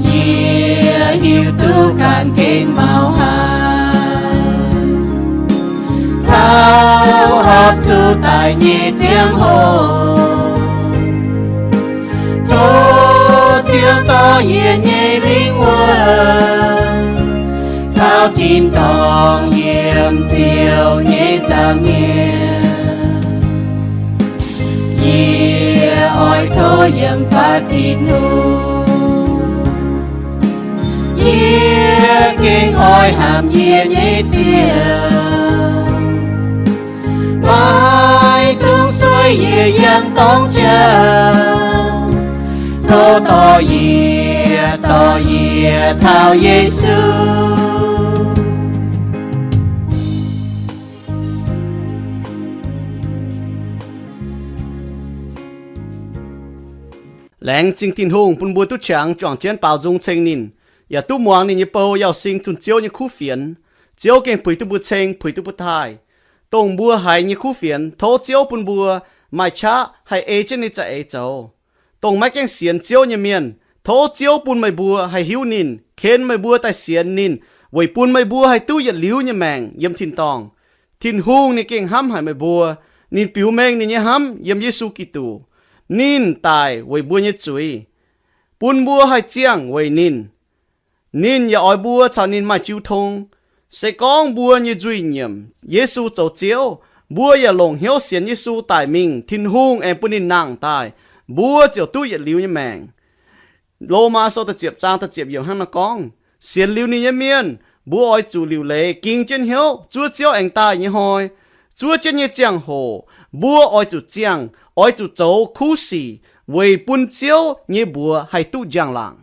Yie hiuv duqv ganh gengh mauh haic, taux horpc zuqc daic nyei ziangh hoc. Tov Ziouv dorh yie nyei lingv wuonh taux tin-dorngh yiem Ziouv nyei nza'hmien. Yie oix tov yiem fatv Tin-Hungh. Yie gengh oix hnamv yie nyei Ziouv. Maiv dungx sueih yie yangh dorngx jauv. Tov dorh yie, dorh yie taux Yesu. Laengz zingh Tin-Hungh bun mbuo duqv qangx juangc jienv baaux nzung ceng ninh, yaac duqv muangx ninh nyei bou Yauh Sing zunh Ziouv nyei kuv fienx. Ziouv gengh puix duqv mbuo ceng, puix duqv mbuo taaih. Dongh mbuo haiz nyei kuv fienx, tov Ziouv bun mbuo maaih qaqv haih ei jienv ninh nyei za'eix zoux. Dongh maiv gaengh sienx Ziouv nyei mienh, tov Ziouv bun meih mbuo haih hiuv ninh, ken meih mbuo daaih sienx ninh, weic bun meih mbuo haih duqv yietc liuz nyei maengc yiem tin-dorngh. Tin-Hungh ninh gengh hnamv haic meih mbuo. Ninh biux mengh ninh nyei hnamv yiem Yesu Giduc. Ninh daic weic mbuo nyei zuiz, bun mbuo haih ziangh weic ninh. Ninh yaac oix mbuo caux ninh maaih jiu tong. Se gorngv mbuo nyei nzuih nyiemc Yesu zoux Ziouv, mbuo yaac longc hnyouv sienx Yesu daic mingh, Tin-Hungh aengx bun ninh nangh daaih, mbuo ziouc duqv yietc liuz nyei maengc. Lomaa Sou da'ziepc zaang da'ziepc yiemc hnangv naaiv gorngv, sienx liuz ninh nyei mienh, mbuo oix zuqc liuc leiz ging jienv hnyouv zuov Ziouv aengx daaih nyei hnoi. Zuov jienv nyei ziangh hoc, mbuo oix zuqc ziangh, oix zuqc zoux kuv sic weic bun Ziouv nyei mbuox haih duqv njang-laangc.